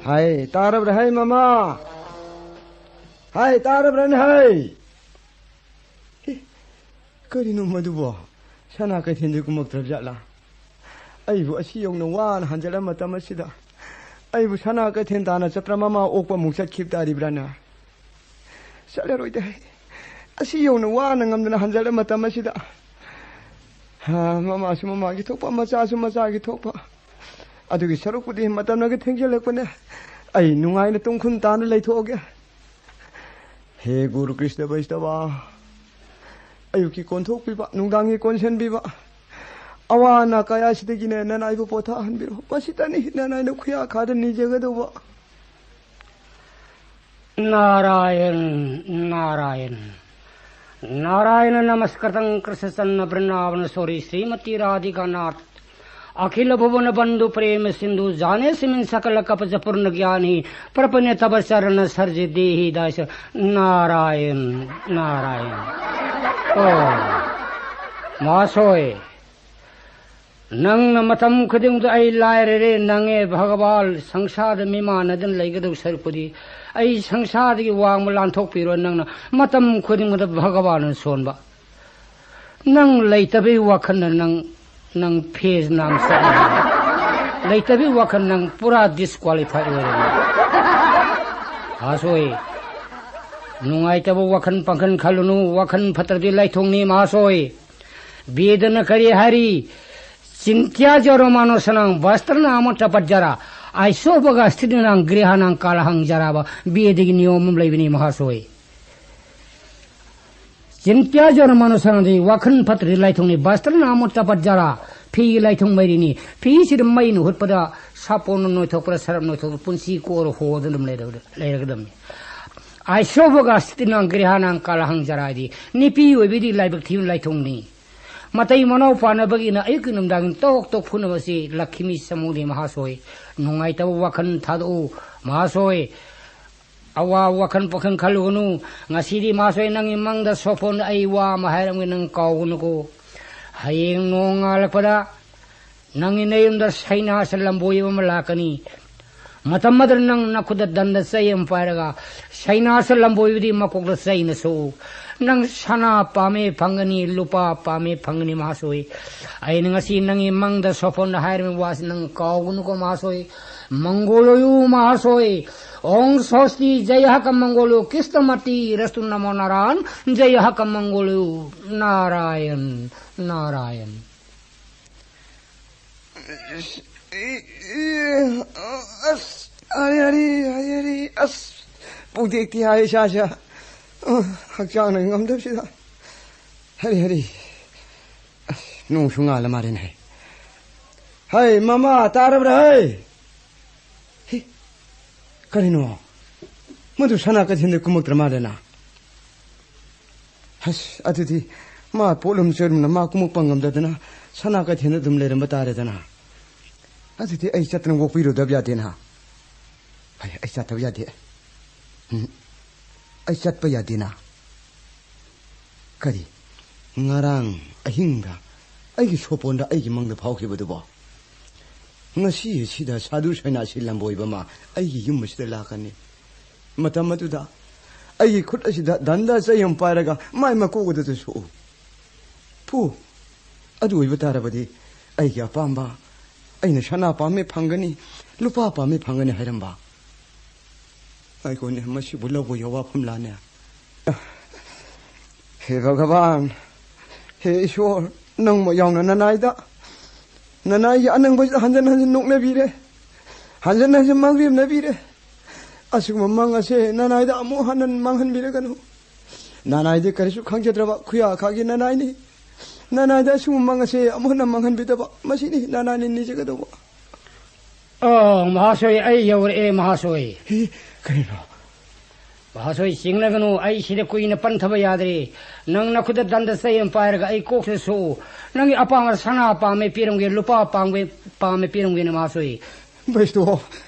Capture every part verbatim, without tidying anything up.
ꯍꯥꯏ, ꯇꯥꯔꯕ꯭ꯔꯥ ꯍꯥꯏ, ꯃꯃꯥ? ꯍꯥꯏ, ꯇꯥꯔꯕ꯭ꯔꯥꯅꯦ ꯍꯥꯏ? ꯑꯦ, ꯀꯔꯤꯅꯣ ꯃꯗꯨꯕꯣ? ꯁꯅꯥ ꯀꯩꯊꯦꯜꯗꯤ ꯀꯨꯝꯃꯛꯇ꯭ꯔꯕ ꯖꯥꯠꯂꯥ? ꯑꯩꯕꯨ ꯑꯁꯤ ꯌꯧꯅ ꯋꯥꯅ ꯍꯟꯖꯤꯜꯂ ꯃꯇꯝ ꯑꯁꯤꯗ ꯑꯩꯕꯨ ꯁꯅꯥ ꯀꯩꯊꯦꯜ ꯇꯥꯅ ꯆꯠꯄ꯭ꯔꯥ, ꯃꯃꯥ ꯑꯣꯛꯄ ꯑꯃꯨꯛ ꯆꯠꯈꯤꯕ ꯇꯥꯔꯤꯕ꯭ꯔꯥꯅꯦ? ꯆꯠꯂꯔꯣꯏꯗ ꯍꯦ꯫ ꯑꯁꯤ ꯌꯧꯅ ꯋꯥꯅ ꯉꯝꯗꯅ ꯍꯟꯖꯤꯜꯂ ꯃꯇꯝ ꯑꯁꯤꯗ꯫ ꯍꯥ, ꯃꯃꯥꯁꯨ ꯃꯃꯥꯒꯤ ꯊꯣꯛꯄ, ꯃꯆꯥꯁꯨ ꯃꯆꯥꯒꯤ ꯊꯣꯛꯄ꯫ ꯑꯗꯨꯒꯤ ꯁꯔꯨꯛꯄꯨꯗꯤ ꯃꯇꯝꯅꯒ ꯊꯦꯡꯖꯤꯜꯂꯛꯄꯅꯦ꯫ ꯑꯩ ꯅꯨꯡꯉꯥꯏꯅ ꯇꯨꯡꯈꯨꯟ ꯇꯥꯅ ꯂꯩꯊꯣꯛꯑꯒꯦ꯫ ꯍꯦ ꯒꯨꯔꯨ ꯀ꯭ꯔꯤꯁꯅ ꯕꯩꯁꯅꯕ, ꯑꯌꯨꯛꯀꯤ ꯀꯣꯟꯊꯣꯛꯄꯤꯕ, ꯅꯨꯡꯗꯥꯡꯒꯤ ꯀꯣꯟꯁꯤꯟꯕꯤꯕ, ꯑꯋꯥ ꯑꯅꯥ ꯀꯌꯥꯁꯤꯗꯒꯤꯅꯦ ꯅꯅꯥꯏꯕꯨ ꯄꯣꯊꯥꯍꯟꯕꯤꯔꯣ꯫ ꯃꯁꯤꯇꯅꯤ ꯅꯅꯥꯏꯅ ꯈꯨꯌꯥ ꯈꯥꯗ ꯅꯤꯖꯒꯗꯧꯕ꯫ नारायण नारायण नारायण नमस्कृतं कृष्णचन्न वृंदावन सोरी श्रीमती राधिका नाथ अखिल भुवन बंधु प्रेम सिंधु जाने सिमिन सकल कपच पूर्ण ज्ञानी प्रपन्न तव चरण सर्ज देहि दास नारायण नारायण ओ महाशय ꯅꯪꯅ ꯃꯇꯝ ꯈꯨꯗꯤꯡꯗ ꯑꯩ ꯂꯥꯏꯔꯔꯦ, ꯅꯪꯉꯦ ꯚꯒꯋꯥꯟ, ꯁꯪꯁꯥꯔꯗ ꯃꯤꯃꯥꯟꯅꯗꯅ ꯂꯩꯒꯗꯧ ꯁꯔꯨꯛꯄꯨꯗꯤ ꯑꯩ ꯁꯪꯁꯥꯔꯗꯒꯤ ꯋꯥꯡꯃ ꯂꯥꯟꯊꯣꯛꯄꯤꯔꯣ꯫ ꯅꯪꯅ ꯃꯇꯝ ꯈꯨꯗꯤꯡꯃꯛꯇ ꯚꯒꯋꯥꯟꯅ ꯁꯣꯟꯕ꯫ ꯅꯪ ꯂꯩꯇꯕꯩ ꯋꯥꯈꯜꯅ ꯅꯪ ꯅꯪ ꯐꯦꯁ ꯅꯥꯝ ꯆꯠꯂꯦ꯫ ꯂꯩꯇꯕꯩ ꯋꯥꯈꯜ ꯅꯪ ꯄꯨꯔꯥ ꯗꯤꯁꯀ꯭ꯋꯥꯂꯤꯐꯥꯏ ꯑꯣꯏꯔꯦ꯫ ꯃꯍꯥꯁꯣꯏ, ꯅꯨꯡꯉꯥꯏꯇꯕ ꯋꯥꯈꯜ ꯄꯥꯡꯈꯜ ꯈꯜꯂꯨꯅꯨ꯫ ꯋꯥꯈꯜ ꯐꯠꯇ꯭ꯔꯗꯤ ꯂꯥꯏꯊꯣꯡꯅꯤ ꯃꯍꯥꯁꯣꯏ꯫ ꯕꯦꯗꯅ ꯀꯔꯤ ꯍꯥꯏꯔꯤ? ꯆꯤꯟꯇ꯭ꯌꯥ ꯖꯔꯣ ꯃꯥꯅꯣꯁꯅꯥꯡ ꯚꯁꯇ꯭ꯔꯅꯥꯃ ꯆꯄꯠꯖꯔꯥ ꯑꯥꯏꯁꯣꯕꯒ ꯁ꯭ꯊꯤꯇꯤꯅꯥꯡ ꯒ꯭ꯔꯤꯍꯥꯅꯥꯡ ꯀꯥꯂꯍꯪ ꯖꯔꯥꯕ ꯕꯦꯗꯒꯤ ꯅꯤꯌꯣꯝ ꯑꯃ ꯂꯩꯕꯅꯤ ꯃꯍꯥꯁꯣꯏ꯫ ꯆꯤꯟꯇ꯭ꯌꯥ ꯖꯔꯣ ꯃꯥꯅꯣꯁꯅꯥꯡꯗꯤ ꯋꯥꯈꯜ ꯐꯠꯇ꯭ꯔꯗꯤ ꯂꯥꯏꯊꯣꯡꯅꯤ꯫ ꯚꯁꯇ꯭ꯔꯅꯥꯃ ꯆꯄꯠꯖꯔꯥ ꯐꯤꯒꯤ ꯂꯥꯏꯊꯣꯡ ꯃꯩꯔꯤꯅꯤ꯫ ꯐꯤꯁꯤꯗ ꯃꯩꯅ ꯍꯨꯠꯄꯗ ꯁꯥꯄꯣꯟꯅ ꯅꯣꯏꯊꯣꯛꯄꯗ ꯁꯔꯞ ꯅꯣꯏꯊꯣꯛꯄꯗ ꯄꯨꯟꯁꯤ ꯀꯣꯔ ꯍꯣꯗꯅ ꯑꯗꯨꯝ ꯂꯩꯔꯒꯗꯕꯅꯤ꯫ ꯑꯥꯏꯁꯣꯕꯒ ꯁ꯭ꯊꯤꯇꯤꯅꯥꯡ ꯒ꯭ꯔꯤꯍꯥꯅꯥꯡ ꯀꯥꯂꯍꯪ ꯖꯔꯥꯗꯤ ꯅꯨꯄꯤ ꯑꯣꯏꯕꯤꯗꯤ ꯂꯥꯏꯕꯛ ꯊꯤꯕ ꯂꯥꯏꯊꯣꯡꯅꯤ꯫ ꯃꯇꯩ ꯃꯅꯥꯎ ꯄꯥꯟꯅꯕꯒꯤꯅ ꯑꯌꯨꯛꯀꯤ ꯅꯨꯡꯗꯥꯡ ꯇꯣꯛ ꯇꯣꯛ ꯐꯨꯅꯕꯁꯤ ꯂꯛꯈꯤꯃꯤ ꯆꯃꯧꯗꯤ ꯃꯍꯥꯁꯣꯏ꯫ ꯅꯨꯡꯉꯥꯏꯇꯕ ꯋꯥꯈꯜ ꯊꯥꯗꯣꯛꯎ ꯃꯍꯥꯁꯣꯏ꯫ ꯑꯋꯥ ꯋꯥꯈꯜ ꯄꯥꯈꯜ ꯈꯜꯂꯨꯒꯅꯨ꯫ ꯉꯁꯤꯗꯤ ꯃꯍꯥꯁꯣꯏ ꯅꯪꯒꯤ ꯃꯪꯗ ꯁꯣꯐꯣꯟꯗ ꯑꯩ ꯋꯥ ꯑꯃ ꯍꯥꯏꯔꯝꯒꯦ, ꯅꯪ ꯀꯥꯎꯒꯅꯨꯀꯣ꯫ ꯍꯌꯦꯡ ꯅꯣꯡ ꯉꯥꯜꯂꯛꯄꯗ ꯅꯪꯒꯤ ꯅꯌꯨꯝꯗ ꯁꯩꯅꯥꯁ ꯂꯝꯕꯣꯏꯕ ꯑꯃ ꯂꯥꯛꯀꯅꯤ꯫ ꯃꯇꯝ ꯑꯗꯨꯗ ꯅꯪ ꯅꯈꯨꯠꯇ ꯗꯟꯗ ꯆꯩ ꯑꯃ ꯄꯥꯏꯔꯒ ꯁꯩꯅꯥꯁ ꯂꯝꯕꯣꯏꯕꯗꯤ ꯃꯀꯣꯛꯇ ꯆꯩꯅ ꯁꯣꯛꯎ꯫ ꯅꯪ ꯁꯅꯥ ꯄꯥꯝꯃꯦ ꯐꯪꯒꯅꯤ, ꯂꯨꯄꯥ ꯄꯥꯝꯃꯦ ꯐꯪꯒꯅꯤ ꯃꯍꯥꯁꯣꯏ꯫ ꯑꯩꯅ ꯉꯁꯤ ꯅꯪꯒꯤ ꯃꯪꯗ ꯁꯣꯐꯣꯟꯗ ꯍꯥꯏꯔꯤꯕ ꯋꯥꯁꯤ ꯅꯪ ꯀꯥꯎꯒꯅꯨꯀꯣ ꯃꯍꯥꯁꯣꯏ꯫ ꯃꯪꯒꯣꯜ ꯑꯣꯏꯌꯨ ꯃꯍꯥꯁꯣꯏ꯫ ॐ स्वस्ति, जय हक मंगोलु, कृष्णमति रस्तु नमो नारायण, जय हक मंगोलु, नारायण, नारायण। ꯑꯁ, ꯑꯩ, ꯑꯩ, ꯑꯁ, ꯑꯩ, ꯑꯩ, ꯑꯩ, ꯑꯩ, ꯑꯁ, ꯄꯨꯛꯇꯦꯛꯇꯤ ꯍꯥꯏ ꯏꯁꯥꯁꯦ꯫ ꯑ, ꯍꯛꯆꯥꯡꯅ ꯉꯝꯗꯕꯁꯤꯗ꯫ ꯍꯔꯤ, ꯍꯔꯤ꯫ ꯑꯁ, ꯅꯣꯡꯁꯨ ꯉꯥꯜꯂ ꯃꯥꯜꯂꯦꯅꯦ꯫ ꯍꯩ, ꯃꯃꯥ, ꯇꯥꯔꯕ꯭ꯔꯥ ꯍꯩ? ꯍꯤ, ꯀꯔꯤꯅꯣ? ꯃꯗꯨ ꯁꯅꯥ ꯀꯩꯊꯦꯜꯗ ꯀꯨꯝꯃꯛꯇ꯭ꯔ ꯃꯥꯜꯂꯦꯅ꯫ ꯑꯁ, ꯑꯗꯨꯗꯤ ꯃꯥ ꯄꯣꯠꯂꯨꯝ ꯆꯣꯏꯔꯨꯝꯅ ꯃꯥ ꯀꯨꯝꯃꯛꯄ ꯉꯝꯗꯗꯅ ꯁꯅꯥ ꯀꯩꯊꯦꯜꯗ ꯑꯗꯨꯝ ꯂꯩꯔꯝꯕ ꯇꯥꯔꯦꯗꯅ꯫ ꯑꯗꯨꯗꯤ ꯑꯩ ꯆꯠꯇꯅ ꯑꯣꯛꯄꯤꯔꯨꯗꯕ ꯌꯥꯗꯦꯅ꯫ ꯑꯩ, ꯑꯩ ꯆꯠꯇꯕ ꯌꯥꯗꯦ꯫ ꯎꯝ꯫ ꯑꯩ ꯆꯠꯄ ꯌꯥꯗꯦꯅ꯫ ꯀꯔꯤ? ꯉꯔꯥꯡ ꯑꯍꯤꯡꯗ ꯑꯩꯒꯤ ꯁꯣꯄꯣꯟꯗ ꯑꯩꯒꯤ ꯃꯪꯗ ꯐꯥꯎꯈꯤꯕꯗꯨꯕꯣ? ꯉꯁꯤ ꯑꯁꯤꯗ ꯁꯥꯗꯨ ꯁꯩꯅꯥꯁꯤ ꯂꯝꯕꯣꯏꯕ ꯑꯃ ꯑꯩꯒꯤ ꯌꯨꯝ ꯑꯁꯤꯗ ꯂꯥꯛꯀꯅꯤ꯫ ꯃꯇꯝ ꯑꯗꯨꯗ ꯑꯩꯒꯤ ꯈꯨꯠ ꯑꯁꯤꯗ ꯗꯟꯗ ꯆꯩ ꯑꯃ ꯄꯥꯏꯔꯒ ꯃꯥꯏ ꯃꯀꯣꯛ ꯑꯗꯨꯗ ꯁꯣꯛꯎ꯫ ꯐꯨ! ꯑꯗꯨ ꯑꯣꯏꯕ ꯇꯥꯔꯕꯗꯤ ꯑꯩꯒꯤ ꯑꯄꯥꯝꯕ, ꯑꯩꯅ ꯁꯅꯥ ꯄꯥꯝꯃꯦ ꯐꯪꯒꯅꯤ, ꯂꯨꯄꯥ ꯄꯥꯝꯃꯦ ꯐꯪꯒꯅꯤ ꯍꯥꯏꯔꯝꯕ꯫ ꯑꯩꯈꯣꯏꯅꯦ ꯃꯁꯤꯕꯨ ꯂꯧꯕ ꯌꯥꯕ ꯋꯥꯐꯝ ꯂꯥꯅꯦ꯫ ꯍꯦ ꯚꯒꯕꯥꯟ, ꯍꯦ ꯏꯁꯣꯔ, ꯅꯪꯕꯨ ꯌꯥꯎꯅ ꯅꯅꯥꯏꯗ, ꯅꯅꯥꯏꯒꯤ ꯑꯅꯪꯕꯁꯤꯗ ꯍꯟꯖꯟ ꯍꯟꯖꯟ ꯅꯣꯛꯅꯕꯤꯔꯦ, ꯍꯟꯖꯟ ꯍꯟꯖꯟ ꯃꯥꯡꯖꯤꯟꯅꯕꯤꯔꯦ꯫ ꯑꯁꯤꯒꯨꯝꯕ ꯃꯪ ꯑꯁꯦ ꯅꯅꯥꯏꯗ ꯑꯃꯨꯛ ꯍꯟꯅ ꯃꯥꯡꯍꯟꯕꯤꯔꯒꯅꯨ꯫ ꯅꯅꯥꯏꯗꯤ ꯀꯔꯤꯁꯨ ꯈꯪꯖꯗ꯭ꯔꯕ ꯈꯨꯌꯥ ꯈꯥꯒꯤ ꯅꯅꯥꯏꯅꯤ꯫ ꯅꯅꯥꯏꯗ ꯑꯁꯤꯒꯨꯝꯕ ꯃꯪ ꯑꯁꯦ ꯑꯃꯨꯛ ꯍꯟꯅ ꯃꯥꯡꯍꯟꯕꯤꯗꯕ, ꯃꯁꯤꯅꯤ ꯅꯅꯥꯏꯅ ꯅꯤꯖꯒꯗꯧꯕ꯫ ꯑꯣ, ꯃꯍꯥꯁꯣꯏ, ꯑꯩ ꯌꯧꯔꯛꯑꯦ, ꯃꯍꯥꯁꯣꯏ꯫ ꯍꯤ, ꯀꯔꯤꯅꯣ? ꯃꯍꯥꯁꯣꯏ, ꯆꯤꯡꯅꯒꯅꯨ, ꯑꯩ ꯁꯤꯗ ꯀꯨꯏꯅ ꯄꯟꯊꯕ ꯌꯥꯗ꯭ꯔꯦ꯫ ꯅꯪ ꯅꯈꯨꯠꯇ ꯗꯟꯗ ꯆꯩ ꯑꯃ ꯄꯥꯏꯔꯒ ꯑꯩ ꯀꯣꯛꯁꯤꯗ ꯁꯣꯛꯎ꯫ ꯅꯪꯒꯤ ꯑꯄꯥꯝꯕ ꯁꯅꯥ ꯄꯥꯝꯃꯦ ꯄꯤꯔꯝꯒꯦ, ꯂꯨꯄꯥ ꯄꯥꯝꯃꯦ, ꯄꯥꯝꯃꯦ ꯄꯤꯔꯝꯒꯦꯅꯦ, ꯃꯍꯥꯁꯣꯏ꯫ ꯕꯩꯁꯇꯣ,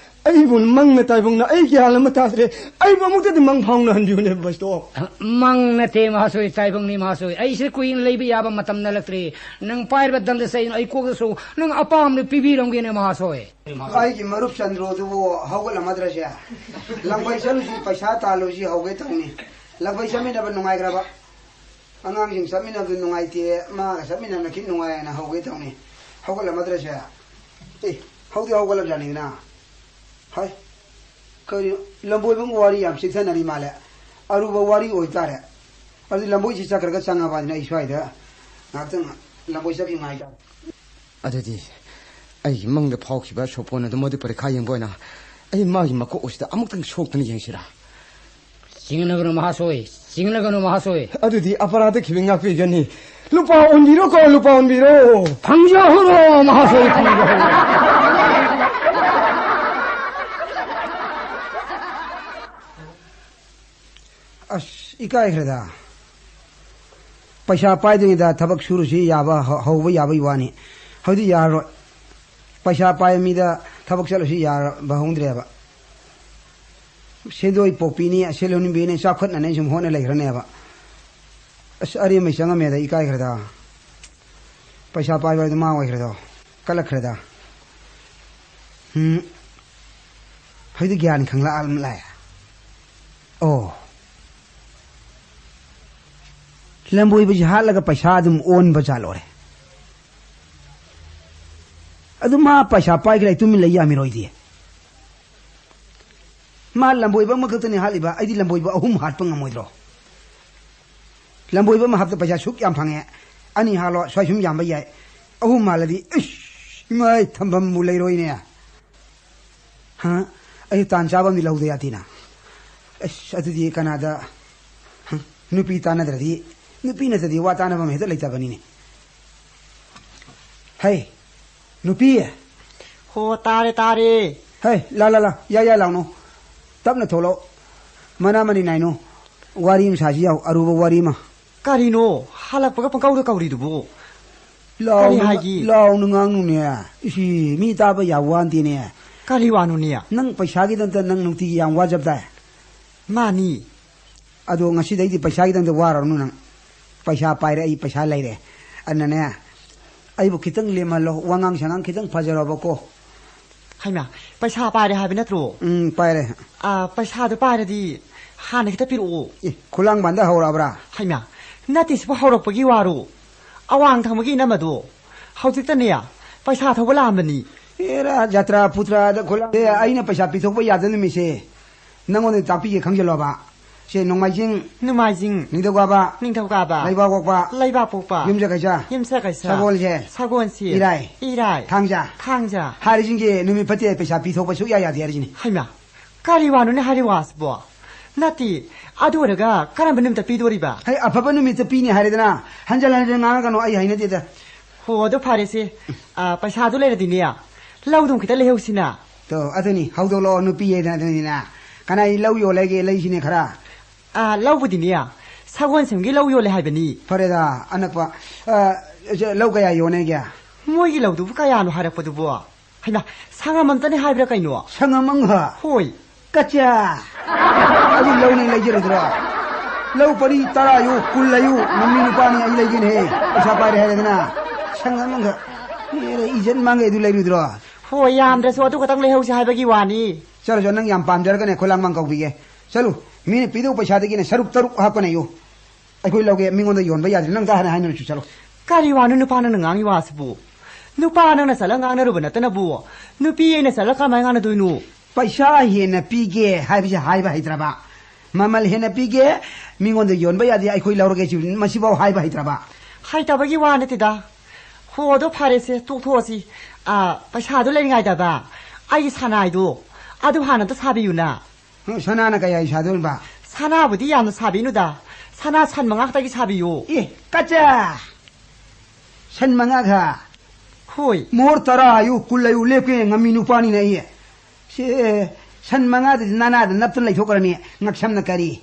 ꯑꯩꯕꯨ ꯃꯪꯅ ꯇꯥꯏꯕꯪꯅ ꯑꯩ ꯒ꯭ꯌꯥꯟ ꯑꯃ ꯇꯥꯗ꯭ꯔꯦ꯫ ꯑꯩꯕꯨ ꯑꯃꯨꯛꯇꯗꯤ ꯃꯪ ꯐꯥꯎꯅꯍꯟꯕꯤꯌꯨꯅꯦ ꯕꯁꯇꯣ꯫ ꯃꯪ ꯅꯠꯇꯦ ꯃꯍꯥꯁꯣꯏ, ꯇꯥꯏꯕꯪꯅꯤ ꯃꯍꯥꯁꯣꯏ꯫ ꯑꯩꯁꯤꯗ ꯀꯨꯏꯅ ꯂꯩꯕ ꯌꯥꯕ ꯃꯇꯝ ꯅꯠꯂꯛꯇ꯭ꯔꯦ꯫ ꯅꯪ ꯄꯥꯏꯔꯤꯕ ꯗꯟꯗ ꯆꯩꯅ ꯑꯩ ꯀꯣꯛꯇꯁꯨ ꯅꯪ ꯑꯄꯥꯝꯕꯗꯨ ꯄꯤꯕꯤꯔꯝꯒꯦꯅꯦ ꯃꯍꯥꯁꯣꯏ꯫ ꯑꯩꯒꯤ ꯃꯔꯨꯞ ꯆꯟꯗ꯭ꯔꯣꯗꯨꯕꯨ ꯍꯧꯒꯠꯂꯝꯃꯗ꯭ꯔꯁꯦ? ꯂꯪꯕꯩ ꯆꯠꯂꯨꯁꯤ, ꯄꯩꯁꯥ ꯇꯥꯜꯂꯨꯁꯤ ꯍꯧꯒꯦ ꯇꯧꯅꯤ꯫ ꯂꯪꯕꯩ ꯆꯠꯃꯤꯟꯅꯕ ꯅꯨꯡꯉꯥꯏꯈ꯭ꯔꯕ? ꯑꯉꯥꯡꯁꯤꯡ ꯆꯠꯃꯤꯟꯅꯕꯗꯨ ꯅꯨꯡꯉꯥꯏꯇꯦ, ꯃꯥꯒ ꯆꯠꯃꯤꯟꯅꯕꯅ ꯈꯤꯠ ꯅꯨꯡꯉꯥꯏ ꯍꯥꯏꯅ ꯍꯧꯒꯦ ꯇꯧꯅꯤ꯫ ꯍꯧꯒꯠꯂꯝꯃꯗ꯭ꯔꯁꯦ? ꯑꯦ, ꯍꯧꯗꯤ ꯍꯧꯒꯠꯂꯕꯖꯥꯠꯅꯤꯗꯅ꯫ ꯍꯥꯏ, ꯀꯔꯤ, ꯂꯝꯕꯣꯏꯕꯒꯤ ꯋꯥꯔꯤ ꯌꯥꯝ ꯆꯤꯛꯊꯅꯔꯤ ꯃꯥꯜꯂꯦ꯫ ꯑꯔꯨꯕ ꯋꯥꯔꯤ ꯑꯣꯏꯇꯥꯔꯦ꯫ ꯑꯗꯨꯗꯤ ꯂꯝꯕꯣꯏꯁꯤ ꯆꯠꯈ꯭ꯔꯒ ꯆꯪꯉꯕ ꯑꯗꯨꯅ ꯑꯩ ꯁ꯭ꯋꯥꯏꯗ ꯉꯥꯏꯍꯥꯛꯇꯪ ꯂꯝꯕꯣꯏ ꯆꯠꯈꯤ ꯉꯥꯏꯇꯥꯔꯦ꯫ ꯑꯗꯨꯗꯤ ꯑꯩꯒꯤ ꯃꯪꯗ ꯐꯥꯎꯈꯤꯕ ꯁꯣꯄꯣꯟ ꯑꯗꯨ ꯃꯗꯨ ꯄꯔꯤꯈꯥ ꯌꯦꯡꯕ ꯑꯣꯏꯅ ꯑꯩ ꯃꯥꯒꯤ ꯃꯀꯣꯛ ꯑꯁꯤꯗ ꯑꯃꯨꯛꯇꯪ ꯁꯣꯛꯇꯅ ꯌꯦꯡꯁꯤꯔꯥ? ꯆꯤꯡꯅꯒꯅꯨ ꯃꯍꯥꯁꯣꯏ, ꯆꯤꯡꯅꯒꯅꯨ ꯃꯍꯥꯁꯣꯏ꯫ ꯑꯗꯨꯗꯤ ꯑꯄꯔꯥꯙ ꯈꯤꯕꯤ ꯉꯥꯛꯄꯤꯒꯅꯤ꯫ ꯂꯨꯄꯥ ꯑꯣꯟꯕꯤꯔꯣꯀꯣ, ꯂꯨꯄꯥ ꯑꯣꯟꯕꯤꯔꯣ꯫ ꯐꯪꯖꯍꯧꯔꯣ ꯃꯍꯥꯁꯣꯏ, ꯐꯪꯖꯍꯧꯔꯣ꯫ ꯑꯁ, ꯏꯀꯥꯏꯈ꯭ꯔꯦꯗ꯫ ꯄꯩꯁꯥ ꯄꯥꯏꯗ꯭ꯔꯤꯉꯩꯗ ꯊꯕꯛ ꯁꯨꯔꯨꯁꯤ ꯌꯥꯕ, ꯍ-, ꯍꯧꯕ ꯌꯥꯕꯒꯤ ꯋꯥꯅꯤ꯫ ꯍꯧꯖꯤꯛ ꯌꯥꯔꯔꯣꯏ꯫ ꯄꯩꯁꯥ ꯄꯥꯏꯕ ꯃꯤꯗ ꯊꯕꯛ ꯆꯠꯂꯨꯁꯤ ꯌꯥꯕ ꯍꯧꯗ꯭ꯔꯦꯕ꯫ ꯁꯦꯟꯗꯣꯏ ꯄꯣꯛꯄꯤꯅꯤ, ꯁꯦꯜ ꯍꯨꯟꯕꯤꯅꯤ, ꯆꯥꯎꯈꯠꯅꯅꯤ ꯁꯨꯝ ꯍꯣꯠꯅ ꯂꯩꯈ꯭ꯔꯅꯦꯕ꯫ ꯑꯁ, ꯑꯔꯦꯝꯕꯩ ꯆꯪꯉꯝꯃꯦꯗ, ꯏꯀꯥꯏꯈ꯭ꯔꯦꯗ꯫ ꯄꯩꯁꯥ ꯄꯥꯏꯕ ꯍꯥꯏꯗꯣ ꯃꯥ ꯑꯣꯏꯈ꯭ꯔꯦꯗꯣ꯫ ꯀꯜꯂꯛꯈ꯭ꯔꯦꯗ꯫ ꯎꯝ꯫ ꯍꯧꯖꯤꯛꯇꯤ ꯒ꯭ꯌꯥꯟ ꯈꯪꯂꯛꯑ ꯂꯥꯛꯑꯦ꯫ ꯑꯣ꯫ ꯂꯝꯕꯣꯏꯕꯁꯤ ꯍꯥꯠꯂꯒ ꯄꯩꯁꯥ ꯑꯗꯨꯝ ꯑꯣꯟꯕ ꯖꯥꯠꯂꯣꯔꯦ꯫ ꯑꯗꯨ ꯃꯥ ꯄꯩꯁꯥ ꯄꯥꯏꯈ꯭ꯔꯦ, ꯇꯨꯃꯤꯟ ꯂꯩ ꯌꯥꯃꯤꯔꯣꯏꯗꯤ꯫ ꯃꯥ ꯂꯝꯕꯣꯏꯕ ꯑꯃꯈꯛꯇꯅꯤ ꯍꯥꯠꯂꯤꯕ, ꯑꯩꯗꯤ ꯂꯝꯕꯣꯏꯕ ꯑꯍꯨꯝ ꯍꯥꯠꯄ ꯉꯝꯃꯣꯏꯗ꯭ꯔꯣ? ꯂꯝꯕꯣꯏꯕ ꯑꯃ ꯍꯥꯠꯄꯗ ꯄꯩꯁꯥ ꯁꯨꯛ ꯌꯥꯝ ꯐꯪꯉꯦ꯫ ꯑꯅꯤ ꯍꯥꯠꯂꯣ, ꯁ꯭ꯋꯥꯏ ꯁꯨꯝ ꯌꯥꯝꯕ ꯌꯥꯏ꯫ ꯑꯍꯨꯝ ꯍꯥꯠꯂꯗꯤ, ꯏꯁ, ꯏꯃꯥꯏ, ꯊꯝꯐꯝꯕꯨ ꯂꯩꯔꯣꯏꯅꯦ꯫ ꯍꯥ? ꯑꯩ ꯇꯥꯟ ꯆꯥꯕ ꯑꯃꯗꯤ ꯂꯧꯗ ꯌꯥꯗꯦꯅ꯫ ꯑꯁ, ꯑꯗꯨꯗꯤ ꯀꯅꯥꯗ? ꯍꯥ? ꯅꯨꯄꯤ ꯇꯥꯟꯅꯗ꯭ꯔꯗꯤ, ꯅꯨꯄꯤ ꯅꯠꯇ꯭ꯔꯗꯤ ꯋꯥ ꯇꯥꯟꯅꯕ ꯑꯃ ꯍꯦꯛꯇ ꯂꯩꯇꯕꯅꯤꯅꯦ꯫ ꯍꯩ, ꯅꯨꯄꯤ! ꯍꯣ, ꯇꯥꯔꯦ, ꯇꯥꯔꯦ꯫ ꯍꯩ, ꯂꯥ, ꯂꯥ, ꯂꯥ, ꯌꯥ, ꯌꯥ ꯂꯥꯎꯅꯨ꯫ ꯇꯞꯅ ꯊꯣꯛꯂꯛꯑꯣ꯫ ꯃꯅꯥ ꯃꯅꯤ ꯅꯥꯏꯅꯨ꯫ ꯋꯥꯔꯤ ꯑꯃ ꯁꯥꯁꯤ ꯌꯥꯎ, ꯑꯔꯨꯕ ꯋꯥꯔꯤ ꯑꯃ꯫ ꯀꯔꯤꯅꯣ? ꯍꯜꯂꯛꯄꯒ ꯄꯪꯀꯧꯗ ꯀꯧꯔꯤꯗꯨꯕꯨ? ꯂꯥꯎꯅ ꯀꯔꯤ ꯉ-, ꯍꯥꯏꯒꯦ? ꯂꯥꯎꯅ ꯉꯥꯡꯅꯨꯅꯦ꯫ ꯏꯁꯤ, ꯃꯤ ꯇꯥꯕ ꯌꯥꯕ ꯋꯥ ꯅꯠꯇꯦꯅꯦ꯫ ꯀꯔꯤ ꯋꯥꯅꯣꯅꯦ? ꯅꯪ ꯄꯩꯁꯥꯒꯤꯗꯃꯛꯇ ꯅꯪ ꯅꯨꯡꯇꯤꯒꯤ ꯌꯥꯝ ꯋꯥꯖꯕꯗꯥꯏ? ꯃꯥꯅꯤ꯫ ꯑꯗꯣ ꯉꯁꯤꯗꯩꯗꯤ ꯄꯩꯁꯥꯒꯤꯗꯃꯛꯇ ꯋꯥꯔꯨꯔꯅꯨ ꯅꯪ꯫ ꯄꯩꯁꯥ ꯄꯥꯏꯔꯦ, ꯑꯩ ꯄꯩꯁꯥ ꯂꯩꯔꯦ꯫ ꯑꯗꯨꯅꯅꯦ, ꯑꯩꯕꯨ ꯈꯤꯇꯪ ꯂꯦꯝꯍꯜꯂꯣ, ꯋꯥꯉꯥꯡ ꯁꯉꯥꯡ ꯈꯤꯇꯪ ꯐꯖꯔꯕꯀꯣ꯫ ꯍꯩꯃꯥ, ꯄꯩꯁꯥ ꯄꯥꯏꯔꯦ ꯍꯥꯏꯕ ꯅꯠꯇ꯭ꯔꯣ? ꯎꯝ, ꯄꯥꯏꯔꯦ꯫ ꯑꯥ, ꯄꯩꯁꯥꯗꯣ ꯄꯥꯏꯔꯗꯤ ꯍꯥꯟꯅ ꯈꯤꯇ ꯄꯤꯔꯛꯑꯣ꯫ ꯑꯦ, ꯈꯨꯂꯥꯡꯕꯥꯟꯗ ꯍꯧꯔꯛꯑꯕ꯭ꯔꯥ? ꯍꯩꯃꯥ, ꯅꯠꯇꯦ, ꯁꯤꯕꯨ ꯍꯧꯔꯛꯄꯒꯤ ꯋꯥꯔꯣ? ꯑꯋꯥꯡ ꯊꯪꯕꯒꯤ ꯏꯅꯝꯃꯗꯣ ꯍꯧꯖꯤꯛꯇꯅꯦ ꯄꯩꯁꯥ ꯊꯧꯕ ꯂꯥꯛꯑꯝꯕꯅꯤ꯫ ꯑꯦꯔꯥ, ꯖꯇ꯭ꯔꯥ ꯄꯨꯇ꯭ꯔꯥꯗ ꯈꯨꯂꯥꯡ-, ꯑꯦ, ꯑꯩꯅ ꯄꯩꯁꯥ ꯄꯤꯊꯣꯛꯄ ꯌꯥꯗꯕ ꯅꯨꯃꯤꯠꯁꯦ ꯅꯪꯉꯣꯟꯗ ꯇꯥꯛꯄꯤꯒꯦ, ꯈꯪꯖꯜꯂꯣꯕ꯫ ꯁꯦ, ꯅꯣꯡꯃꯥꯏꯖꯤꯡ, ꯅꯣꯡꯃꯥꯏꯖꯤꯡ, ꯅꯤꯡꯊꯧꯀꯥꯕ, ꯅꯤꯡꯊꯧꯀꯥꯕ, ꯂꯩꯕꯥꯛ ꯄꯣꯛꯄ, ꯂꯩꯕꯥꯛ ꯄꯣꯛꯄ, ꯌꯨꯝꯁꯀꯩꯁ, ꯌꯨꯝꯁꯀꯩꯁ, ꯁꯒꯣꯜꯁꯦ, ꯁꯒꯣꯜꯁꯦ, ꯏꯔꯥꯏ, ꯏꯔꯥꯏ, ꯊꯥꯡꯖ, ꯊꯥꯡꯖ꯫ ꯍꯥꯏꯔꯤꯁꯤꯡꯁꯦ ꯅꯨꯃꯤꯠ ꯐꯠꯇꯦ, ꯄꯩꯁꯥ ꯄꯤꯊꯣꯛꯄ ꯁꯨꯛꯌꯥ ꯌꯥꯗꯦ ꯍꯥꯏꯔꯤꯁꯤꯅꯤ꯫ ꯍꯩꯃꯥ, ꯀꯔꯤ ꯋꯥꯅꯣꯅꯦ ꯍꯥꯏꯔꯤ ꯋꯥꯁꯤꯕꯣ? ꯅꯠꯇꯦ, ꯑꯗꯨ ꯑꯣꯏꯔꯒ ꯀꯔꯝꯕ ꯅꯨꯃꯤꯠꯇ ꯄꯤꯗꯣꯔꯤꯕ? ꯍꯩ, ꯑꯐꯕ ꯅꯨꯃꯤꯠꯇ ꯄꯤꯅꯤ ꯍꯥꯏꯔꯦꯗꯅ꯫ ꯍꯟꯖꯟ ꯍꯟꯖꯟ ꯉꯥꯡꯉꯛꯀꯅꯨ, ꯑꯩ ꯍꯩꯅꯗꯦꯗ꯫ ꯍꯣ, ꯑꯗꯨ ꯐꯔꯦꯁꯦ꯫ ꯑ, ꯄꯩꯁꯥꯗꯨ ꯂꯩꯔꯗꯤꯅꯦ, ꯂꯧꯗꯨꯝ ꯈꯤꯇ ꯂꯩꯍꯧꯁꯤꯅ꯫ ꯇꯣ, ꯑꯗꯨꯅꯤ, ꯍꯧꯗꯣꯛꯂꯛꯑꯣ, ꯅꯨꯄꯤ ꯍꯥꯏꯗꯅ ꯑꯗꯨꯅꯤꯅ꯫ ꯀꯅꯥꯏ ꯂꯧ ꯌꯣꯜꯂꯦꯒꯦ, ꯂꯩꯁꯤꯅꯦ ꯈꯔ꯫ ꯑ, ꯂꯧꯕꯨꯗꯤꯅꯦ, ꯁꯒꯣꯜꯁꯦꯝꯒꯤ ꯂꯧ ꯌꯣꯜꯂꯦ ꯍꯥꯏꯕꯅꯤ꯫ ꯐꯔꯦꯗ, ꯑꯅꯛꯄ, ꯑ, ꯂꯧ ꯀꯌꯥ ꯌꯣꯟꯅꯦꯒꯦ? ꯃꯣꯏꯒꯤ ꯂꯧꯗꯨꯕꯨ ꯀꯌꯥꯅꯣ ꯍꯥꯏꯔꯛꯄꯗꯨꯕꯣ? ꯍꯩꯃꯥ, ꯁꯪꯉꯝ ꯑꯝꯇꯅꯤ ꯍꯥꯏꯕ꯭ꯔꯥ ꯀꯩꯅꯣ? ꯁꯪꯉꯝ ꯑꯃꯒ? ꯍꯣꯏ꯫ ꯀꯆꯥ! ꯑꯗꯨ ꯂꯧꯅꯤ ꯂꯩꯖꯔꯨꯗ꯭ꯔꯣ? ꯂꯧ ꯄꯔꯤ ꯇꯔꯥ ꯌꯨ, ꯀꯨꯟ ꯂꯩꯌꯨ, ꯃꯃꯤ ꯅꯨꯄꯥꯅꯤ ꯑꯩ ꯂꯩꯒꯦꯅꯦꯍꯦ꯫ ꯄꯩꯁꯥ ꯄꯥꯏꯔꯦ ꯍꯥꯏꯔꯦꯗꯅ꯫ ꯁꯪꯉꯝ ꯑꯃꯒ꯫ ꯑꯦꯔꯦ, ꯏꯖꯠ ꯃꯥꯡꯒꯦ ꯑꯗꯨ ꯂꯩꯔꯨꯗ꯭ꯔꯣ? ꯍꯣꯏ, ꯌꯥꯝꯗ꯭ꯔꯁꯨ ꯑꯗꯨ ꯈꯛꯇꯪ ꯂꯩꯍꯧꯁꯤ ꯍꯥꯏꯕꯒꯤ ꯋꯥꯅꯤ꯫ ꯆꯠꯂꯣ, ꯆꯠꯂꯣ, ꯅꯪ ꯌꯥꯝ ꯄꯥꯝꯖꯔꯒꯅꯦ, ꯈꯨꯂꯥꯡ ꯃꯥꯡ ꯀꯧꯕꯤꯒꯦ꯫ ꯆꯠꯂꯨ, ꯃꯤꯅ ꯄꯤꯗꯧ ꯄꯩꯁꯥꯗꯒꯤꯅꯦ ꯁꯔꯨꯛ ꯇꯔꯨꯛ ꯍꯥꯞꯀꯅꯦꯌꯨ꯫ ꯑꯩꯈꯣꯏ ꯂꯧꯒꯦ, ꯃꯤꯉꯣꯟꯗ ꯌꯣꯟꯕ ꯌꯥꯗ꯭ꯔꯦ꯫ ꯅꯪ ꯇ ꯍꯥꯟꯅ ꯍꯥꯏꯅꯔꯨꯆꯣ, ꯆꯠꯂꯣ꯫ ꯀꯔꯤ ꯋꯥꯅꯣ ꯅꯨꯄꯥ ꯅꯪꯅ ꯉꯥꯡꯉꯤ ꯋꯥꯁꯤꯕꯨ? ꯅꯨꯄꯥ ꯅꯪꯅ ꯆꯠꯂ ꯉꯥꯡꯅꯔꯨꯕ ꯅꯠꯇꯅꯕꯨ, ꯅꯨꯄꯤ ꯑꯩꯅ ꯆꯠꯂ ꯀꯃꯥꯏ ꯉꯥꯡꯅꯗꯣꯏꯅꯣ? ꯄꯩꯁꯥ ꯍꯦꯟꯅ ꯄꯤꯒꯦ ꯍꯥꯏꯕꯁꯦ ꯍꯥꯏꯕ ꯍꯩꯇ꯭ꯔꯕ? ꯃꯃꯜ ꯍꯦꯟꯅ ꯄꯤꯒꯦ, ꯃꯤꯉꯣꯟꯗ ꯌꯣꯟꯕ ꯌꯥꯗꯦ, ꯑꯩꯈꯣꯏ ꯂꯧꯔꯒꯦ ꯁꯤ-, ꯃꯁꯤꯐꯥꯎ ꯍꯥꯏꯕ ꯍꯩꯇ꯭ꯔꯕ? ꯍꯩꯇꯕꯒꯤ ꯋꯥ ꯅꯠꯇꯦꯗ꯫ ꯍꯣ, ꯑꯗꯣ ꯐꯔꯦꯁꯦ, ꯇꯣꯛꯊꯣꯛꯑꯁꯤ꯫ ꯑꯥ, ꯄꯩꯁꯥꯗꯣ ꯂꯩꯔꯤꯉꯩꯗꯕ ꯑꯩꯒꯤ ꯁꯅꯥꯏꯗꯣ ꯑꯗꯨ ꯍꯥꯟꯅ ꯑꯝꯇ ꯁꯥꯕꯤꯌꯨꯅ꯫ ꯁꯅꯥꯅ ꯀꯌꯥꯒꯤ ꯁꯥꯗꯣꯔꯤꯕ? ꯁꯅꯥꯕꯨꯗꯤ ꯌꯥꯝꯅ ꯁꯥꯕꯤꯅꯨꯗ꯫ ꯁꯅꯥ ꯁꯟ ꯃꯉꯥ ꯈꯛꯇꯒꯤ ꯁꯥꯕꯤꯌꯨ꯫ ꯑꯦ, ꯀꯆꯥ! ꯁꯟ ꯃꯉꯥ ꯈꯛ? ꯍꯣꯏ꯫ ꯃꯣꯍꯣꯔ ꯇꯔꯥ ꯍꯥꯏꯌꯨ, ꯀꯨꯟ ꯍꯥꯏꯌꯨ, ꯂꯦꯞꯀꯦ ꯉꯝꯃꯤ ꯅꯨꯄꯥꯅꯤꯅ ꯑꯩ꯫ ꯁꯦ, ꯁꯟ ꯃꯉꯥꯗꯨꯗꯤ ꯅꯅꯥꯗ ꯅꯞꯇꯅ ꯂꯩꯊꯣꯛꯈ꯭ꯔꯅꯤ꯫ ꯉꯛꯁꯝꯅ ꯀꯔꯤ?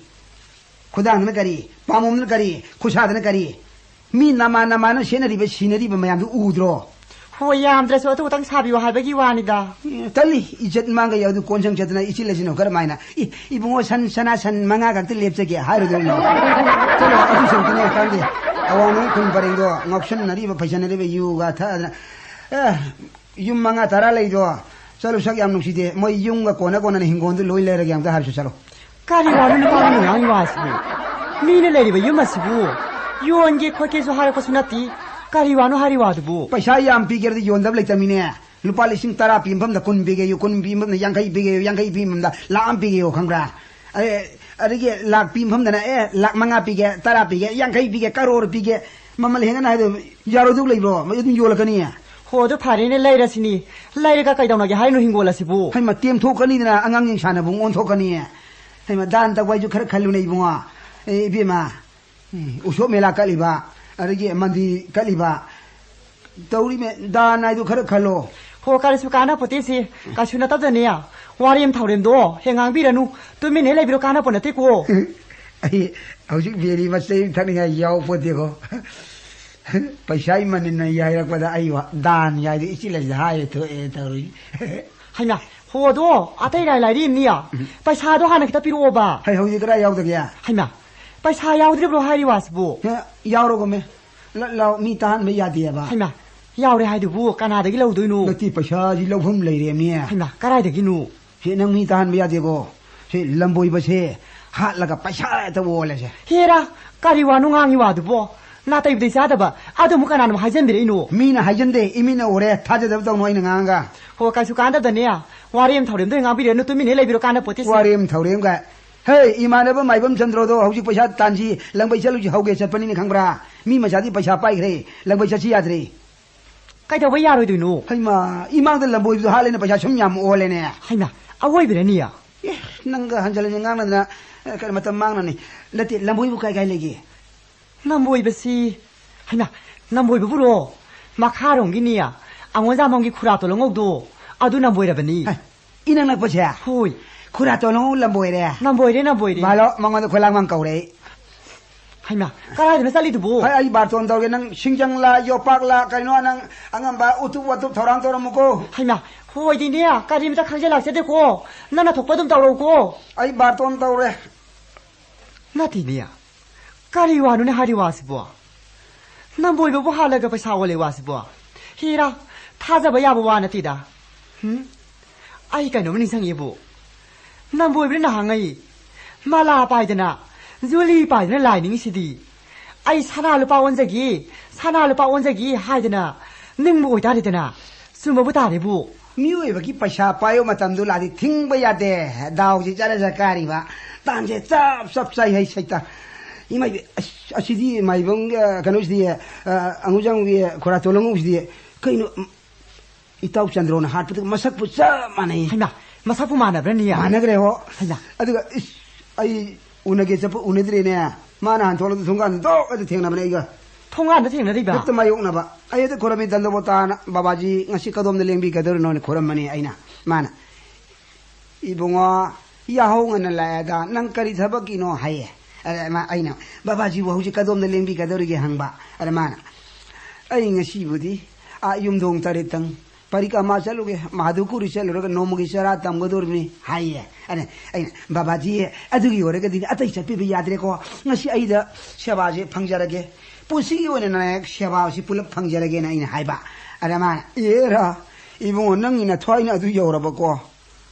ꯈꯨꯗꯥꯡꯗꯅ ꯀꯔꯤ? ꯄꯥꯝꯕꯣꯝꯗꯅ ꯀꯔꯤ? ꯈꯨꯠꯁꯥꯗꯅ ꯀꯔꯤ? ꯃꯤ ꯅꯃꯥꯟ ꯅꯃꯥꯟꯅ ꯁꯦꯠꯅꯔꯤꯕ, ꯁꯤꯅꯔꯤꯕ ꯃꯌꯥꯝꯗꯨ ꯎꯗ꯭ꯔꯣ? ꯍꯣꯏ, ꯌꯥꯝꯗ꯭ꯔꯁꯨ ꯑꯗꯨ ꯈꯛꯇꯪ ꯁꯥꯕꯤꯌꯨ ꯍꯥꯏꯕꯒꯤ ꯋꯥꯅꯤꯗ꯫ ꯑꯦ, ꯇꯜꯂꯤ, ꯏꯖꯠ ꯃꯥꯡꯒꯩ ꯑꯗꯨ ꯀꯣꯟꯁꯪ ꯆꯠꯇꯅ ꯏꯆꯤꯜ ꯑꯁꯤꯅ ꯀꯔꯝꯍꯥꯏꯅ? ꯏ, ꯏꯕꯨꯡꯉꯣ, ꯁꯟ, ꯁꯅꯥ ꯁꯟ ꯃꯉꯥ ꯈꯛꯇ ꯂꯦꯞꯆꯒꯦ ꯍꯥꯏꯔꯨꯗꯣꯏꯅꯣ? ꯆꯠꯂꯣ, ꯑꯗꯨ ꯁꯔꯨꯛꯇꯨꯅ ꯈꯪꯗꯦ꯫ ꯑꯋꯥꯡꯂꯣꯝ ꯈꯨꯟ ꯄꯔꯦꯡꯗꯣ ꯉꯥꯎꯁꯟꯅꯔꯤꯕ, ꯐꯩꯁꯟꯅꯔꯤꯕ, ꯌꯨꯒ ꯊꯛꯑꯗꯅ꯫ ꯑꯦ, ꯌꯨꯝ ꯃꯉꯥ ꯇꯔꯥ ꯂꯩꯗꯣ, ꯆꯠꯂꯨ, ꯁꯛ ꯌꯥꯝ ꯅꯨꯡꯁꯤꯗꯦ꯫ ꯃꯣꯏ ꯌꯨꯝꯒ ꯀꯣꯟꯅ ꯀꯣꯟꯅꯅ ꯍꯤꯡꯒꯣꯜꯗꯨ ꯂꯣꯏ ꯂꯩꯔꯒꯦ, ꯑꯝꯇ ꯍꯥꯏꯕꯁꯨ ꯆꯠꯂꯣ꯫ ꯀꯔꯤ ꯋꯥꯅꯣ ꯅꯨꯄꯥ ꯑꯃꯅ ꯉꯥꯡꯉꯤ ꯋꯥꯁꯤꯕꯨ? ꯃꯤꯅ ꯂꯩꯔꯤꯕ ꯌꯨꯝ ꯑꯁꯤꯕꯨ ꯌꯣꯟꯒꯦ ꯈꯣꯠꯀꯦꯁꯨ ꯍꯥꯏꯔꯛꯄꯁꯨ ꯅꯠꯇꯦ꯫ ꯀꯔꯤ ꯋꯥꯅꯣ ꯍꯥꯏꯔꯤ ꯋꯥꯗꯨꯕꯨ? ꯄꯩꯁꯥ ꯌꯥꯝ ꯄꯤꯒꯦꯔꯗꯤ ꯌꯣꯟꯗꯕ ꯂꯩꯇꯕꯅꯤꯅꯦ꯫ ꯂꯨꯄꯥ ꯂꯤꯁꯤꯡ ꯇꯔꯥ ꯄꯤ ꯃꯐꯝꯗ ꯀꯨꯟ ꯄꯤꯒꯦꯌꯨ, ꯀꯨꯟ ꯄꯤ ꯃꯐꯝꯗ ꯌꯥꯡꯈꯩ ꯄꯤꯒꯦꯌꯨ, ꯌꯥꯡꯈꯩ ꯄꯤ ꯃꯐꯝꯗ ꯂꯥꯛ ꯑꯃ ꯄꯤꯒꯦꯌꯨ, ꯈꯪꯕ꯭ꯔꯥ? ꯑꯦ, ꯑꯗꯒꯤ ꯂꯥꯛ ꯄꯤ ꯃꯐꯝꯗꯅ, "ꯑꯦ, ꯂꯥꯛ ꯃꯉꯥ ꯄꯤꯒꯦ, ꯇꯔꯥ ꯄꯤꯒꯦ, ꯌꯥꯡꯈꯩ ꯄꯤꯒꯦ, ꯀꯔꯣꯔ ꯄꯤꯒꯦ", ꯃꯃꯜ ꯍꯦꯟꯒꯠꯅ ꯍꯥꯏꯗꯣ ꯌꯥꯔꯣꯏꯗꯧ ꯂꯩꯕ꯭ꯔꯣ? ꯃꯣꯏ ꯑꯗꯨꯝ ꯌꯣꯜꯂꯛꯀꯅꯤ꯫ ꯍꯣ, ꯑꯗꯨ ꯐꯔꯦꯅꯦ, ꯂꯩꯔꯁꯤꯅꯤ꯫ ꯂꯩꯔꯒ ꯀꯩꯗꯧꯅꯒꯦ ꯍꯥꯏꯅꯣ ꯍꯤꯡꯒꯣꯜ ꯑꯁꯤꯕꯨ? ꯍꯩꯃ, ꯇꯦꯝꯊꯣꯛꯀꯅꯤꯗꯅ, ꯑꯉꯥꯡꯁꯤꯡ ꯁꯥꯟꯅꯕꯨꯡ ꯑꯣꯟꯊꯣꯛꯀꯅꯤ꯫ ꯍꯩꯃ, ꯗꯥꯟ ꯇꯧꯕ ꯍꯥꯏꯁꯨ ꯈꯔ ꯈꯜꯂꯨꯅꯦ, ꯏꯕꯨꯡꯉꯣ꯫ ꯑꯦ, ꯏꯕꯦꯝꯃ, ꯎꯝ, ꯎꯁꯣꯞ ꯃꯦꯂꯥ ꯀꯠꯂꯤꯕ, ꯑꯗꯒꯤ ꯃꯟꯗꯤꯔ ꯀꯠꯂꯤꯕ, ꯇꯧꯔꯤꯃꯦ, ꯗꯥꯟ ꯍꯥꯏꯗꯨ ꯈꯔ ꯈꯜꯂꯣ꯫ ꯍꯣ, ꯀꯔꯤꯁꯨ ꯀꯥꯟꯅꯄꯣꯠꯇꯦꯁꯦ꯫ ꯀꯩꯁꯨ ꯅꯠꯇꯕꯗꯅꯦ, ꯋꯥꯔꯦꯝ ꯊꯧꯔꯦꯝꯗꯣ ꯍꯦꯛ ꯉꯥꯡꯕꯤꯔꯅꯨ꯫ ꯇꯨꯃꯤꯟꯅ ꯍꯦꯛ ꯂꯩꯕꯤꯔꯣ, ꯀꯥꯟꯅꯄꯣꯠ ꯅꯠꯇꯦꯀꯣ꯫ ꯑꯩ ꯍꯧꯖꯤꯛ ꯕꯦꯔꯤ ꯃꯆꯩ ꯑꯃ ꯊꯛꯅꯤꯡꯉꯥꯏ ꯌꯥꯎꯄꯣꯠꯇꯦꯀꯣ꯫ ꯄꯩꯁꯥ ꯏꯃꯟꯅ ꯌꯥꯏꯔꯛꯄꯗ ꯑꯩ ꯋꯥ-, ꯗꯥꯟ ꯌꯥꯏꯗ ꯏꯆꯤꯜ ꯑꯁꯤꯗ ꯍꯥꯏꯔꯦ ꯊꯣꯛꯑꯦ ꯇꯧꯔꯤ꯫ ꯍꯩꯃꯥ, ꯍꯣ ꯑꯗꯣ, ꯑꯇꯩ ꯂꯥꯏ ꯂꯥꯏꯔꯤ ꯑꯃꯅꯤ꯫ ꯎꯝ꯫ ꯄꯩꯁꯥꯗꯣ ꯍꯥꯟꯅ ꯈꯤꯇ ꯄꯤꯔꯛꯑꯣꯕ꯫ ꯍꯩ, ꯍꯧꯖꯤꯛ ꯀꯗꯥꯏ ꯌꯥꯎꯗꯒꯦ? ꯍꯩꯃꯥ, ꯄꯩꯁꯥ ꯌꯥꯎꯗ꯭ꯔꯤꯕ꯭ꯔꯣ ꯍꯥꯏꯔꯤ ꯋꯥꯁꯤꯕꯨ? ꯍꯦ, ꯌꯥꯎꯔꯒꯨꯝꯃꯦ꯫ ꯂ-, ꯂꯥꯎ, ꯃꯤ ꯇꯥꯍꯟꯕ ꯌꯥꯗꯦꯕ꯫ ꯍꯩꯃꯥ, ꯌꯥꯎꯔꯦ ꯍꯥꯏꯗꯨꯕꯨ ꯀꯅꯥꯗꯒꯤ ꯂꯧꯗꯣꯏꯅꯣ? ꯅꯠꯇꯦ, ꯄꯩꯁꯥꯁꯤ ꯂꯧꯐꯝ ꯂꯩꯔꯦꯃꯤ꯫ ꯍꯩꯃꯥ, ꯀꯗꯥꯏꯗꯒꯤꯅꯣ? ꯍꯦ, ꯅꯪ ꯃꯤ ꯇꯥꯍꯟꯕ ꯌꯥꯗꯦꯀꯣ꯫ ꯁꯤ ꯂꯝꯕꯣꯏꯕꯁꯦ ꯍꯥꯠꯂꯒ ꯄꯩꯁꯥ ꯍꯦꯛꯇ ꯑꯣꯜꯂꯁꯦ꯫ ꯍꯦꯔꯥ, ꯀꯔꯤ ꯋꯥꯅꯣ ꯉꯥꯡꯉꯤ ꯋꯥꯗꯨꯕꯣ? ꯅꯥꯇꯩꯕꯨꯗꯤ ꯆꯥꯗꯕ꯫ ꯑꯗꯨ ꯑꯃꯨꯛ ꯀꯅꯥꯅ ꯑꯃꯨꯛ ꯍꯥꯏꯖꯟꯕꯤꯔꯛꯏꯅꯣ? ꯃꯤꯅ ꯍꯥꯏꯖꯟꯗꯦ, ꯏꯃꯤꯠꯅ ꯎꯔꯦ꯫ ꯊꯥꯖꯗꯕ ꯇꯧꯅꯨ ꯑꯩꯅ ꯉꯥꯡꯉꯒ꯫ ꯍꯣ, ꯀꯩꯁꯨ ꯀꯥꯟꯗꯕꯗꯅꯦ꯫ ꯋꯥꯔꯦꯝ ꯊꯧꯔꯦꯝꯗꯣ ꯉꯥꯡꯕꯤꯔꯅꯨ, ꯇꯨꯃꯤꯟꯅ ꯂꯩꯕꯤꯔꯣ, ꯀꯥꯟꯅꯄꯣꯠꯇꯦ ꯁꯤ꯫ ꯋꯥꯔꯦꯝ ꯊꯧꯔꯦꯝꯒ꯫ ꯍꯦ, ꯏꯃꯥꯟꯅꯕ ꯃꯥꯏꯕꯝ ꯆꯟꯗ꯭ꯔꯣꯗꯣ ꯍꯧꯖꯤꯛ ꯄꯩꯁꯥ ꯇꯥꯟꯁꯤ, ꯂꯪꯕꯩ ꯆꯠꯂꯨꯁꯤ ꯍꯧꯒꯦ ꯆꯠꯄꯅꯤꯅꯦ, ꯈꯪꯕ꯭ꯔꯥ? ꯃꯤ ꯃꯆꯥꯗꯤ ꯄꯩꯁꯥ ꯄꯥꯏꯈ꯭ꯔꯦ, ꯂꯪꯕꯩ ꯆꯠꯁꯤ ꯌꯥꯗ꯭ꯔꯦ꯫ ꯀꯩꯗꯧꯕ ꯌꯥꯔꯣꯏꯗꯣꯏꯅꯣ? ꯍꯩꯃꯥ, ꯏꯃꯥꯡꯗ ꯂꯝꯕꯣꯏꯕꯗꯣ ꯍꯥꯠꯂꯦꯅ ꯄꯩꯁꯥ ꯁꯨꯝ ꯌꯥꯝ ꯑꯣꯜꯂꯦꯅꯦ꯫ ꯍꯩꯃꯥ, ꯑꯋꯣꯏꯕꯤꯔꯅꯤ? ꯑꯦ, ꯅꯪꯒ ꯍꯟꯖꯤꯜ ꯍꯟꯖꯤꯜ ꯉꯥꯡꯅꯗꯅ, ꯑꯦ, ꯀꯔꯤ ꯃꯇꯝ ꯃꯥꯡꯅꯅꯤ? ꯅꯠꯇꯦ, ꯂꯝꯕꯣꯏꯕꯨ ꯀꯥꯏ ꯀꯥꯏ ꯂꯩꯒꯦ? ꯅꯝꯕꯣꯏꯕꯁꯤ, ꯍꯩꯃꯥ, ꯅꯝꯕꯣꯏꯕꯕꯨꯔꯣ? ꯃꯈꯥꯔꯣꯝꯒꯤꯅꯤ, ꯑꯉꯣꯟꯖꯥꯃꯝꯒꯤ ꯈꯨꯔꯥ ꯇꯣꯂꯉꯧꯗꯣ, ꯑꯗꯨ ꯅꯝꯕꯣꯏꯔꯕꯅꯤ꯫ ꯍꯩ, ꯏꯅꯛ ꯅꯛꯄꯁꯦ? ꯍꯣꯏ꯫ ꯈꯨꯔꯥ ꯇꯣꯂꯉꯧ ꯂꯝꯕꯣꯏꯔꯦ? ꯅꯝꯕꯣꯏꯔꯦ, ꯅꯝꯕꯣꯏꯔꯦ꯫ ꯃꯥꯂꯣ, ꯃꯉꯣꯟꯗ ꯈꯣꯏꯂꯥꯡꯃꯥꯡ ꯀꯧꯔꯦ ꯑꯩ꯫ ꯍꯩꯃꯥ, ꯀꯗꯥꯏꯗꯅꯣ ꯆꯠꯂꯤꯗꯨꯕꯨ? ꯍꯣꯏ, ꯑꯩ ꯕꯥꯔꯇꯣꯟ ꯇꯧꯔꯒꯦ꯫ ꯅꯪ ꯁꯤꯡꯖꯪꯂꯥ, ꯌꯣꯄꯥꯛꯂꯥ, ꯀꯩꯅꯣ, ꯅꯪ ꯑꯉꯝꯕ ꯎꯇꯨꯞ ꯋꯥꯇꯨꯞ ꯊꯧꯔꯥꯡ ꯇꯧꯔꯝꯃꯨꯀꯣ꯫ ꯍꯩꯃꯥ, ꯍꯣꯏꯗꯤꯅꯦ, ꯀꯔꯤꯝꯇ ꯈꯪꯖ ꯂꯥꯛꯆꯗꯦꯀꯣ꯫ ꯅꯪꯅ ꯊꯣꯛꯄ ꯑꯗꯨꯝ ꯇꯧꯔꯛꯎꯀꯣ꯫ ꯑꯩ ꯕꯥꯔꯇꯣꯟ ꯇꯧꯔꯦ꯫ ꯅꯠꯇꯦꯅꯦ, ꯀꯔꯤ ꯋꯥꯅꯣꯅꯦ ꯍꯥꯏꯔꯤ ꯋꯥꯁꯤꯕꯣ? ꯅꯝꯕꯣꯏꯕꯕꯨ ꯍꯥꯜꯂꯒ ꯄꯩꯁꯥ ꯑꯣꯜꯂꯦ ꯋꯥꯁꯤꯕꯣ? ꯍꯦꯔꯥ, ꯊꯥꯖꯕ ꯌꯥꯕ ꯋꯥ ꯅꯠꯇꯦꯗ꯫ ꯍꯨꯝ? ꯑꯩ ꯀꯩꯅꯣꯝ ꯅꯤꯡꯁꯤꯡꯉꯦꯕꯨ꯫ ꯅꯝꯕꯣꯏꯕꯅ ꯅꯍꯥꯟꯉꯩ ꯃꯂꯥ ꯄꯥꯏꯗꯅ, ꯖꯨꯂꯤ ꯄꯥꯏꯗꯅ ꯂꯥꯏ ꯅꯤꯡꯉꯤꯁꯤꯗꯤ꯫ ꯑꯩ ꯁꯅꯥ ꯂꯨꯄꯥ ꯑꯣꯟꯖꯒꯦ, ꯁꯅꯥ ꯂꯨꯄꯥ ꯑꯣꯟꯖꯒꯦ ꯍꯥꯏꯗꯅ ꯅꯤꯡꯕ ꯑꯣꯏꯇꯥꯔꯦꯗꯅ꯫ ꯆꯨꯝꯕꯕꯨ ꯇꯥꯔꯦꯕꯨ꯫ ꯃꯤꯑꯣꯏꯕꯒꯤ ꯄꯩꯁꯥ ꯄꯥꯏꯕ ꯃꯇꯝꯗꯨ ꯂꯥꯛꯑꯗꯤ ꯊꯤꯡꯕ ꯌꯥꯗꯦ꯫ ꯗꯥꯎꯁꯦ ꯆꯠꯂ ꯆꯠ ꯀꯥꯔꯤꯕ꯫ ꯇꯥꯟꯁꯦ ꯆꯞ ꯆꯞ ꯆꯥꯏ ꯍꯩ ꯁꯩꯇ꯫ ꯏꯃꯥꯏꯕꯤ, ꯑꯁ, ꯑꯁꯤꯗꯤ ꯃꯥꯏꯕꯝꯒꯤ, ꯑ, ꯀꯩꯅꯣꯁꯤꯗꯤ, ꯑ, ꯑꯉꯨꯖꯥꯡꯒꯤ ꯈꯣꯔꯥꯇꯣꯟ ꯑꯉꯧꯕꯁꯤꯗꯤ ꯀꯩꯅꯣ, ꯎꯝ, ꯏꯇꯥꯎ ꯆꯟꯗ꯭ꯔꯣꯅ ꯍꯥꯠꯄꯗꯨꯒ ꯃꯁꯛꯄꯨ ꯆꯞ ꯃꯥꯟꯅꯩ꯫ ꯍꯩꯃꯥ, ꯃꯁꯛꯄꯨ ꯃꯥꯟꯅꯕ꯭ꯔꯅꯦ? ꯃꯥꯟꯅꯈ꯭ꯔꯦ ꯍꯣ꯫ ꯍꯩꯃꯥ꯫ ꯑꯗꯨꯒ, ꯏꯁ, ꯑꯩ ꯎꯅꯒꯦ ꯆꯠꯄ ꯎꯅꯗ꯭ꯔꯦꯅꯦ꯫ ꯃꯥꯅ ꯍꯥꯟ ꯊꯣꯛꯂꯛꯄꯗ ꯊꯣꯡꯒꯥꯟꯗ ꯗꯣꯛ ꯑꯗꯨ ꯊꯦꯡꯅꯕꯅꯦ ꯑꯩꯒ꯫ ꯊꯣꯡꯒꯥꯟꯗ ꯊꯦꯡꯅꯔꯤꯕ? ꯍꯦꯛꯇ ꯃꯥꯌꯣꯛꯅꯕ꯫ ꯑꯩ ꯍꯦꯛꯇ ꯈꯣꯏꯔꯝꯃꯤ ꯗꯟꯗꯣꯕꯣꯇꯥꯅ, "ꯕꯥꯕꯥꯖꯤ, ꯉꯁꯤ ꯀꯗꯣꯝꯗ ꯂꯦꯡꯕꯤꯒꯗꯧꯔꯤꯅꯣꯅ?" ꯈꯣꯏꯔꯝꯕꯅꯤ ꯑꯩꯅ꯫ ꯃꯥꯅ, "ꯏꯕꯨꯡꯉꯣ, ꯌꯥꯍꯧ ꯉꯟꯅ ꯂꯥꯛꯑꯦꯗ, ꯅꯪ ꯀꯔꯤ ꯊꯕꯛꯀꯤꯅꯣ?" ꯍꯥꯏꯌꯦ꯫ ꯑꯗ ꯃꯥ-, ꯑꯩꯅ, "ꯕꯥꯕꯥꯖꯤꯕꯨ ꯍꯧꯖꯤꯛ ꯀꯗꯣꯝꯗ ꯂꯦꯡꯕꯤꯒꯗꯧꯔꯤꯒꯦ?" ꯍꯪꯕ꯫ ꯑꯗ ꯃꯥꯅ, "ꯑꯩ ꯉꯁꯤꯕꯨꯗꯤ ꯑꯥ ꯌꯨꯝꯊꯣꯡ ꯇꯔꯦꯠꯇꯪ ꯄꯔꯤꯀ꯭ꯔꯃꯥ ꯆꯠꯂꯨꯒꯦ, ꯃꯥꯙꯨꯀꯨꯔꯤ ꯆꯠꯂꯨꯔꯒ ꯅꯣꯡꯃꯒꯤ ꯆꯔꯥ ꯇꯝꯒꯗꯧꯔꯤꯕꯅꯤ" ꯍꯥꯏꯌꯦ꯫ ꯑꯗ ꯑꯩꯅ, "ꯕꯥꯕꯥꯖꯤ, ꯑꯗꯨꯒꯤ ꯑꯣꯏꯔꯒꯗꯤ ꯑꯇꯩ ꯆꯠꯄꯤꯕ ꯌꯥꯗ꯭ꯔꯦꯀꯣ, ꯉꯁꯤ ꯑꯩꯗ ꯁꯦꯕꯥꯁꯦ ꯐꯪꯖꯔꯒꯦ, ꯄꯨꯟꯁꯤꯒꯤ ꯑꯣꯏꯅ ꯅꯥꯌꯛ ꯁꯦꯕꯥꯁꯤ ꯄꯨꯂꯞ ꯐꯪꯖꯔꯒꯦꯅ" ꯑꯩꯅ ꯍꯥꯏꯕ꯫ ꯑꯗ ꯃꯥꯅ, "ꯑꯦꯔꯥ, ꯏꯕꯨꯡꯉꯣ, ꯅꯪꯒꯤ ꯅꯊ꯭ꯋꯥꯏꯅ ꯑꯗꯨ ꯌꯧꯔꯕꯀꯣ?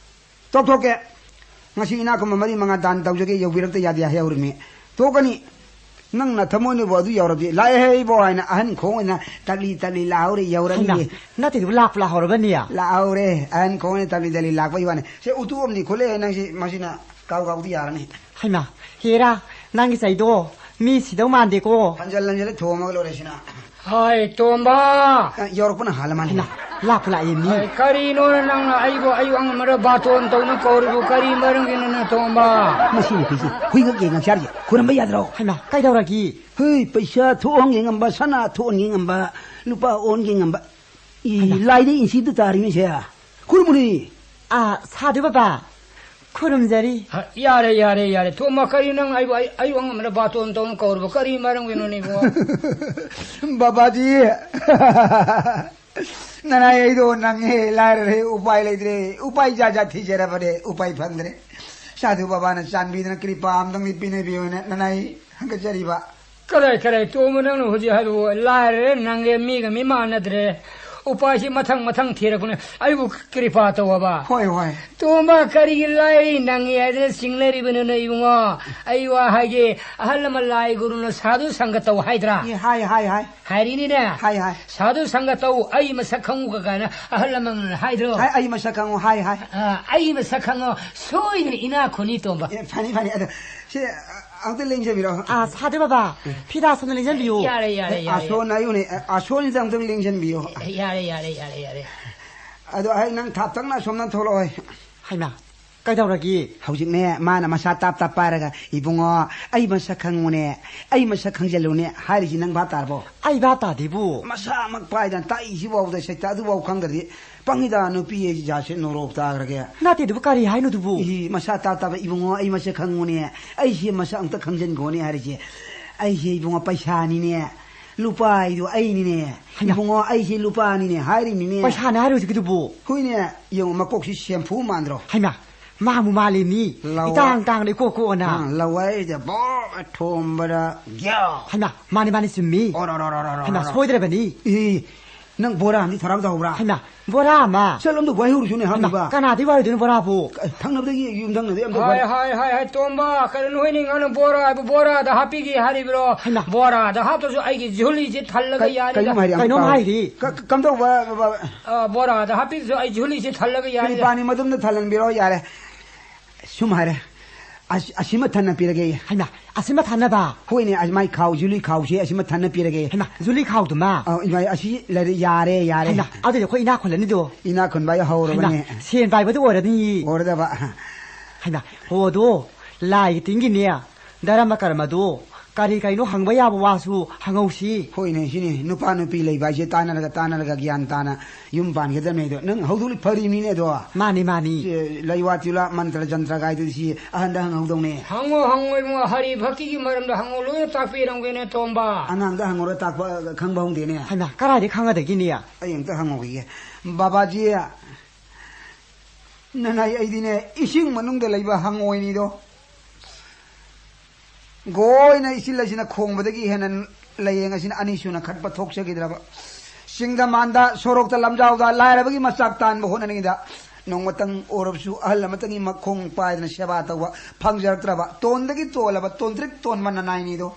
ꯇꯣꯛꯊꯣꯛꯀꯦ꯫ ꯉꯁꯤ ꯏꯅꯥꯛ ꯈꯨꯟꯕ ꯃꯔꯤ ꯃꯉꯥ ꯗꯥꯟ ꯇꯧꯖꯒꯦ, ꯌꯧꯕꯤꯔꯛꯇ ꯌꯥꯗꯦ ꯍꯥꯏꯍꯧꯔꯤꯃꯤ꯫ ꯇꯣꯛꯀꯅꯤ꯫ ꯅꯪ ꯅꯊꯃꯣꯏꯅꯕꯨ ꯑꯗꯨ ꯌꯧꯔꯕꯗꯤ, ꯂꯥꯛꯑꯦꯍꯦ ꯏꯕꯣ" ꯍꯥꯏꯅ ꯑꯍꯟ ꯈꯣꯡ ꯑꯣꯏꯅ ꯇꯞꯂꯤ ꯇꯞꯂꯤ ꯂꯥꯎꯔꯦ, ꯍꯩꯃꯥ, ꯌꯧꯔꯅꯤ꯫ ꯅꯠꯇꯦ, ꯂꯥꯛꯄꯨ ꯂꯥꯛꯍꯧꯔꯕꯅꯦ꯫ ꯂꯥꯛꯍꯧꯔꯦ꯫ ꯑꯍꯟ ꯈꯣꯡ ꯑꯣꯏꯅ ꯇꯞꯂꯤ ꯇꯞꯂꯤ ꯂꯥꯛꯄꯒꯤ ꯋꯥꯅꯤ꯫ ꯁꯦ, ꯎꯇꯨꯞ ꯑꯃꯅꯤ ꯈꯨꯠꯂꯛꯑꯦ ꯅꯪꯁꯤ, ꯃꯁꯤꯅ ꯀꯥꯎ ꯀꯥꯎꯗꯤ ꯌꯥꯔꯅꯤ꯫ ꯍꯩꯃꯥ, ꯍꯦꯔꯥ, ꯅꯪꯒꯤ ꯆꯩꯗꯣ ꯃꯤ ꯁꯤꯗꯧ ꯃꯥꯟꯗꯦꯀꯣ꯫ ꯍꯟꯖꯜ ꯍꯟꯖꯜꯂ ꯊꯣꯝꯃꯒ ꯂꯣꯏꯔꯦ ꯁꯤꯅ꯫ ꯍꯥꯏ, ꯇꯣꯝꯕ! ꯑ, ꯌꯧꯔꯛꯄꯅ ꯍꯥꯜꯂ ꯃꯥꯜꯂꯦ꯫ ꯍꯩꯃꯥ, ꯂꯥꯛꯄꯨ ꯂꯥꯛꯑꯦ ꯃꯤ꯫ ꯍꯥꯏ, ꯀꯔꯤꯅꯣ ꯅꯪꯅ ꯑꯩꯕꯨ ꯑꯌꯨꯛ ꯑꯉꯟꯕꯗ ꯕꯥꯇꯣꯟ ꯇꯧꯅ ꯀꯧꯔꯤꯕꯨ ꯀꯔꯤ ꯃꯔꯝꯒꯤꯅꯣ, ꯅꯇꯣꯝꯕ? ꯃꯁꯤ ꯅꯨꯄꯤꯁꯤ ꯍꯨꯏꯒ ꯌꯦꯡꯉꯛ ꯆꯥꯔꯤꯁꯦ꯫ ꯈꯨꯔꯝꯕ ꯌꯥꯗ꯭ꯔꯣ? ꯍꯩꯃꯥ, ꯀꯩꯗꯧꯔꯒꯦ? ꯍꯩ, ꯄꯩꯁꯥ ꯊꯣꯛꯍꯟꯒꯦ ꯉꯝꯕ, ꯁꯅꯥ ꯊꯣꯛꯍꯟꯒꯦ ꯉꯝꯕ, ꯂꯨꯄꯥ ꯑꯣꯟꯒꯦ ꯉꯝꯕ꯫ ꯏ, ꯍꯩꯃꯥ꯫ ꯂꯥꯏꯗ ꯏꯟꯁꯤꯗ ꯇꯥꯔꯤꯃꯤꯁꯦ꯫ ꯈꯨꯔꯨꯝꯃꯨꯅꯤ꯫ ꯑꯥ, ꯁꯥꯗꯨ ꯕꯕꯥ꯫ ꯈꯨꯔꯨꯝꯖꯔꯤ꯫ ꯍ, ꯌꯥꯔꯦ, ꯌꯥꯔꯦ, ꯌꯥꯔꯦ꯫ ꯊꯣꯝꯕ, ꯀꯔꯤ ꯅꯪ ꯑꯩꯕꯨ ꯑꯩ-, ꯑꯌꯨꯛ ꯑꯉꯟꯕꯗ ꯕꯥꯇꯣꯟ ꯇꯧꯅ ꯀꯧꯔꯕ? ꯀꯔꯤ ꯃꯔꯝꯒꯤꯅꯣꯅꯦ ꯏꯕꯨꯡꯉꯣ? ꯕꯕꯥꯖꯤ, ꯅꯅꯥꯏ ꯑꯩꯗꯣ ꯅꯪꯉꯦ, ꯂꯥꯏꯔꯔꯦ, ꯎꯄꯥꯏ ꯂꯩꯇ꯭ꯔꯦ, ꯎꯄꯥꯏ ꯖꯥꯠ ꯖꯥꯠ ꯊꯤꯖꯔꯕꯅꯦ, ꯎꯄꯥꯏ ꯐꯪꯗ꯭ꯔꯦ꯫ ꯁꯥꯙꯨ ꯕꯕꯥꯅ ꯆꯥꯟꯕꯤꯗꯨꯅ ꯀ꯭ꯔꯤꯄꯥ ꯑꯝꯇꯪꯗꯤ ꯄꯤꯅꯕꯤꯌꯨꯅ ꯅꯅꯥꯏ ꯍꯪꯒꯠꯆꯔꯤꯕ꯫ ꯀꯗꯥꯏ, ꯀꯗꯥꯏ, ꯇꯣꯝꯕ, ꯅꯪꯅ ꯍꯧꯖꯤꯛ ꯍꯥꯏꯕꯕꯨ ꯂꯥꯏꯔꯔꯦ, ꯅꯪꯒꯦ, ꯃꯤꯒ ꯃꯤ ꯃꯥꯟꯅꯗ꯭ꯔꯦ꯫ ꯎꯄꯥꯏꯁꯤ ꯃꯊꯪ ꯃꯊꯪ ꯊꯤꯔꯛꯄꯅꯦ꯫ ꯑꯩꯕꯨ ꯀ꯭ꯔꯤꯄꯥ ꯇꯧꯑꯣꯕ꯫ ꯍꯣꯏ, ꯍꯣꯏ꯫ ꯇꯣꯝꯕ, ꯀꯔꯤꯒꯤ ꯂꯥꯏꯔꯤ ꯅꯪꯉꯦ ꯍꯥꯏꯗꯅ ꯆꯤꯡꯅꯔꯤꯕꯅꯣꯅꯦ ꯏꯕꯨꯡꯉꯣ? ꯑꯩ ꯋꯥ ꯍꯥꯏꯒꯦ, ꯑꯍꯜ ꯂꯃꯟ ꯂꯥꯏ ꯒꯨꯔꯨꯅ ꯁꯥꯗꯨ ꯁꯪꯒ ꯇꯧ ꯍꯥꯏꯗ꯭ꯔꯥ? ꯑꯦ, ꯍꯥꯏ, ꯍꯥꯏ, ꯍꯥꯏ꯫ ꯍꯥꯏꯔꯤꯅꯤꯅꯦ꯫ ꯍꯥꯏ, ꯍꯥꯏ꯫ ꯁꯥꯗꯨ ꯁꯪꯒ ꯇꯧ, ꯑꯩ ꯃꯁꯛ ꯈꯪꯉꯨꯒ ꯀꯥꯏꯅ ꯑꯍꯜ ꯂꯃꯟꯅ ꯍꯥꯏꯗ꯭ꯔꯣ? ꯍꯥꯏ, ꯑꯩ ꯃꯁꯛ ꯈꯪꯉꯨ, ꯍꯥꯏ, ꯍꯥꯏ꯫ ꯑ, ꯑꯩ ꯃꯁꯛ ꯈꯪꯉꯣ, ꯁꯣꯏꯗꯅ ꯏꯅꯥꯛ ꯈꯨꯅꯤ, ꯇꯣꯝꯕ꯫ ꯑꯦ, ꯐꯅꯤ, ꯐꯅꯤ꯫ ꯑꯗꯣ, ꯁꯤ, ꯑ, ꯑꯃꯨꯛꯇ ꯂꯦꯡꯖꯕꯤꯔꯣ꯫ ꯑ, ꯁꯥꯗꯨ ꯕꯕꯥ, ꯎꯝ꯫ ꯐꯤꯗꯥ ꯁꯣꯝꯗ ꯂꯦꯡꯖꯟꯕꯤꯌꯨ꯫ ꯌꯥꯔꯦ, ꯌꯥꯔꯦ, ꯑꯦ, ꯌꯥꯔꯦ, ꯑꯁꯣꯟ ꯌꯥꯔꯦ꯫ ꯍꯥꯏꯌꯨꯅꯦ, ꯑ, ꯑꯁꯣꯟꯁꯤꯗ ꯑꯃꯨꯛꯇꯪ ꯂꯦꯡꯖꯟꯕꯤꯌꯨ꯫ ꯌꯥꯔꯦ, ꯌꯥꯔꯦ, ꯌꯥꯔꯦ, ꯌꯥꯔꯦ꯫ ꯑꯗꯣ, ꯑꯩ ꯅꯪ ꯊꯥꯞꯇꯛꯅ ꯑꯁꯣꯝꯗ ꯊꯣꯛꯂꯛꯑꯣ꯫ ꯍꯩꯃꯥ, ꯀꯩꯗꯧꯔꯒꯦ? ꯍꯧꯖꯤꯛꯅꯦ, ꯃꯥꯅ ꯃꯁꯥ ꯇꯥꯞ ꯇꯥꯞ ꯄꯥꯏꯔꯒ, "ꯏꯕꯨꯡꯉꯣ, ꯑꯩ ꯃꯁꯛ ꯈꯪꯉꯨꯅꯦ, ꯑꯩ ꯃꯁꯛ ꯈꯪꯖꯜꯂꯨꯅꯦ" ꯍꯥꯏꯔꯤꯁꯤ ꯅꯪ ꯚꯥꯞ ꯇꯥꯔꯕꯣ? ꯑꯩ ꯚꯥꯞ ꯇꯥꯗꯦꯕꯨ꯫ ꯃꯁꯥꯃꯛ ꯄꯥꯏꯗꯅ ꯇꯥꯛꯏꯁꯤꯐꯥꯎꯗ ꯁꯩꯇ ꯑꯗꯨꯐꯥꯎ ꯈꯪꯗ꯭ꯔꯗꯤ ꯄꯪꯉꯤꯗ, ꯅꯨꯄꯤ ꯑꯩ ꯖꯥꯠꯁꯦ ꯅꯣꯔꯣꯛ ꯇꯥꯈ꯭ꯔꯒꯦ꯫ ꯅꯠꯇꯦ, ꯑꯗꯨꯕꯨ ꯀꯔꯤ ꯍꯥꯏꯅꯣ ꯑꯗꯨꯕꯨ? ꯏ, ꯃꯁꯥ ꯇꯥꯞ ꯇꯥꯞ, "ꯏꯕꯨꯡꯉꯣ, ꯑꯩ ꯃꯁꯛ ꯈꯪꯉꯨꯅꯦ, ꯑꯩꯁꯦ ꯃꯁꯛ ꯑꯝꯇ ꯈꯪꯖꯟꯈꯣꯅꯦ" ꯍꯥꯏꯔꯤꯁꯦ꯫ ꯑꯩꯁꯦ ꯏꯕꯨꯡꯉꯣ ꯄꯩꯁꯥꯅꯤꯅꯦ, ꯂꯨꯄꯥ ꯍꯥꯏꯗꯣ ꯑꯩꯅꯤꯅꯦ꯫ ꯍꯩꯃꯥ꯫ "ꯏꯕꯨꯡꯉꯣ, ꯑꯩꯁꯦ ꯂꯨꯄꯥꯅꯤꯅꯦ" ꯍꯥꯏꯔꯤꯃꯤꯅꯦ꯫ ꯄꯩꯁꯥꯅꯦ ꯍꯥꯏꯔꯣ ꯍꯧꯖꯤꯛꯀꯤꯗꯨꯕꯨ? ꯍꯣꯏꯅꯦ, ꯌꯦꯡꯉꯣ, ꯃꯀꯣꯛꯁꯤ ꯁꯦꯝꯐꯨ ꯃꯥꯟꯗ꯭ꯔꯣ? ꯍꯩꯃꯥ, ꯃꯥꯕꯨ ꯃꯥꯜꯂꯤꯅꯤ꯫ ꯂꯋꯥ-, ꯏꯇꯥꯡ ꯇꯥꯡꯅ ꯏꯀꯣꯛ ꯀꯣꯛꯑꯅ꯫ ꯑꯥ, ꯂꯋꯥꯏꯗ ꯕꯣ ꯊꯣꯝꯕꯗ ꯒ꯭ꯌꯥ꯫ ꯍꯩꯃꯥ, ꯃꯥꯅꯤ, ꯃꯥꯅꯤ, ꯆꯨꯝꯃꯤ꯫ ꯑꯣꯔꯣꯔꯣꯔꯣꯔꯣꯔꯣꯔꯣ꯫ ꯍꯩꯃꯥ, ꯁꯣꯏꯗ꯭ꯔꯕꯅꯤ꯫ ꯏ, ꯅꯪ ꯕꯣꯔꯥ ꯑꯃꯗꯤ ꯊꯔꯥꯝ ꯇꯧꯍꯧꯕ꯭ꯔꯥ? ꯍꯩꯃꯥ, ꯕꯣꯔꯥ ꯑꯃ? ꯆꯠꯂꯣ, ꯑꯝꯇ ꯋꯥꯏꯍꯧꯔꯨꯁꯨꯅꯦ, ꯍꯩꯃꯥ, ꯍꯥꯞꯅꯕ꯫ ꯀꯅꯥꯗꯩ ꯋꯥꯏꯔꯨꯗꯣꯏꯅꯣ ꯕꯣꯔꯥꯕꯨ? ꯊꯪꯅꯕꯗꯒꯤ, ꯌꯨꯝꯊꯪꯅꯕꯗꯒꯤ ꯑꯝꯇ ꯍꯥꯏ, ꯋꯥꯏ-, ꯍꯥꯏ, ꯍꯥꯏ, ꯍꯥꯏ, ꯇꯣꯝꯕ, ꯀꯩꯅꯣ ꯅꯣꯏꯅꯤ ꯉꯥꯅꯨ ꯕꯣꯔꯥ ꯍꯥꯏꯕ ꯕꯣꯔꯥꯗ ꯍꯥꯞꯄꯤꯒꯦ ꯍꯥꯏꯔꯤꯕ꯭ꯔꯣ? ꯍꯩꯃꯥ꯫ ꯕꯣꯔꯥꯗ ꯍꯥꯞꯇ꯭ꯔꯁꯨ ꯑꯩꯒꯤ ꯖꯨꯂꯤꯁꯦ ꯊꯜꯂꯒ ꯀꯩ-, ꯌꯥꯔꯦꯗ꯫ ꯀꯩꯅꯣꯝ ꯍꯥꯏꯔꯤ, ꯑꯝꯇ ꯀꯩꯅꯣꯝ ꯇꯥꯎ꯫ ꯍꯥꯏꯔꯤ꯫ ꯀ-, ꯀ-, ꯀꯝꯗꯧꯕ, ꯕ-, ꯕ-, ꯑ, ꯕꯣꯔꯥꯗ ꯍꯥꯞꯄꯤꯔꯁꯨ ꯑꯩ ꯖꯨꯂꯤꯁꯦ ꯊꯜꯂꯒ ꯌꯥꯔꯦꯗ꯫ ꯀ꯭ꯔꯤꯄꯥꯅꯤ ꯃꯗꯨꯝꯅ ꯊꯜꯍꯟꯕꯤꯔꯣ, ꯌꯥꯔꯦ꯫ ꯁꯨꯝ ꯍꯥꯏꯔꯦ꯫ ꯑꯁ-, ꯑꯁꯤꯃ ꯊꯟꯅ ꯄꯤꯔꯒꯦ꯫ ꯍꯩꯃꯥ, ꯑꯁꯤꯃ ꯊꯟꯅꯕ? ꯍꯣꯏꯅꯦ, ꯑꯁ, ꯃꯥꯏ ꯈꯥꯎ, ꯖꯨꯂꯤ ꯈꯥꯎꯁꯦ ꯑꯁꯤꯃ ꯊꯟꯅ ꯄꯤꯔꯒꯦ꯫ ꯍꯩꯃꯥ, ꯖꯨꯂꯤ ꯈꯥꯎꯗꯨꯃ? ꯑ, ꯏꯃꯥ, ꯑꯁꯤ ꯂꯩꯔꯦ, ꯌꯥꯔꯦ, ꯌꯥꯔꯦ꯫ ꯍꯩꯃꯥ, ꯑꯗꯨꯗꯤ ꯑꯩꯈꯣꯏ ꯏꯅꯥꯛ ꯈꯨꯜꯂꯅꯤꯗꯣ꯫ ꯏꯅꯥꯛ ꯈꯨꯟꯕ ꯍꯥꯏ ꯍꯧꯔꯕꯅꯦ꯫ ꯍꯩꯃꯥ, ꯁꯦꯟ ꯄꯥꯏꯕꯗꯨ ꯑꯣꯏꯔꯅꯤ꯫ ꯑꯣꯏꯔꯗꯕ꯫ ꯍꯩꯃꯥ, ꯍꯣ, ꯑꯗꯣ, ꯂꯥꯏꯒꯤ ꯇꯤꯟꯒꯤꯅꯦ, ꯙꯔꯃ ꯀꯔꯃꯗꯣ, ꯀꯔꯤ ꯀꯩꯅꯣ ꯍꯪꯕ ꯌꯥꯕ ꯋꯥꯁꯨ ꯍꯪꯍꯧꯁꯤ꯫ ꯍꯣꯏꯅꯦ, ꯁꯤꯅꯤ ꯅꯨꯄꯥ ꯅꯨꯄꯤ ꯂꯩꯕ ꯍꯥꯏꯁꯦ, ꯇꯥꯟꯅꯔꯒ ꯇꯥꯟꯅꯔꯒ ꯒ꯭ꯌꯥꯟ ꯇꯥꯅ ꯌꯨꯝ ꯄꯥꯟꯒꯗꯕꯅꯦ꯫ ꯑꯗꯣ ꯅꯪ ꯍꯧꯗꯣꯛꯂꯤ ꯐꯔꯤꯕꯅꯤꯅꯦ ꯑꯗꯣ꯫ ꯃꯥꯅꯤ, ꯃꯥꯅꯤ꯫ ꯁꯦ, ꯂꯩꯋꯥ ꯇꯤꯜꯋꯥ ꯃꯟꯇ꯭ꯔ ꯖꯟꯇ꯭ꯔ ꯒꯥꯏꯗꯨꯗꯤ ꯁꯤ ꯑꯍꯟꯗ ꯍꯪꯍꯧꯗꯧꯅꯦ꯫ ꯍꯪꯉꯣ, ꯍꯪꯉꯣ ꯏꯕꯨꯡꯉꯣ, ꯍꯔꯤ ꯚꯛꯇꯤꯒꯤ ꯃꯔꯝꯗ ꯍꯪꯉꯣ, ꯂꯣꯏꯅ ꯇꯥꯛꯄꯤꯔꯝꯒꯦꯅꯦ ꯇꯣꯝꯕ꯫ ꯑꯉꯥꯡꯗ ꯍꯪꯉꯨꯔ ꯇꯥꯛꯄ ꯈꯪꯕ ꯍꯧꯗꯦꯅꯦ꯫ ꯍꯩꯃꯥ, ꯀꯗꯥꯏꯗꯩ ꯈꯪꯒꯗꯒꯤꯅꯤ? ꯑꯩ ꯑꯝꯇ ꯍꯪꯍꯧꯈꯤꯒꯦ꯫ ꯕꯥꯕꯥꯖꯤ, ꯅꯅꯥꯏ ꯑꯩꯗꯤꯅꯦ, ꯏꯁꯤꯡ ꯃꯅꯨꯡꯗ ꯂꯩꯕ ꯍꯪꯉꯣꯏꯅꯤꯗꯣ꯫ ꯒꯣꯏꯅ ꯏꯆꯤꯜ ꯑꯁꯤꯅ ꯈꯣꯡꯕꯗꯒꯤ ꯍꯦꯟꯅ ꯂꯥꯏꯌꯦꯡ ꯑꯁꯤꯅ ꯑꯅꯤꯁꯨꯅ ꯈꯠꯄ ꯊꯣꯛꯆꯈꯤꯗ꯭ꯔꯕ꯫ ꯁꯤꯡꯗ ꯃꯥꯟꯗ, ꯁꯣꯔꯣꯛꯇ ꯂꯝꯖꯥꯎꯗ ꯂꯥꯏꯔꯕꯒꯤ ꯃꯆꯥꯛ ꯇꯥꯟꯕ ꯍꯣꯠꯅꯅꯤꯡꯉꯤꯗ, ꯅꯣꯡꯃꯇꯪ ꯑꯣꯏꯔꯕꯁꯨ ꯑꯍꯜ ꯑꯃꯇꯪꯒꯤ ꯃꯈꯣꯡ ꯄꯥꯏꯗꯅ ꯁꯦꯕꯥ ꯇꯧꯕ ꯐꯪꯖꯔꯛꯇ꯭ꯔꯕ ꯇꯣꯟꯗꯒꯤ ꯇꯣꯜꯂꯕ ꯇꯣꯟꯇ꯭ꯔꯤꯛ ꯇꯣꯟꯕ ꯅꯅꯥꯏꯅꯤꯗꯣ꯫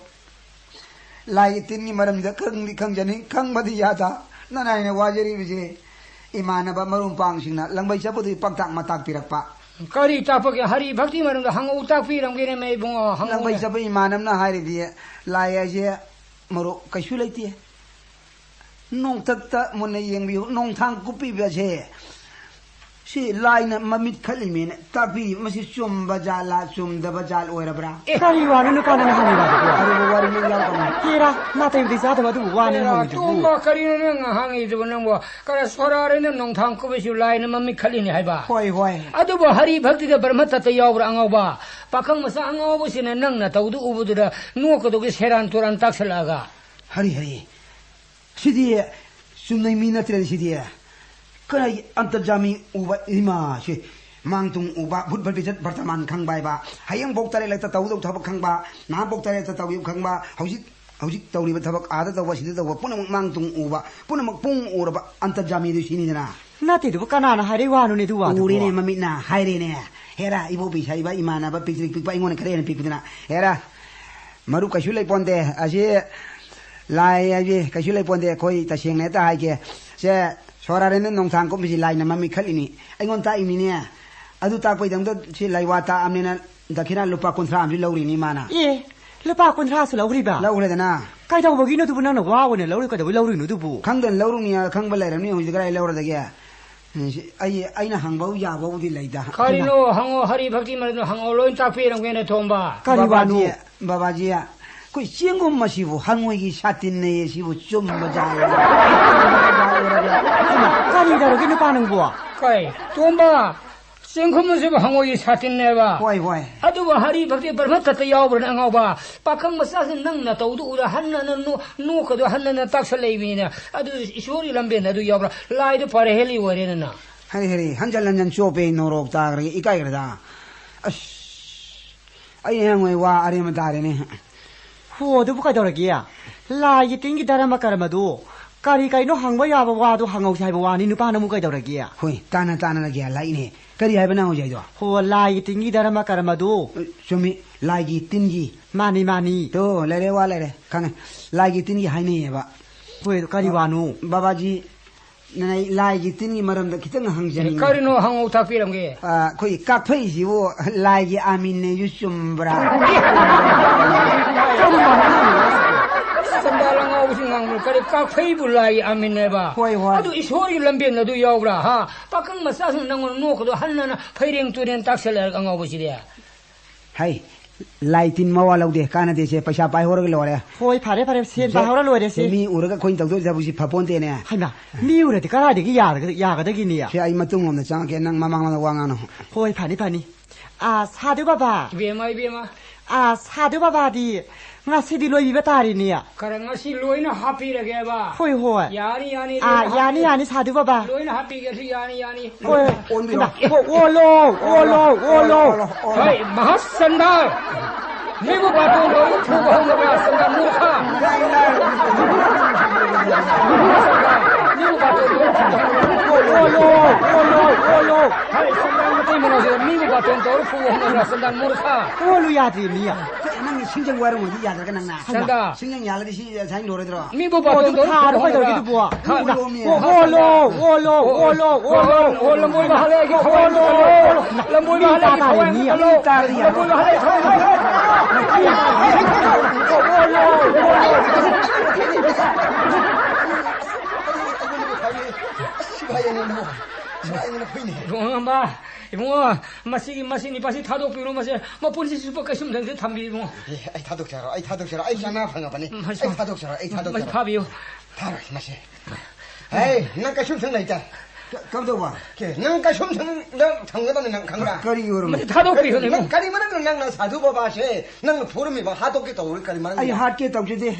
ꯂꯥꯏꯒꯤ ꯇꯤꯟꯒꯤ ꯃꯔꯝꯗ ꯈꯪꯗꯤ ꯈꯪꯖꯅꯤꯡ, ꯈꯪꯕꯗꯤ ꯌꯥꯗ꯫ ꯅꯅꯥꯏꯅ ꯋꯥꯖꯔꯤꯕꯁꯦ ꯏꯃꯥꯟꯅꯕ ꯃꯔꯨꯞ ꯃꯄꯥꯡꯁꯤꯡꯅ ꯂꯪꯕꯩ ꯆꯠꯄꯗꯨꯒꯤ ꯄꯥꯛꯇꯥꯛ ꯃꯇꯥꯛ ꯄꯤꯔꯛꯄ꯫ ꯀꯔꯤ ꯇꯥꯛꯄꯒꯦ? ꯍꯔꯤ ꯚꯛꯇꯤ ꯃꯔꯝꯗ ꯍꯪꯉꯛꯎ, ꯇꯥꯛꯄꯤꯔꯝꯒꯦꯅꯦ ꯃꯦ ꯏꯕꯨꯡꯉꯣ, ꯍꯪꯉꯛꯎꯅꯦ꯫ ꯂꯪꯕꯩ ꯆꯠꯄ ꯏꯃꯥꯟꯅꯕꯅ ꯍꯥꯏꯔꯤꯗꯤ, ꯂꯥꯏ ꯍꯥꯏꯁꯦ ꯃꯔꯨꯞ ꯀꯩꯁꯨ ꯂꯩꯇꯦ꯫ ꯅꯣꯡꯊꯛꯇ ꯃꯨꯟꯅ ꯌꯦꯡꯕꯤꯌꯨ, ꯅꯣꯡꯊꯥꯡ ꯀꯨꯞꯄꯤꯕꯁꯦ ꯁꯤ ꯂꯥꯏꯅ ꯃꯃꯤꯠ ꯈꯠꯂꯤꯃꯦꯅ ꯇꯥꯛꯄꯤꯔꯤꯕ, ꯃꯁꯤ ꯆꯨꯝꯕ ꯖꯥꯠꯂꯥ, ꯆꯨꯝꯗꯕ ꯖꯥꯠ ꯑꯣꯏꯔꯕ꯭ꯔꯥ? ꯑꯦ, ꯀꯔꯤ ꯋꯥꯅꯣ ꯅꯨꯄꯥ ꯅꯪꯅ ꯍꯪꯉꯤꯕ ꯑꯗꯨꯕꯣ? ꯑꯔꯨꯕ ꯋꯥꯔꯤ ꯂꯣꯏ ꯌꯥꯎꯔꯛꯀꯅꯤ꯫ ꯍꯦꯔꯥ, ꯅꯥꯇꯩꯕꯨꯗꯤ ꯆꯥꯗꯕ ꯑꯗꯨꯕꯨ ꯋꯥꯅꯦ ꯍꯦꯔꯥ, ꯍꯪꯉꯤꯗꯨꯕꯨ꯫ ꯇꯣꯝꯕ, ꯀꯔꯤꯅꯣ ꯅꯪ ꯍꯪꯉꯤꯗꯨꯕꯨ ꯅꯪꯕꯨ? ꯀꯔ ꯁꯣꯔꯥꯔꯦꯅ ꯅꯣꯡꯊꯥꯡ ꯀꯨꯞꯄꯁꯨ ꯂꯥꯏꯅ ꯃꯃꯤꯠ ꯈꯠꯂꯤꯅꯦ ꯍꯥꯏꯕ? ꯍꯣꯏ, ꯍꯣꯏ꯫ ꯑꯗꯨꯕꯨ ꯍꯔꯤ ꯚꯛꯇꯤꯗ ꯕ꯭ꯔꯍꯃ ꯇꯠꯇ ꯌꯥꯎꯕ꯭ꯔꯥ ꯑꯉꯥꯎꯕ? ꯄꯥꯈꯪ ꯃꯆꯥ ꯑꯉꯥꯎꯕꯁꯤꯅ ꯅꯪ ꯅꯇꯧꯗꯨ ꯎꯕꯗꯨꯗ ꯅꯣꯛꯀꯗꯧꯒꯤ ꯁꯦꯔꯥꯟ ꯇꯨꯔꯥꯟ ꯇꯥꯛꯁꯜꯂꯛꯑꯒ꯫ ꯍꯔꯤ, ꯍꯔꯤ꯫ ꯁꯤꯗꯤ ꯆꯨꯝꯅꯩ ꯃꯤ ꯅꯠꯇ꯭ꯔꯦꯅꯦ ꯁꯤꯗꯤ꯫ ꯀꯔꯥꯏ ꯑꯟꯇꯔꯖꯥꯃꯤ ꯎꯕ ꯏꯃꯥ ꯁꯤ꯫ ꯃꯥꯡ ꯇꯨꯡ ꯎꯕ, ꯚꯨꯠ ꯚꯕꯤꯖꯠ ꯚꯔꯇꯃꯥꯟ ꯈꯪꯕ ꯍꯥꯏꯕ, ꯍꯌꯦꯡ ꯄꯣꯛ ꯇꯔꯦꯠꯂꯛꯇ ꯇꯧꯗꯧ ꯊꯕꯛ ꯈꯪꯕ, ꯅꯍꯥꯟ ꯄꯣꯛ ꯇꯔꯦꯠꯇ ꯇꯧꯈꯤꯕ ꯈꯪꯕ, ꯍꯧꯖꯤꯛ, ꯍꯧꯖꯤꯛ ꯇꯧꯔꯤꯕ ꯊꯕꯛ, ꯑꯥꯗ ꯇꯧꯕ, ꯁꯤꯗ ꯇꯧꯕ, ꯄꯨꯝꯅꯃꯛ ꯃꯥꯡ ꯇꯨꯡ ꯎꯕ, ꯄꯨꯝꯅꯃꯛ ꯄꯨꯡ ꯎꯔꯕ ꯑꯟꯇꯔꯖꯥꯃꯤꯗꯨ ꯁꯤꯅꯤꯗꯅ꯫ ꯅꯠꯇꯦꯗꯨꯕꯨ ꯀꯅꯥꯅ ꯍꯥꯏꯔꯛꯏ ꯋꯥꯅꯣꯅꯦ ꯑꯗꯨ ꯋꯥꯗꯨꯕꯨ? ꯎꯔꯦꯅꯦ ꯃꯃꯤꯠꯅ, ꯍꯥꯏꯔꯦꯅꯦ꯫ ꯍꯦꯔꯥ, ꯏꯕꯣꯕꯤ ꯁꯥꯏꯕ ꯏꯃꯥꯟꯅꯕ ꯄꯤꯛꯇ꯭ꯔꯤꯛ ꯄꯤꯛꯄ ꯑꯩꯉꯣꯟꯗ ꯈꯔ ꯍꯦꯟꯅ ꯄꯤꯛꯄꯗꯨꯅ꯫ ꯍꯦꯔꯥ, ꯃꯔꯨꯞ ꯀꯩꯁꯨ ꯂꯩꯄꯣꯟꯇꯦ꯫ ꯑꯁꯤ ꯂꯥꯏ ꯍꯥꯏꯁꯦ ꯀꯩꯁꯨ ꯂꯩꯄꯣꯟꯇꯦ꯫ ꯑꯩꯈꯣꯏ ꯇꯁꯦꯡꯅ ꯍꯦꯛꯇ ꯍꯥꯏꯒꯦ꯫ ꯁꯦ, ꯁꯣꯔꯥꯔꯦꯟꯗ꯭ꯔ ꯅꯣꯡꯊꯥꯡ ꯀꯨꯝꯕꯁꯤ ꯂꯥꯏꯅ ꯃꯃꯤꯠ ꯈꯠꯂꯤꯅꯤ꯫ ꯑꯩꯉꯣꯟꯗ ꯇꯥꯛꯏꯃꯤꯅꯦ꯫ ꯑꯗꯨ ꯇꯥꯛꯄꯩꯗꯃꯛꯇ ꯁꯤ ꯂꯩꯋꯥ ꯇꯥꯛꯑꯕꯅꯤꯅ ꯗꯈꯤꯅꯥ ꯂꯨꯄꯥ ꯀꯨꯟꯊ꯭ꯔꯥ ꯑꯃꯁꯨ ꯂꯧꯔꯤꯅꯤ ꯃꯥꯅ꯫ ꯑꯦ, ꯂꯨꯄꯥ ꯀꯨꯟꯊ꯭ꯔꯥꯁꯨ ꯂꯧꯔꯤꯕ? ꯂꯧꯈ꯭ꯔꯦꯗꯅ꯫ ꯀꯩꯗꯧꯕꯒꯤꯅꯣ ꯑꯗꯨꯕꯨ ꯅꯪꯅ ꯋꯥ ꯑꯣꯏꯅ ꯂꯧꯔꯤ, ꯀꯩꯗꯧꯕꯩ ꯂꯧꯔꯤꯅꯣ ꯑꯗꯨꯕꯨ? ꯈꯪꯗꯅ ꯂꯧꯔꯨꯅꯤ, ꯈꯪꯕ ꯂꯩꯔꯝꯅꯤ, ꯍꯧꯖꯤꯛ ꯀꯗꯥꯏ ꯂꯧꯔꯗꯒꯦ? ꯎꯝ, ꯁꯤ ꯑꯩ, ꯑꯩꯅ ꯍꯪꯕ ꯌꯥꯕꯕꯨꯗꯤ ꯂꯩꯗ꯫ ꯀꯔꯤꯅꯣ? ꯍꯪꯉꯣ, ꯍꯔꯤ ꯚꯛꯇꯤ ꯃꯔꯝꯗ ꯍꯪꯉꯣ, ꯂꯣꯏ ꯇꯥꯛꯄꯤꯔꯝꯒꯦꯅꯦ, ꯊꯣꯝꯕ꯫ ꯀꯔꯤ ꯋꯥꯅꯣ? ꯕꯕꯥꯖꯤ, ꯕꯕꯥꯖꯤ, ꯑꯩꯈꯣꯏ ꯆꯦꯡꯒꯨꯝ ꯑꯁꯤꯕꯨ ꯍꯪꯉꯣꯏꯒꯤ ꯁꯥꯇꯤꯟꯅꯩ, ꯑꯁꯤꯕꯨ ꯆꯨꯝꯕ ꯖꯥꯠꯂ? ꯀꯔꯤ ꯇꯧꯔꯒꯦ ꯅꯨꯄꯥ ꯅꯪꯕꯨ? ꯀꯩ, ꯇꯣꯝꯕ, ꯆꯦꯡꯒꯨꯝ ꯑꯁꯤꯕꯨ ꯍꯪꯉꯣꯏꯒꯤ ꯁꯥꯇꯤꯟꯅꯦꯕ? ꯍꯣꯏ, ꯍꯣꯏ꯫ ꯑꯗꯨꯕꯨ ꯍꯔꯤ ꯚꯛꯇꯤ ꯕ꯭ꯔꯍ꯭ꯃ ꯇꯠꯇ ꯌꯥꯎꯕ꯭ꯔꯅꯦ, ꯑꯉꯥꯎꯕ? ꯄꯥꯈꯪ ꯃꯆꯥꯁꯤꯡ ꯅꯪ ꯅꯇꯧꯗꯨ ꯎꯔ ꯍꯟꯅ ꯍꯟꯅ ꯅꯣ-, ꯅꯣꯛꯀꯗꯣ ꯍꯟꯅ ꯍꯟꯅ ꯇꯥꯛꯁꯜꯂꯛꯏꯕꯅꯤꯅꯦ꯫ ꯑꯗꯨ ꯏꯁꯣꯔꯒꯤ ꯂꯝꯕꯦꯟꯗ ꯑꯗꯨ ꯌꯥꯎꯕ꯭ꯔꯥ? ꯂꯥꯏꯗꯣ ꯐꯔꯦ ꯍꯦꯜꯂꯤ ꯑꯣꯏꯔꯦꯅ ꯅꯪ꯫ ꯍꯔꯤ, ꯍꯔꯤ, ꯍꯟꯖꯜ ꯍꯟꯖꯜ ꯆꯣꯞꯄꯦ, ꯅꯣꯔꯣꯛ ꯇꯥꯈ꯭ꯔꯒꯦ, ꯏꯀꯥꯏꯈ꯭ꯔꯗ꯫ ꯑꯁ, ꯑꯩ ꯍꯌꯦꯡꯋꯥꯏ ꯋꯥ ꯑꯔꯦꯝꯕ ꯇꯥꯔꯦꯅꯦ꯫ ꯍꯣ, ꯑꯗꯨꯕꯨ ꯀꯩꯗꯧꯔꯒꯦ? ꯂꯥꯏꯒꯤ ꯇꯤꯟꯒꯤ ꯙꯔꯃ ꯀꯔꯃꯗꯨ ꯀꯔꯤ ꯀꯩꯅꯣ ꯍꯪꯕ ꯌꯥꯕ ꯋꯥꯗꯨ ꯍꯪꯍꯧꯁꯤ ꯍꯥꯏꯕ ꯋꯥꯅꯤ, ꯅꯨꯄꯥ ꯅꯪꯕꯨ ꯀꯩꯗꯧꯔꯒꯦ? ꯍꯣꯏ, ꯇꯥꯅ ꯇꯥꯅ ꯒ꯭ꯌꯥꯟ ꯂꯥꯛꯏꯅꯦ꯫ ꯀꯔꯤ ꯍꯥꯏꯕ ꯅꯪ ꯍꯧꯖꯤꯛ ꯍꯥꯏꯗꯣ? ꯍꯣ, ꯂꯥꯏꯒꯤ ꯇꯤꯟꯒꯤ ꯙꯔꯃ ꯀꯔꯃꯗꯨ꯫ ꯆꯨꯝꯃꯤ, ꯂꯥꯏꯒꯤ ꯇꯤꯟꯒꯤ꯫ ꯃꯥꯅꯤ, ꯃꯥꯅꯤ꯫ ꯇꯣ, ꯂꯩꯔꯦ, ꯋꯥ ꯂꯩꯔꯦ, ꯈꯪꯉꯦ꯫ ꯂꯥꯏꯒꯤ ꯇꯤꯟꯒꯤ ꯍꯥꯏꯅꯩꯌꯦꯕ꯫ ꯍꯣꯏ, ꯀꯔꯤ ꯋꯥꯅꯣ? ꯕꯕꯥꯖꯤ, ꯅꯅꯥꯏ ꯂꯥꯏꯒꯤ ꯇꯤꯟꯒꯤ ꯃꯔꯝꯗ ꯈꯤꯇꯪ ꯍꯪꯖꯅꯤꯡꯉꯤ꯫ ꯀꯔꯤꯅꯣ ꯍꯪꯉꯧ ꯇꯥꯛꯄꯤꯔꯝꯒꯦ? ꯑ, ꯑꯩꯈꯣꯏ ꯀꯥꯛꯐꯩꯁꯤꯕꯨ ꯂꯥꯏꯒꯤ ꯑꯥꯃꯤꯟꯅꯦꯁꯨ ꯆꯨꯝꯕ꯭ꯔꯥ? ꯆꯝꯕꯥ ꯂꯉꯥꯎꯕꯁꯤ ꯉꯥꯡꯕ꯭ꯔꯥ? ꯀꯔꯤ ꯀꯥꯛꯐꯩꯕꯨ ꯂꯥꯏꯒꯤ ꯑꯥꯃꯤꯟꯅꯦꯕ? ꯍꯣꯏ, ꯍꯣꯏ꯫ ꯑꯗꯨ ꯏꯁꯣꯔꯒꯤ ꯂꯝꯕꯦꯟ ꯑꯗꯨ ꯌꯥꯎꯕ꯭ꯔꯥ? ꯍꯥ? ꯄꯥꯈꯪ ꯃꯆꯥꯁꯤꯡ ꯅꯪꯉꯣꯟꯗ ꯅꯣꯛꯀꯗꯣ ꯍꯟꯅꯅ ꯐꯩꯔꯦꯡ ꯇꯨꯔꯦꯡ ꯇꯥꯛꯁꯜꯂꯦ ꯑꯉꯥꯎꯕꯁꯤꯗꯤ꯫ ꯍꯩ, ꯂꯥꯏ ꯇꯤꯟ ꯃꯋꯥ ꯂꯧꯗꯦ, ꯀꯥꯟꯅꯗꯦꯁꯦ, ꯄꯩꯁꯥ ꯄꯥꯏꯍꯧꯔꯒ ꯂꯣꯏꯔꯦ꯫ ꯍꯣꯏ, ꯐꯔꯦ, ꯐꯔꯦ, ꯁꯦꯟ ꯁꯦ, ꯄꯥꯏꯍꯧꯔ ꯂꯣꯏꯔꯦ ꯁꯦ꯫ ꯁꯦ, ꯃꯤ ꯎꯔꯒ ꯑꯩꯈꯣꯏꯅ ꯇꯧꯗꯣꯏ ꯊꯕꯛꯁꯤ ꯐꯄꯣꯟꯇꯦꯅꯦ꯫ ꯍꯩꯃꯥ, ꯃꯤ ꯎꯔꯗꯤ ꯀꯗꯥꯏꯗꯒꯤ ꯌꯥꯔꯒ-, ꯌꯥꯒꯗꯒꯤꯅꯦ? ꯁꯦ, ꯑꯩ ꯃꯇꯨꯡꯂꯣꯝꯗ ꯆꯪꯉꯛꯀꯦ, ꯅꯪ ꯃꯃꯥꯡꯂꯣꯝꯗ ꯋꯥ ꯉꯥꯡꯅꯧ꯫ ꯍꯣꯏ, ꯐꯅꯤ, ꯐꯅꯤ꯫ ꯑꯥ, ꯁꯥꯙꯨ ꯕꯕꯥ꯫ ꯏꯕꯦꯝꯃ, ꯏꯕꯦꯝꯃ꯫ ꯑꯥ, ꯁꯥꯙꯨ ꯕꯕꯥꯗꯤ ꯉꯁꯤꯗꯤ ꯂꯣꯏꯕꯤꯕ ꯇꯥꯔꯦꯅꯦ꯫ ꯈꯔ ꯉꯁꯤ ꯂꯣꯏꯅ ꯍꯥꯞꯄꯤꯔꯒꯦꯕ꯫ ꯍꯣꯏ, ꯍꯣꯏ꯫ ꯌꯥꯅꯤ, ꯌꯥꯅꯤ, ꯑꯥ, ꯂꯣꯏꯅ ꯌꯥꯅꯤ, ꯍꯥꯞꯄꯤ-, ꯌꯥꯅꯤ, ꯁꯥꯙꯨ ꯕꯕꯥ꯫ ꯂꯣꯏꯅ ꯍꯥꯞꯄꯤꯒꯦꯁꯨ ꯌꯥꯅꯤ, ꯌꯥꯅꯤ꯫ ꯍꯣꯏ, ꯍꯣꯏ꯫ ꯑꯣꯟꯕꯤꯔꯣ꯫ ꯍꯣꯏ, ꯑꯣꯜꯂꯣ, ꯑꯣꯜꯂꯣ, ꯑꯣꯜꯂꯣ, ꯑꯣꯜꯂꯣ, ꯑꯣꯜꯂꯣ꯫ ꯑꯣꯜꯂꯣ꯫ ꯍꯣꯏ, ꯃꯍꯥꯁꯟꯗꯥ꯫ ꯃꯤꯕꯨ ꯕꯥꯇꯣꯟ ꯇꯧꯔꯒ ꯐꯨꯕ ꯍꯧꯅꯕ꯭ꯔꯥ, ꯁꯟꯗꯥ ꯃꯨꯔꯈꯥ? ꯃꯤꯕꯨ ꯕꯥꯇꯣꯟ ꯇꯧꯔꯒ ꯐꯨꯕ ꯍꯧꯅꯕ꯭ꯔꯥ? ꯑꯣꯜꯂꯣ, ꯑꯣꯜꯂꯣ, ꯑꯣꯜꯂꯣ꯫ ꯍꯣꯏ, ꯁꯟꯗꯥ ꯃꯇꯩ ꯃꯅꯥꯎꯁꯤꯗ ꯃꯤꯕꯨ ꯕꯥꯇꯣꯟ ꯇꯧꯔꯒ ꯐꯨꯕ ꯍꯧꯅꯕ꯭ꯔꯥ, ꯁꯟꯗꯥ ꯃꯨꯔꯈꯥ? ꯑꯣꯜꯂꯨ ꯌꯥꯗꯦ, ꯃꯤ꯫ ꯀꯩ, ꯅꯪꯒꯤ ꯁꯤꯡꯖꯪ ꯋꯥꯏꯔꯝ ꯑꯣꯏꯗꯤ ꯌꯥꯗ꯭ꯔꯒ ꯅꯪꯅ? ꯁꯟꯗꯥ꯫ ꯁꯤꯡꯖꯪ ꯌꯥꯜꯂꯗꯤ ꯁꯤ ꯁꯥꯏꯟ ꯂꯣꯏꯔꯣꯏꯗ꯭ꯔꯣ? ꯃꯤꯕꯨ ꯕꯥꯇꯣꯟ ꯇꯧꯔ ꯊꯥꯔꯣ ꯐꯨꯕ ꯀꯩꯗꯧꯔꯒꯦ ꯍꯧꯅꯕ꯭ꯔꯥ? ꯑꯗꯨꯕꯣ? ꯍꯥ? ꯑꯣꯜꯂꯣꯃꯤ꯫ ꯑꯣ, ꯑꯣꯜꯂꯣ, ꯑꯣꯜꯂꯣ, ꯑꯣꯜꯂꯣ, ꯑꯣꯜꯂꯣ, ꯑꯣꯜꯂꯣ, ꯑꯣꯜꯂꯣ, ꯂꯝꯕꯣꯏꯕ ꯍꯜꯂꯛꯑꯦ, ꯑꯩꯒꯤ ꯊꯋꯥꯏ ꯑꯣꯜꯂꯣ, ꯅꯨꯡꯉꯥꯏꯔꯣꯏ꯫ ꯑꯣꯜꯂꯣ꯫ ꯂꯝꯕꯣꯏꯕ ꯃꯤ ꯍꯜꯂꯛꯑꯦ, ꯑꯩꯒꯤ ꯇꯥ ꯊꯋꯥꯏ ꯇꯥꯔꯦ, ꯃꯤ ꯅꯨꯡꯉꯥꯏꯔꯣꯏ꯫ ꯇꯥꯔꯦ꯫ ꯂꯝꯕꯣꯏꯕ ꯍꯜꯂꯛꯑꯦ, ꯊꯋꯥꯏ ꯅꯨꯡꯉꯥꯏꯔꯣꯏ꯫ ꯑꯣꯜꯂꯣ, ꯑꯣꯜꯂꯣ꯫ ꯁꯤꯐꯥꯏ ꯑꯅꯤꯅ, ꯁꯤꯐꯥꯏ ꯑꯅꯤꯅ ꯍꯨꯏꯅꯦ꯫ ꯂꯨꯍꯣꯡꯉꯝꯕ꯫ ꯏꯕꯨꯡꯉꯣ, ꯃꯁꯤꯒꯤ, ꯃꯁꯤ ꯅꯤꯄꯥꯁꯤ ꯊꯥꯗꯣꯛꯄꯤꯔꯣ, ꯃꯁꯦ ꯃꯄꯨꯟꯁꯤ ꯆꯨꯞꯄ ꯀꯩꯁꯨꯝꯁꯪꯁꯤꯗ ꯊꯝꯕꯤꯌꯨ, ꯏꯕꯨꯡꯉꯣ꯫ ꯑꯦ, ꯑꯩ ꯊꯥꯗꯣꯛꯆꯔꯣ, ꯑꯩ ꯊꯥꯗꯣꯛꯆꯔꯣ, ꯑꯩ ꯆꯅꯥ ꯐꯪꯉꯕꯅꯤ꯫ ꯃꯁꯤ ꯑꯩ ꯊꯥꯗꯣꯛꯆꯔꯣ, ꯑꯩ ꯃꯁꯤ ꯊꯥꯗꯣꯛꯆꯔꯣ꯫ ꯐꯥꯕꯤꯌꯨ꯫ ꯊꯥꯔꯣꯏ ꯃꯁꯦ꯫ ꯍꯦ, ꯅꯪ ꯀꯩꯁꯨꯝꯁꯪ ꯂꯩꯇꯦ꯫ ꯀ-, ꯀꯝꯗꯧꯕ? ꯀꯦ, ꯅꯪ ꯀꯩꯁꯨꯝꯁꯪꯗ ꯊꯝꯒꯗꯕꯅꯤ, ꯅꯪ ꯈꯪꯕ꯭ꯔꯥ? ꯀꯔꯤ ꯑꯣꯏꯔꯝꯃꯦ? ꯃꯁꯤ ꯊꯥꯗꯣꯛꯄꯤꯌꯨ, ꯅꯪ ꯏꯕꯨꯡꯉꯣ꯫ ꯀꯔꯤ ꯃꯔꯝꯅꯣ ꯅꯪꯅ ꯁꯥꯙꯨ ꯕꯕꯥꯁꯦ ꯅꯪꯅ ꯐꯨꯔꯝꯃꯤꯕ ꯍꯥꯠꯇꯣꯛꯀꯦ ꯇꯧꯔꯤ ꯀꯔꯤ ꯃꯔꯝꯒꯤꯅꯣ? ꯑꯩ ꯍꯥꯠꯀꯦ ꯇꯧꯖꯗꯦ꯫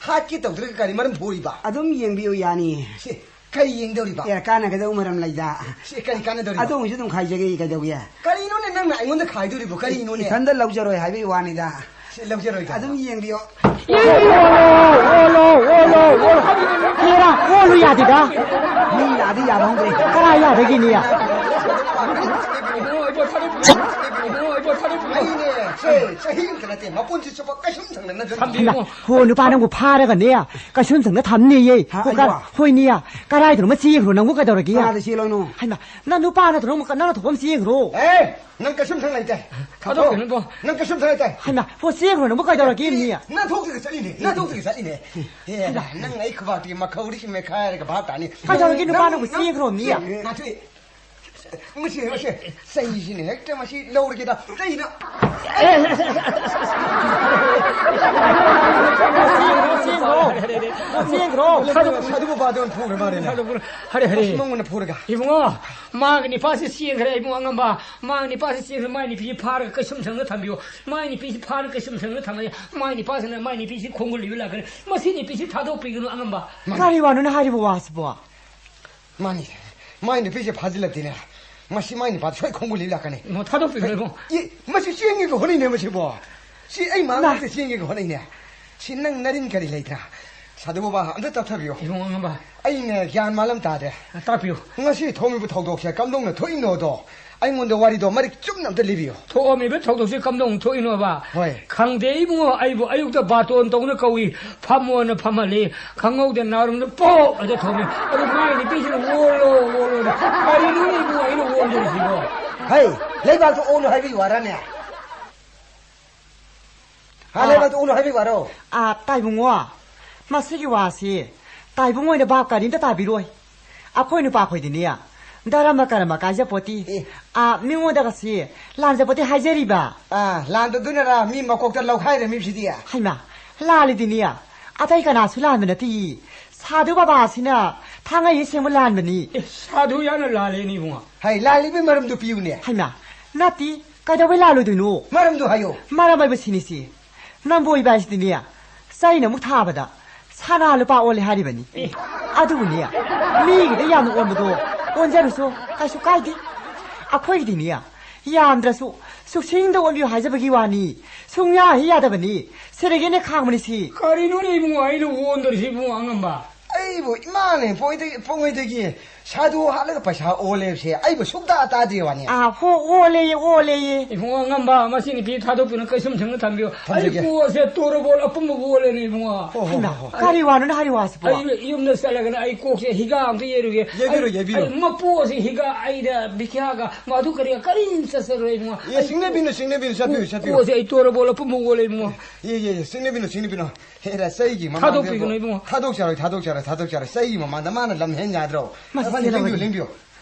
ꯍꯥꯠꯀꯦ ꯇꯧꯗ꯭ꯔꯒ ꯀꯔꯤ ꯃꯔꯝ ꯐꯨꯔꯤꯕ? ꯑꯗꯨꯝ ꯌꯦꯡꯕꯤꯌꯨ ꯌꯥꯅꯤ꯫ ꯁꯤ, ꯀꯔꯤ ꯌꯦꯡꯗꯧꯔꯤꯕ? ꯑꯦ, ꯀꯥꯟꯅꯒꯗꯧ ꯃꯔꯝ ꯂꯩꯗ꯫ ꯁꯤ, ꯀꯔꯤ ꯀꯥꯟꯅꯗꯧꯔꯤꯕ? ꯑꯗꯣꯝꯒꯤꯁꯨ ꯑꯗꯨꯝ ꯈꯥꯏꯖꯒꯦ, ꯀꯩꯗꯧꯒꯦ? ꯀꯔꯤꯅꯣꯅꯦ ꯅꯪꯅ ꯑꯩꯉꯣꯟꯗ ꯈꯥꯏꯗꯣꯔꯤꯕꯣ? ꯀꯔꯤꯅꯣꯅꯦ? ꯏꯊꯟꯗ ꯂꯧꯖꯔꯣꯏ ꯍꯥꯏꯕꯒꯤ ꯋꯥꯅꯤꯗ꯫ ꯁꯤ ꯂꯧꯖꯔꯣꯏ ꯀꯥꯏꯅ? ꯑꯗꯨꯝ ꯌꯦꯡꯕꯤꯌꯣ꯫ ꯑꯣꯜꯂꯣ, ꯑꯣꯜꯂꯣ, ꯑꯣꯜꯂꯣ꯫ ꯍꯦꯔꯥ, ꯑꯣꯜꯂꯨ ꯌꯥꯗꯦꯗ꯫ ꯃꯤ ꯂꯥꯛꯑꯗꯤ ꯌꯥꯕ ꯍꯧꯗ꯭ꯔꯦ꯫ ꯀꯔꯥꯏ ꯌꯥꯗꯒꯤꯅꯤ? ꯑꯩꯅꯦ, ꯁꯦ, ꯆꯍꯤ ꯑꯃꯇ ꯅꯠꯇꯦ, ꯃꯄꯨꯟꯁꯤ ꯆꯨꯞꯄ ꯀꯩꯁꯨꯝ ꯁꯪꯗꯅ ꯑꯗꯨꯝ ꯍꯩꯃꯥ, ꯍꯣ, ꯅꯨꯄꯥ ꯅꯪꯕꯨ ꯐꯥꯔꯒꯅꯦ, ꯀꯩꯁꯨꯝ ꯁꯪꯗ ꯊꯝꯅꯤꯌꯦ꯫ ꯍꯥ, ꯍꯣ, ꯀꯔ-, ꯑꯩꯕꯣ? ꯍꯣꯏꯅꯦ, ꯀꯔꯥꯏꯗꯅꯣꯃ ꯆꯦꯟꯈ꯭ꯔꯣ, ꯅꯪꯕꯨ ꯀꯩꯗꯧꯔꯒꯦ? ꯀꯅꯥꯗ ꯆꯦꯜꯂꯣꯏꯅꯣ? ꯍꯩꯃꯥ, ꯅꯪ ꯅꯨꯄꯥ ꯅꯠꯇ꯭ꯔꯣ, ꯅꯪ ꯅꯪ ꯊꯣꯛꯄ ꯑꯃ ꯆꯦꯟꯈ꯭ꯔꯣ꯫ ꯑꯦ, ꯅꯪ ꯀꯩꯁꯨꯝ ꯁꯪ ꯂꯩꯇꯦ꯫ ꯊꯥꯗꯣꯛꯈꯤꯅꯨ, ꯏꯕꯣ꯫ ꯅꯪ ꯀꯩꯁꯨꯝ ꯁꯪ ꯂꯩꯇꯦ꯫ ꯍꯩꯃꯥ, ꯍꯣ, ꯆꯦꯟꯈ꯭ꯔꯣ, ꯅꯪꯕꯨ ꯀꯩꯗꯧꯔꯒꯦ, ꯃꯤ? ꯅꯪ ꯊꯣꯛꯇ꯭ꯔꯤꯒ ꯆꯠꯂꯤꯅꯦ, ꯅꯪ ꯊꯣꯛꯇ꯭ꯔꯤꯒ ꯆꯠꯂꯤꯅꯦ꯫ ꯑꯦ, ꯍꯩꯃꯥ꯫ ꯅꯪ ꯑꯩ ꯈꯨꯕꯥꯛꯇꯤ ꯃꯈꯧꯔꯤ ꯃꯦꯈꯥꯏꯔꯒ ꯚꯥꯞ ꯇꯥꯅꯤ꯫ ꯀꯩꯗꯧꯔꯒꯦ, ꯅꯪ, ꯅꯨꯄꯥ ꯅꯪ, ꯅꯪꯕꯨ ꯅꯪ, ꯆꯦꯟꯈ꯭ꯔꯣ, ꯃꯤ? ꯅꯪ, ꯅꯪ, ꯃꯁꯤ, ꯃꯁꯤ, ꯆꯩꯁꯤꯅ ꯍꯦꯛꯇ ꯃꯁꯤ ꯂꯧꯔꯒꯦꯗ꯫ ꯆꯩꯅ꯫ ꯆꯦꯟꯈ꯭ꯔꯣ, ꯆꯦꯟꯈ꯭ꯔꯣ꯫ ꯆꯦꯟꯈ꯭ꯔꯣ꯫ ꯁꯥꯙꯨ, ꯁꯥꯙꯨ ꯕꯕꯥꯗ ꯑꯣꯏꯅ ꯐꯨꯈ꯭ꯔ ꯃꯥꯜꯂꯦꯅꯦ꯫ ꯍꯔꯦ, ꯍꯔꯦ꯫ ꯑꯁ, ꯃꯉꯣꯟꯗ ꯐꯨꯔꯒ꯫ ꯏꯕꯨꯡꯉꯣ, ꯃꯥꯒꯤ ꯅꯤꯄꯥꯁꯤ ꯆꯦꯟꯈ꯭ꯔꯦ, ꯏꯕꯨꯡꯉꯣ ꯑꯉꯝꯕ꯫ ꯃꯥꯒꯤ ꯅꯤꯄꯥꯁꯤ ꯆꯦꯟꯈ꯭ꯔꯦ, ꯃꯥꯒꯤ ꯅꯨꯄꯤꯁꯤ ꯐꯥꯔꯒ ꯀꯩꯁꯨꯝ ꯁꯪꯗ ꯊꯝꯕꯤꯌꯨ꯫ ꯃꯥꯒꯤ ꯅꯨꯄꯤꯁꯤ ꯐꯥꯔꯒ ꯀꯩꯁꯨꯝ ꯁꯪꯗ ꯊꯝꯃꯗꯤ, ꯃꯥꯒꯤ ꯅꯤꯄꯥꯁꯤꯅ ꯃꯥꯒꯤ ꯅꯨꯄꯤꯁꯤ ꯈꯣꯡꯒꯨꯜ ꯂꯤꯕ ꯂꯥꯛꯀꯅꯤ꯫ ꯃꯁꯤ ꯅꯨꯄꯤꯁꯤ ꯊꯥꯗꯣꯛꯄꯤꯒꯅꯨ, ꯑꯉꯝꯕ꯫ ꯀꯔꯤ ꯋꯥꯅꯣꯅꯦ ꯍꯥꯏꯔꯤꯕ ꯋꯥꯁꯤꯕꯣ? ꯃꯥꯅꯤ, ꯃꯥꯏ ꯅꯨꯄꯤꯁꯦ ꯐꯥꯖꯤꯜꯂꯛꯇꯦꯅꯦ꯫ ꯃꯁꯤ ꯃꯥꯏ ꯅꯨꯄꯥꯗ ꯁꯣꯏ ꯈꯣꯡꯒꯨꯜ ꯂꯤꯕ ꯂꯥꯛꯀꯅꯤ꯫ ꯏꯕꯨꯡꯉꯣ, ꯊꯥꯗꯣꯛꯄꯤꯈ꯭ꯔꯣ, ꯏꯕꯨꯡꯉꯣ꯫ ꯏ, ꯃꯁꯤ ꯆꯦꯟꯒꯦꯒ ꯍꯣꯠꯅꯩꯅꯦ ꯃꯁꯤꯕꯣ꯫ ꯁꯤ ꯑꯩ ꯃꯥꯡꯗ ꯆꯦꯟꯒꯦꯒ ꯍꯣꯠꯅꯩꯅꯦ꯫ ꯁꯤ ꯅꯪ ꯅꯔꯤꯟ ꯀꯔꯤ ꯂꯩꯇ꯭ꯔꯥ? ꯁꯥꯙꯨ ꯕꯕꯥ, ꯑꯝꯇ ꯇꯞꯊꯕꯤꯌꯨ꯫ ꯏꯕꯨꯡꯉꯣ ꯑꯉꯝꯕ꯫ ꯑꯩꯅ ꯒ꯭ꯌꯥꯟ ꯃꯥꯜꯂꯝ ꯇꯥꯗꯦ꯫ ꯇꯥꯛꯄꯤꯌꯨ꯫ ꯉꯁꯤ ꯊꯣꯛꯂꯤꯕ ꯊꯧꯗꯣꯛꯁꯦ ꯀꯝꯗꯧꯅ ꯊꯣꯛꯏꯅꯣꯗꯣ ꯑꯩꯉꯣꯟꯗ ꯋꯥꯔꯤꯗꯣ ꯃꯔꯤꯛ ꯆꯨꯝꯅ ꯑꯝꯇ ꯂꯤꯕꯤꯌꯨ꯫ ꯊꯣꯛꯑꯝꯃꯤꯕ ꯊꯧꯗꯣꯛꯁꯦ ꯀꯝꯗꯧꯅ ꯊꯣꯛꯏꯅꯣꯕ? ꯍꯣꯏ꯫ ꯈꯪꯗꯦ ꯏꯕꯨꯡꯉꯣ, ꯑꯩꯕꯨ ꯑꯌꯨꯛꯇ ꯕꯥꯇꯣꯟ ꯇꯧꯅ ꯀꯧꯏ, ꯐꯝꯃꯣꯅ ꯐꯝꯍꯜꯂꯤ, ꯈꯪꯍꯧꯗꯦ ꯅꯥꯔꯨꯝꯗ ꯄꯣꯛ ꯑꯗ ꯊꯣꯝꯃꯤ꯫ ꯑꯗꯨ ꯃꯥꯒꯤ ꯅꯨꯄꯤꯁꯤꯅ ꯑꯣꯜꯂꯣ, ꯑꯣꯜꯂꯣꯅ꯫ ꯀꯔꯤꯅꯣꯅꯦ ꯏꯕꯨꯡꯉꯣ ꯑꯩꯅ ꯑꯣꯟꯗꯣꯔꯤꯁꯤꯕꯣ? ꯍꯩ, ꯂꯩꯕꯥꯛꯇ ꯑꯣꯜꯂꯣ ꯍꯥꯏꯕꯒꯤ ꯋꯥꯔꯅꯦ? ꯍꯥ, ꯑꯥ꯫ ꯂꯩꯕꯥꯛꯇ ꯑꯣꯜꯂꯣ ꯍꯥꯏꯕꯒꯤ ꯋꯥꯔꯣ? ꯑꯥ, ꯇꯥꯏꯕꯨꯡꯉꯣ, ꯃꯁꯤꯒꯤ ꯋꯥꯁꯤ ꯇꯥꯏꯕꯨꯡ ꯑꯣꯏꯅ ꯚꯥꯞ ꯀꯔꯤꯝꯇ ꯇꯥꯕꯤꯔꯣꯏ꯫ ꯑꯩꯈꯣꯏ ꯅꯨꯄꯥꯈꯣꯏꯗꯤꯅꯦ, ꯙꯔꯃ ꯀꯔꯃ ꯀꯥꯏꯖꯄꯣꯠꯇꯤ꯫ ꯑꯦ꯫ ꯑꯥ, ꯃꯤꯉꯣꯟꯗꯒꯁꯤ ꯂꯥꯟꯖꯄꯣꯠꯇꯤ ꯍꯥꯏꯖꯔꯤꯕ꯫ ꯑꯥ, ꯂꯥꯟꯗꯗꯨꯅꯔ ꯃꯤ ꯃꯀꯣꯛꯇ ꯂꯧꯈꯥꯏꯔꯝꯃꯤꯕꯁꯤꯗꯤ? ꯍꯩꯃꯥ, ꯂꯥꯜꯂꯤꯗꯤꯅꯤ꯫ ꯑꯇꯩ ꯀꯅꯥꯁꯨ ꯂꯥꯟꯕ ꯅꯠꯇꯦ꯫ ꯁꯥꯙꯨ ꯕꯕꯥꯁꯤꯅ ꯊꯥꯡꯉꯩ ꯁꯦꯡꯕ ꯂꯥꯟꯕꯅꯤ꯫ ꯑꯦ, ꯁꯥꯙꯨ ꯌꯥꯝꯅ ꯂꯥꯜꯂꯦꯅꯦ ꯏꯕꯨꯡꯉꯣ꯫ ꯍꯩ, ꯂꯥꯜꯂꯤꯕꯒꯤ ꯃꯔꯝꯗꯨ ꯄꯤꯌꯨꯅꯦ꯫ ꯍꯩꯃꯥ, ꯅꯠꯇꯦ, ꯀꯩꯗꯧꯕꯩ ꯂꯥꯜꯂꯣꯏꯗꯣꯏꯅꯣ? ꯃꯔꯝꯗꯨ ꯍꯥꯏꯌꯣ꯫ ꯃꯔꯝ ꯍꯥꯏꯕꯁꯤꯅꯤꯁꯤ꯫ ꯅꯝꯕꯣꯏꯕ ꯍꯥꯏꯁꯤꯗꯤꯅꯦ, ꯆꯩꯅ ꯑꯃꯨꯛ ꯊꯥꯕꯗ ꯁꯅꯥ ꯂꯨꯄꯥ ꯑꯣꯜꯂꯦ ꯍꯥꯏꯔꯤꯕꯅꯤ꯫ ꯑꯦ꯫ ꯑꯗꯨꯕꯨꯅꯦ, ꯃꯤꯒꯤꯗ ꯌꯥꯝꯅ ꯑꯣꯟꯕꯗꯣ ꯑꯣꯟꯖꯔꯨꯁꯨ ꯀꯩꯁꯨ ꯀꯥꯏꯗꯦ꯫ ꯑꯩꯈꯣꯏꯒꯤꯗꯤꯅꯦ, ꯌꯥꯝꯗ꯭ꯔꯁꯨ ꯁꯨꯛꯁꯤꯡꯗ ꯑꯣꯟꯕꯤꯌꯨ ꯍꯥꯏꯖꯕꯒꯤ ꯋꯥꯅꯤ, ꯁꯨꯡꯌꯥ ꯍꯦꯛ ꯌꯥꯗꯕꯅꯤ꯫ ꯁꯤꯗꯒꯤꯅꯦ ꯈꯥꯡꯕꯅꯤ ꯁꯤ꯫ ꯀꯔꯤꯅꯣꯅꯦ ꯏꯕꯨꯡꯉꯣ, ꯑꯩꯅ ꯑꯣꯟꯗꯣꯔꯤꯁꯤ ꯏꯕꯨꯡꯉꯣ ꯑꯉꯝꯕ? ꯑꯩꯕꯨ ꯏꯃꯥꯅ ꯄꯣꯛꯉꯩꯗꯒꯤ, ꯄꯣꯛꯉꯩꯗꯒꯤ ꯁꯥꯗꯨ ꯍꯥꯠꯂꯒ ꯄꯩꯁꯥ ꯑꯣꯜꯂꯦꯕꯁꯦ ꯑꯩꯕꯨ ꯁꯨꯛꯇꯥ ꯇꯥꯗ꯭ꯔꯤ ꯋꯥꯅꯤ꯫ ꯑꯥ, ꯍꯣ, ꯑꯣꯜꯂꯦꯌꯦ, ꯑꯣꯜꯂꯦꯌꯦ꯫ ꯏꯕꯨꯡꯉꯣ ꯑꯉꯝꯕ, ꯃꯁꯤ ꯅꯨꯄꯤ ꯊꯥꯗꯣꯛꯄꯤꯅꯨ, ꯀꯩꯁꯨꯝ ꯁꯪꯅ ꯊꯝꯕꯤꯌꯨ꯫ ꯑꯩ ꯊꯝꯖꯒꯦ꯫ ꯀꯣꯛꯁꯦ ꯇꯣꯔꯕꯣꯜ ꯑꯄꯨꯝꯕ ꯑꯣꯜꯂꯦꯅꯦ ꯏꯕꯨꯡꯉꯣ꯫ ꯍꯣ, ꯍꯣ, ꯑꯩ, ꯍꯣ, ꯍꯣ꯫ ꯀꯔꯤ ꯋꯥꯅꯣꯅꯦ ꯍꯥꯏꯔꯤ ꯋꯥꯁꯤꯕꯣ? ꯑꯩ ꯌꯨꯝꯗ ꯆꯠꯂꯒꯅ ꯑꯩ ꯀꯣꯛꯁꯦ ꯍꯤꯒꯥ ꯑꯝꯇ ꯌꯩꯔꯨꯒꯦ꯫ ꯌꯩꯕꯤꯔꯣ, ꯑꯩ, ꯌꯩꯕꯤꯔꯣ꯫ ꯑꯩ ꯃꯄꯣꯁꯦ ꯍꯤꯒꯥ, ꯑꯩꯅ ꯕꯤꯈ꯭ꯌꯥꯒ ꯃꯗꯨ ꯀꯔꯤ ꯀꯔꯤꯝ ꯆꯠꯆꯔꯣꯏ ꯏꯕꯨꯡꯉꯣ꯫ ꯑꯦ, ꯑꯩ ꯁꯤꯡꯅꯕꯤꯅꯨ, ꯁꯤꯡꯅꯕꯤꯅꯨ, ꯆꯠꯄꯤꯌꯨ, ꯆꯠꯄꯤꯌꯨ꯫ ꯀꯣꯛꯁꯦ ꯑꯩ ꯇꯣꯔꯕꯣꯜ ꯑꯄꯨꯝꯕ ꯑꯣꯜꯂꯦ ꯏꯕꯨꯡꯉꯣ꯫ ꯌꯦ, ꯌꯦ, ꯌꯦ, ꯁꯤꯡꯅꯕꯤꯅꯨ, ꯁꯤꯡꯅꯕꯤꯅꯨ꯫ ꯍꯦꯔꯥ, ꯆꯩꯒꯤ ꯃꯃꯥꯡꯗ ꯊꯥꯗꯣꯛꯄꯤꯒꯅꯨ ꯏꯕꯨꯡꯉꯣ꯫ ꯊꯥꯗꯣꯛꯆꯔꯣꯏ, ꯊꯥꯗꯣꯛꯆꯔꯣꯏ, ꯊꯥꯗꯣꯛꯆꯔꯣꯏ꯫ ꯆꯩꯒꯤ ꯃꯃꯥꯡꯗ ꯃꯥꯅ ꯂꯝ ꯍꯦꯟ ꯌꯥꯗ꯭ꯔꯣ? ꯃꯁꯤ ꯐꯅꯤ, ꯂꯦꯡꯕꯤꯌꯨ, ꯆꯦꯜꯂꯕꯅꯤ꯫ ꯂꯦꯡꯕꯤꯌꯨ꯫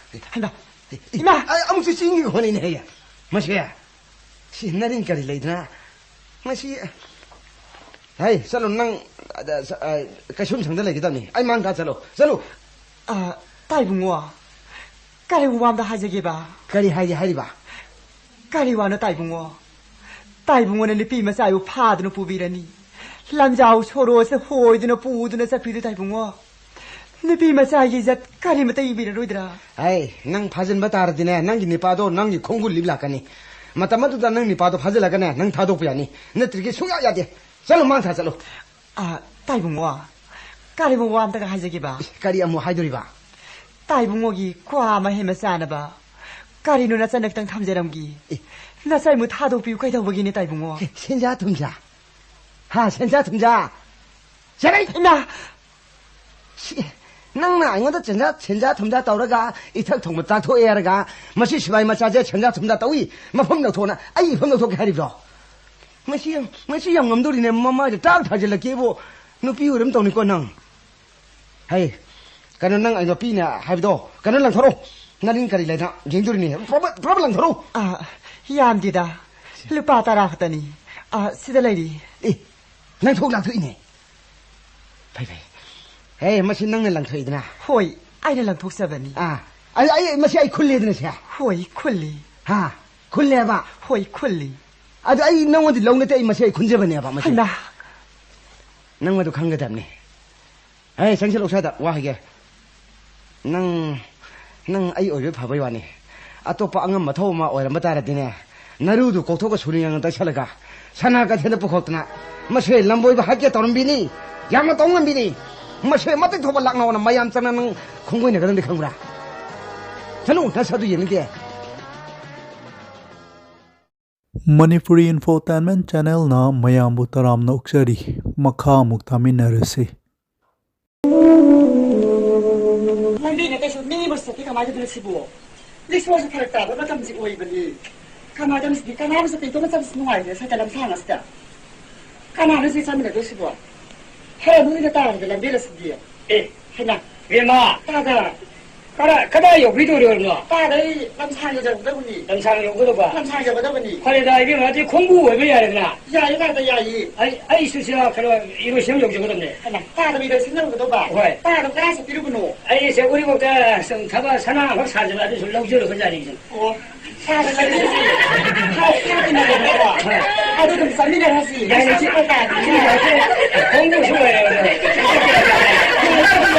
ꯍꯩꯃꯥ, ꯏꯃꯥ! ꯑꯩ ꯑꯃꯨꯛꯁꯨ ꯆꯤꯡꯒꯤ ꯍꯣꯠꯅꯩꯅꯦ ꯍꯦ꯫ ꯃꯁꯦ, ꯁꯤ ꯅꯔꯤꯡ ꯀꯔꯤ ꯂꯩꯗꯅ? ꯃꯁꯤ, ꯍꯩ, ꯆꯠꯂꯣ ꯅꯪ, ꯑ, ꯑ, ꯀꯩꯁꯨꯝ ꯁꯪꯗ ꯂꯩꯒꯗꯕꯅꯤ꯫ ꯑꯩ ꯃꯥꯡ ꯇꯥ ꯆꯠꯂꯣ, ꯆꯠꯂꯣ꯫ ꯑ, ꯇꯥꯏꯕꯨꯡꯉꯣ, ꯀꯔꯤ ꯋꯥ ꯑꯝꯇ ꯍꯥꯏꯖꯒꯦꯕ? ꯀꯔꯤ ꯍꯥꯏꯒꯦ ꯍꯥꯏꯔꯤꯕ? ꯀꯔꯤ ꯋꯥꯅꯣ ꯇꯥꯏꯕꯨꯡꯉꯣ? ꯇꯥꯏꯕꯨꯡꯉꯣꯅ ꯅꯨꯄꯤ ꯃꯆꯥꯕꯨ ꯐꯥꯗꯨꯅ ꯄꯨꯕꯤꯔꯅꯤ꯫ ꯂꯝꯖꯥꯎ ꯁꯣꯔꯣꯁꯦ ꯍꯣꯏꯗꯨꯅ ꯄꯨꯗꯨꯅ ꯆꯠꯄꯤꯗꯨ ꯇꯥꯏꯕꯨꯡꯉꯣ꯫ ꯅꯨꯄꯤ ꯃꯆꯥꯒꯤ ꯏꯖꯠ ꯀꯔꯤꯃꯇ ꯏꯕꯤꯔꯔꯣꯏꯗ꯭ꯔꯥ? ꯑꯩ, ꯅꯪ ꯐꯥꯖꯤꯟꯕ ꯇꯥꯔꯗꯤꯅꯦ, ꯅꯪꯒꯤ ꯅꯤꯄꯥꯗꯣ ꯅꯪꯒꯤ ꯈꯣꯡꯒꯨꯜ ꯂꯤꯞ ꯂꯥꯛꯀꯅꯤ꯫ ꯃꯇꯝ ꯑꯗꯨꯗ ꯅꯪ ꯅꯤꯄꯥꯗꯣ ꯐꯥꯖꯤꯜꯂꯒꯅꯦ, ꯅꯪ ꯊꯥꯗꯣꯛꯄ ꯌꯥꯅꯤ꯫ ꯅꯠꯇ꯭ꯔꯗꯤ ꯁꯨꯡꯌꯥ ꯌꯥꯗꯦ꯫ ꯆꯠꯂꯣ, ꯃꯥꯡ ꯊꯥ ꯆꯠꯂꯣ꯫ ꯑ, ꯇꯥꯏꯕꯨꯡꯉꯣ, ꯀꯔꯤꯕꯨ ꯋꯥ ꯑꯝꯇꯒ ꯍꯥꯏꯖꯒꯦꯕ? ꯏꯁ, ꯀꯔꯤ ꯑꯃꯨꯛ ꯍꯥꯏꯗꯣꯔꯤꯕ? ꯇꯥꯏꯕꯨꯡꯉꯣꯒꯤ ꯀ꯭ꯋꯥ ꯑꯃ ꯍꯦꯟꯕ ꯆꯥꯅꯕ ꯀꯔꯤꯅꯣ ꯅꯆꯟꯅ ꯈꯤꯇꯪ ꯊꯝꯖꯔꯝꯒꯦ? ꯑꯦ꯫ ꯅꯆꯟꯕꯨ ꯊꯥꯗꯣꯛꯄꯤꯌꯨ ꯀꯩꯗꯧꯕꯒꯤꯅꯦ ꯇꯥꯏꯕꯨꯡꯉꯣ? ꯑꯦ, ꯁꯦꯟꯖꯥ ꯊꯨꯝꯖꯥ? ꯍꯥ, ꯁꯦꯟꯖꯥ ꯊꯨꯝꯖꯥ? ꯆꯠꯂꯣ! ꯏꯃꯥ! ꯁꯤ, ꯅꯪꯅ ꯑꯩꯉꯣꯟꯗ ꯁꯦꯟꯖꯥ, ꯁꯦꯟꯖꯥ ꯊꯨꯝꯖꯥ ꯇꯧꯔꯒ ꯏꯊꯛ ꯊꯣꯡꯕ ꯆꯥꯊꯣꯛꯑꯦ ꯍꯥꯏꯔꯒ ꯃꯁꯤ ꯁꯤꯕꯥꯏ ꯃꯆꯥꯁꯦ ꯁꯦꯟꯖꯥ ꯊꯨꯝꯖꯥ ꯇꯧꯏ, ꯃꯐꯝ ꯂꯧꯊꯣꯛꯅ ꯑꯩ ꯏꯐꯝ ꯂꯧꯊꯣꯛꯀꯦ ꯍꯥꯏꯔꯤꯕ꯭ꯔꯣ? ꯃꯁꯤ, ꯃꯁꯤ ꯌꯥꯝ ꯉꯝꯗꯣꯔꯤꯅꯦ, ꯃꯃꯥꯏꯗ ꯇꯥꯛ ꯊꯥꯖꯤꯜꯂꯛꯀꯦꯕꯨ꯫ ꯅꯨꯄꯤ ꯑꯣꯏꯔꯝ ꯇꯧꯅꯤꯀꯣ ꯅꯪ꯫ ꯍꯩ, ꯀꯩꯅꯣ ꯅꯪ ꯑꯩ ꯅꯨꯄꯤꯅꯦ ꯍꯥꯏꯕꯗꯣ ꯀꯩꯅꯣ ꯂꯪꯊꯣꯔꯛꯑꯣ꯫ ꯅꯅꯤꯡ ꯀꯔꯤ ꯂꯩꯅꯥ ꯌꯦꯡꯗꯣꯔꯤꯅꯤ? ꯄꯨꯔꯥ, ꯄꯨꯔꯥ ꯂꯪꯊꯣꯔꯛꯎ꯫ ꯑꯥ, ꯌꯥꯝꯗꯦꯗ꯫ ꯂꯨꯄꯥ ꯇꯔꯥ ꯈꯛꯇꯅꯤ꯫ ꯑꯥ, ꯁꯤꯗ ꯂꯩꯔꯤ꯫ ꯑꯦ, ꯅꯪ ꯊꯣꯛ ꯂꯥꯛꯊꯣꯛꯏꯅꯦ꯫ ꯐꯩ, ꯐꯩ꯫ ꯍꯦ, ꯃꯁꯤ ꯅꯪꯅ ꯂꯪꯊꯣꯛꯏꯗꯅ? ꯍꯣꯏ, ꯑꯩꯅ ꯂꯪꯊꯣꯛꯆꯕꯅꯤ꯫ ꯑꯥ, ꯑꯩ, ꯑꯩ, ꯃꯁꯤ ꯑꯩ ꯈꯨꯜꯂꯦꯗꯅ ꯁꯦ? ꯍꯣꯏ, ꯈꯨꯜꯂꯤ꯫ ꯍꯥ? ꯈꯨꯜꯂꯦꯕ? ꯍꯣꯏ, ꯈꯨꯜꯂꯤ꯫ ꯑꯗꯨ ꯑꯩ ꯅꯪꯉꯣꯟꯗꯤ ꯂꯧ ꯅꯠꯇꯦ, ꯑꯩ ꯃꯁꯤ ꯑꯩ ꯈꯨꯟꯖꯕꯅꯦꯕ, ꯃꯁꯤ꯫ ꯍꯩꯃꯥ! ꯅꯪ ꯃꯗꯨ ꯈꯪꯒꯗꯕꯅꯤ꯫ ꯍꯦ, ꯆꯪꯁꯤꯜꯂꯛꯎ ꯁ꯭ꯋꯥꯏꯗ, ꯋꯥ ꯍꯥꯏꯒꯦ꯫ ꯅꯪ, ꯅꯪ ꯑꯩ ꯑꯣꯏꯕ ꯐꯕꯩ ꯋꯥꯅꯤ꯫ ꯑꯇꯣꯞꯄ ꯑꯉꯝ ꯑꯊꯧ ꯑꯃ ꯑꯣꯏꯔꯝꯕ ꯇꯥꯔꯗꯤꯅꯦ, ꯅꯔꯨꯗꯨ ꯀꯣꯛꯊꯣꯛꯑꯒ ꯁꯨꯔꯤ ꯉꯥꯡꯅ ꯇꯩꯁꯜꯂꯒ ꯁꯅꯥ ꯀꯩꯊꯦꯜꯗ ꯄꯨꯈꯣꯛꯇꯅ ꯃꯁꯦ ꯂꯝꯕꯣꯏꯕ ꯍꯠꯀꯦ ꯇꯧꯔꯝꯕꯤꯅꯤ꯫ ꯌꯥꯝꯅ ꯇꯧ ꯉꯝꯕꯤꯅꯤ꯫ ꯃꯁꯦ ꯃꯇꯤꯛ ꯊꯧꯕ ꯂꯥꯛꯅꯧꯅ ꯃꯌꯥꯝ ꯆꯪꯅ ꯅꯪ ꯈꯣꯡꯒꯣꯏꯅꯒꯗꯕꯅꯤ ꯈꯪꯕ꯭ꯔꯥ? ꯆꯠꯂꯨ, ꯅꯁꯛ ꯑꯗꯨ ꯌꯦꯡꯅꯤꯡꯗꯦ꯫ ꯃꯅꯤꯄꯨꯔꯤ ꯏꯟꯐꯣꯇꯦꯟꯃꯦꯟ ꯆꯦꯅꯦꯜꯅ ꯃꯌꯥꯝꯕꯨ ꯇꯔꯥꯝꯅ ꯑꯣꯛꯆꯔꯤ꯫ ꯃꯈꯥ ꯑꯃꯨꯛ ꯇꯥꯃꯤꯟꯅꯔꯁꯤ꯫ ꯂꯝꯕꯤ ꯅꯠꯇ꯭ꯔꯁꯨ ꯃꯤ ꯃꯁꯛꯇꯤ ꯀꯃꯥꯏꯅ ꯇꯧꯗꯣꯏꯅꯣ ꯁꯤꯕꯨ? ꯔꯤꯛꯁꯣꯁꯨ ꯐꯔꯛ ꯇꯥꯕ ꯃꯇꯝꯁꯤ ꯑꯣꯏꯕꯅꯤ꯫ ꯀꯅꯥꯗꯝꯁꯤꯗꯤ ꯀꯅꯥꯕꯨ ꯆꯠꯄꯤꯗꯣ ꯃꯇꯝꯁꯤ ꯅꯨꯡꯉꯥꯏꯔꯦ ꯁꯥꯏꯀꯜ ꯂꯝꯁꯥꯡ ꯑꯁꯤꯗ꯫ ꯀꯅꯥꯅꯣ ꯁꯤ ꯆꯠꯃꯤꯟꯅꯗꯣꯏꯁꯤꯕꯣ? ꯍꯦ, ꯅꯣꯏꯅ ꯇꯥꯔꯕꯗ ꯂꯝꯕꯦꯜ ꯑꯁꯤꯗꯤ꯫ ꯑꯦ, ꯍꯩꯃꯥ! ꯏꯕꯦꯝꯃ! ꯇꯥꯗ! ꯀꯗꯥꯏ, ꯀꯗꯥꯏ ꯌꯧꯕꯤꯗꯧꯔꯤꯕꯅꯣ? ꯇꯥꯗ, ꯑꯩ ꯂꯝꯁꯥꯡ ꯌꯧꯖꯔꯛꯀꯗꯕꯅꯤ꯫ ꯂꯝꯁꯥꯡ ꯌꯧꯒꯗꯧꯕ? ꯂꯝꯁꯥꯡ ꯌꯧꯒꯗꯕꯅꯤ꯫ ꯐꯔꯦꯗ, ꯏꯕꯦꯝꯃ, ꯑꯗꯨꯗꯤ ꯈꯣꯡꯕꯨ ꯑꯣꯏꯕ ꯌꯥꯔꯦꯗꯅ? ꯌꯥꯏꯌꯦ, ꯇꯥꯗ, ꯌꯥꯏꯌꯦ꯫ ꯑꯩ, ꯑꯩꯁꯨ ꯁꯤꯗ ꯀꯩꯅꯣ, ꯏꯔꯣꯏꯁꯦꯝ ꯌꯧꯖꯒꯗꯕꯅꯦ꯫ ꯍꯩꯃꯥ, ꯇꯥꯗ, ꯏꯔꯣꯏꯁꯦꯝ ꯌꯧꯒꯗꯧꯕ? ꯍꯣꯏ꯫ ꯇꯥꯗ, ꯀꯗꯥꯏ ꯆꯠꯄꯤꯔꯨꯕꯅꯣ? ꯑꯩꯁꯦ ꯎꯔꯤꯄꯣꯛꯇ ꯁꯨꯝ ꯊꯕꯛ ꯁꯅꯥ ꯑꯃꯈꯛ ꯁꯥꯖꯕ ꯑꯗꯨꯁꯨ ꯂꯧꯖꯔꯨꯕ ꯖꯥꯠꯅꯤ꯫ ꯑꯣ, ꯁꯥꯕ ꯆꯠꯃꯤꯟꯅꯁꯤ꯫ ꯍꯣꯏ, ꯁꯥꯕ ꯆꯠꯃꯤꯟꯅꯁꯤ꯫ ꯑꯗꯨ ꯑꯗꯨꯝ ꯆꯠꯃꯤꯟꯅꯔꯁꯤ꯫ ꯌꯥꯏ, ꯌꯥꯏ, ꯁꯤ ꯈꯣꯡꯕꯨꯁꯨ ꯑꯣꯏꯔꯦ, ꯑꯗꯣ꯫ ꯌꯥꯏ, ꯌꯥꯏ,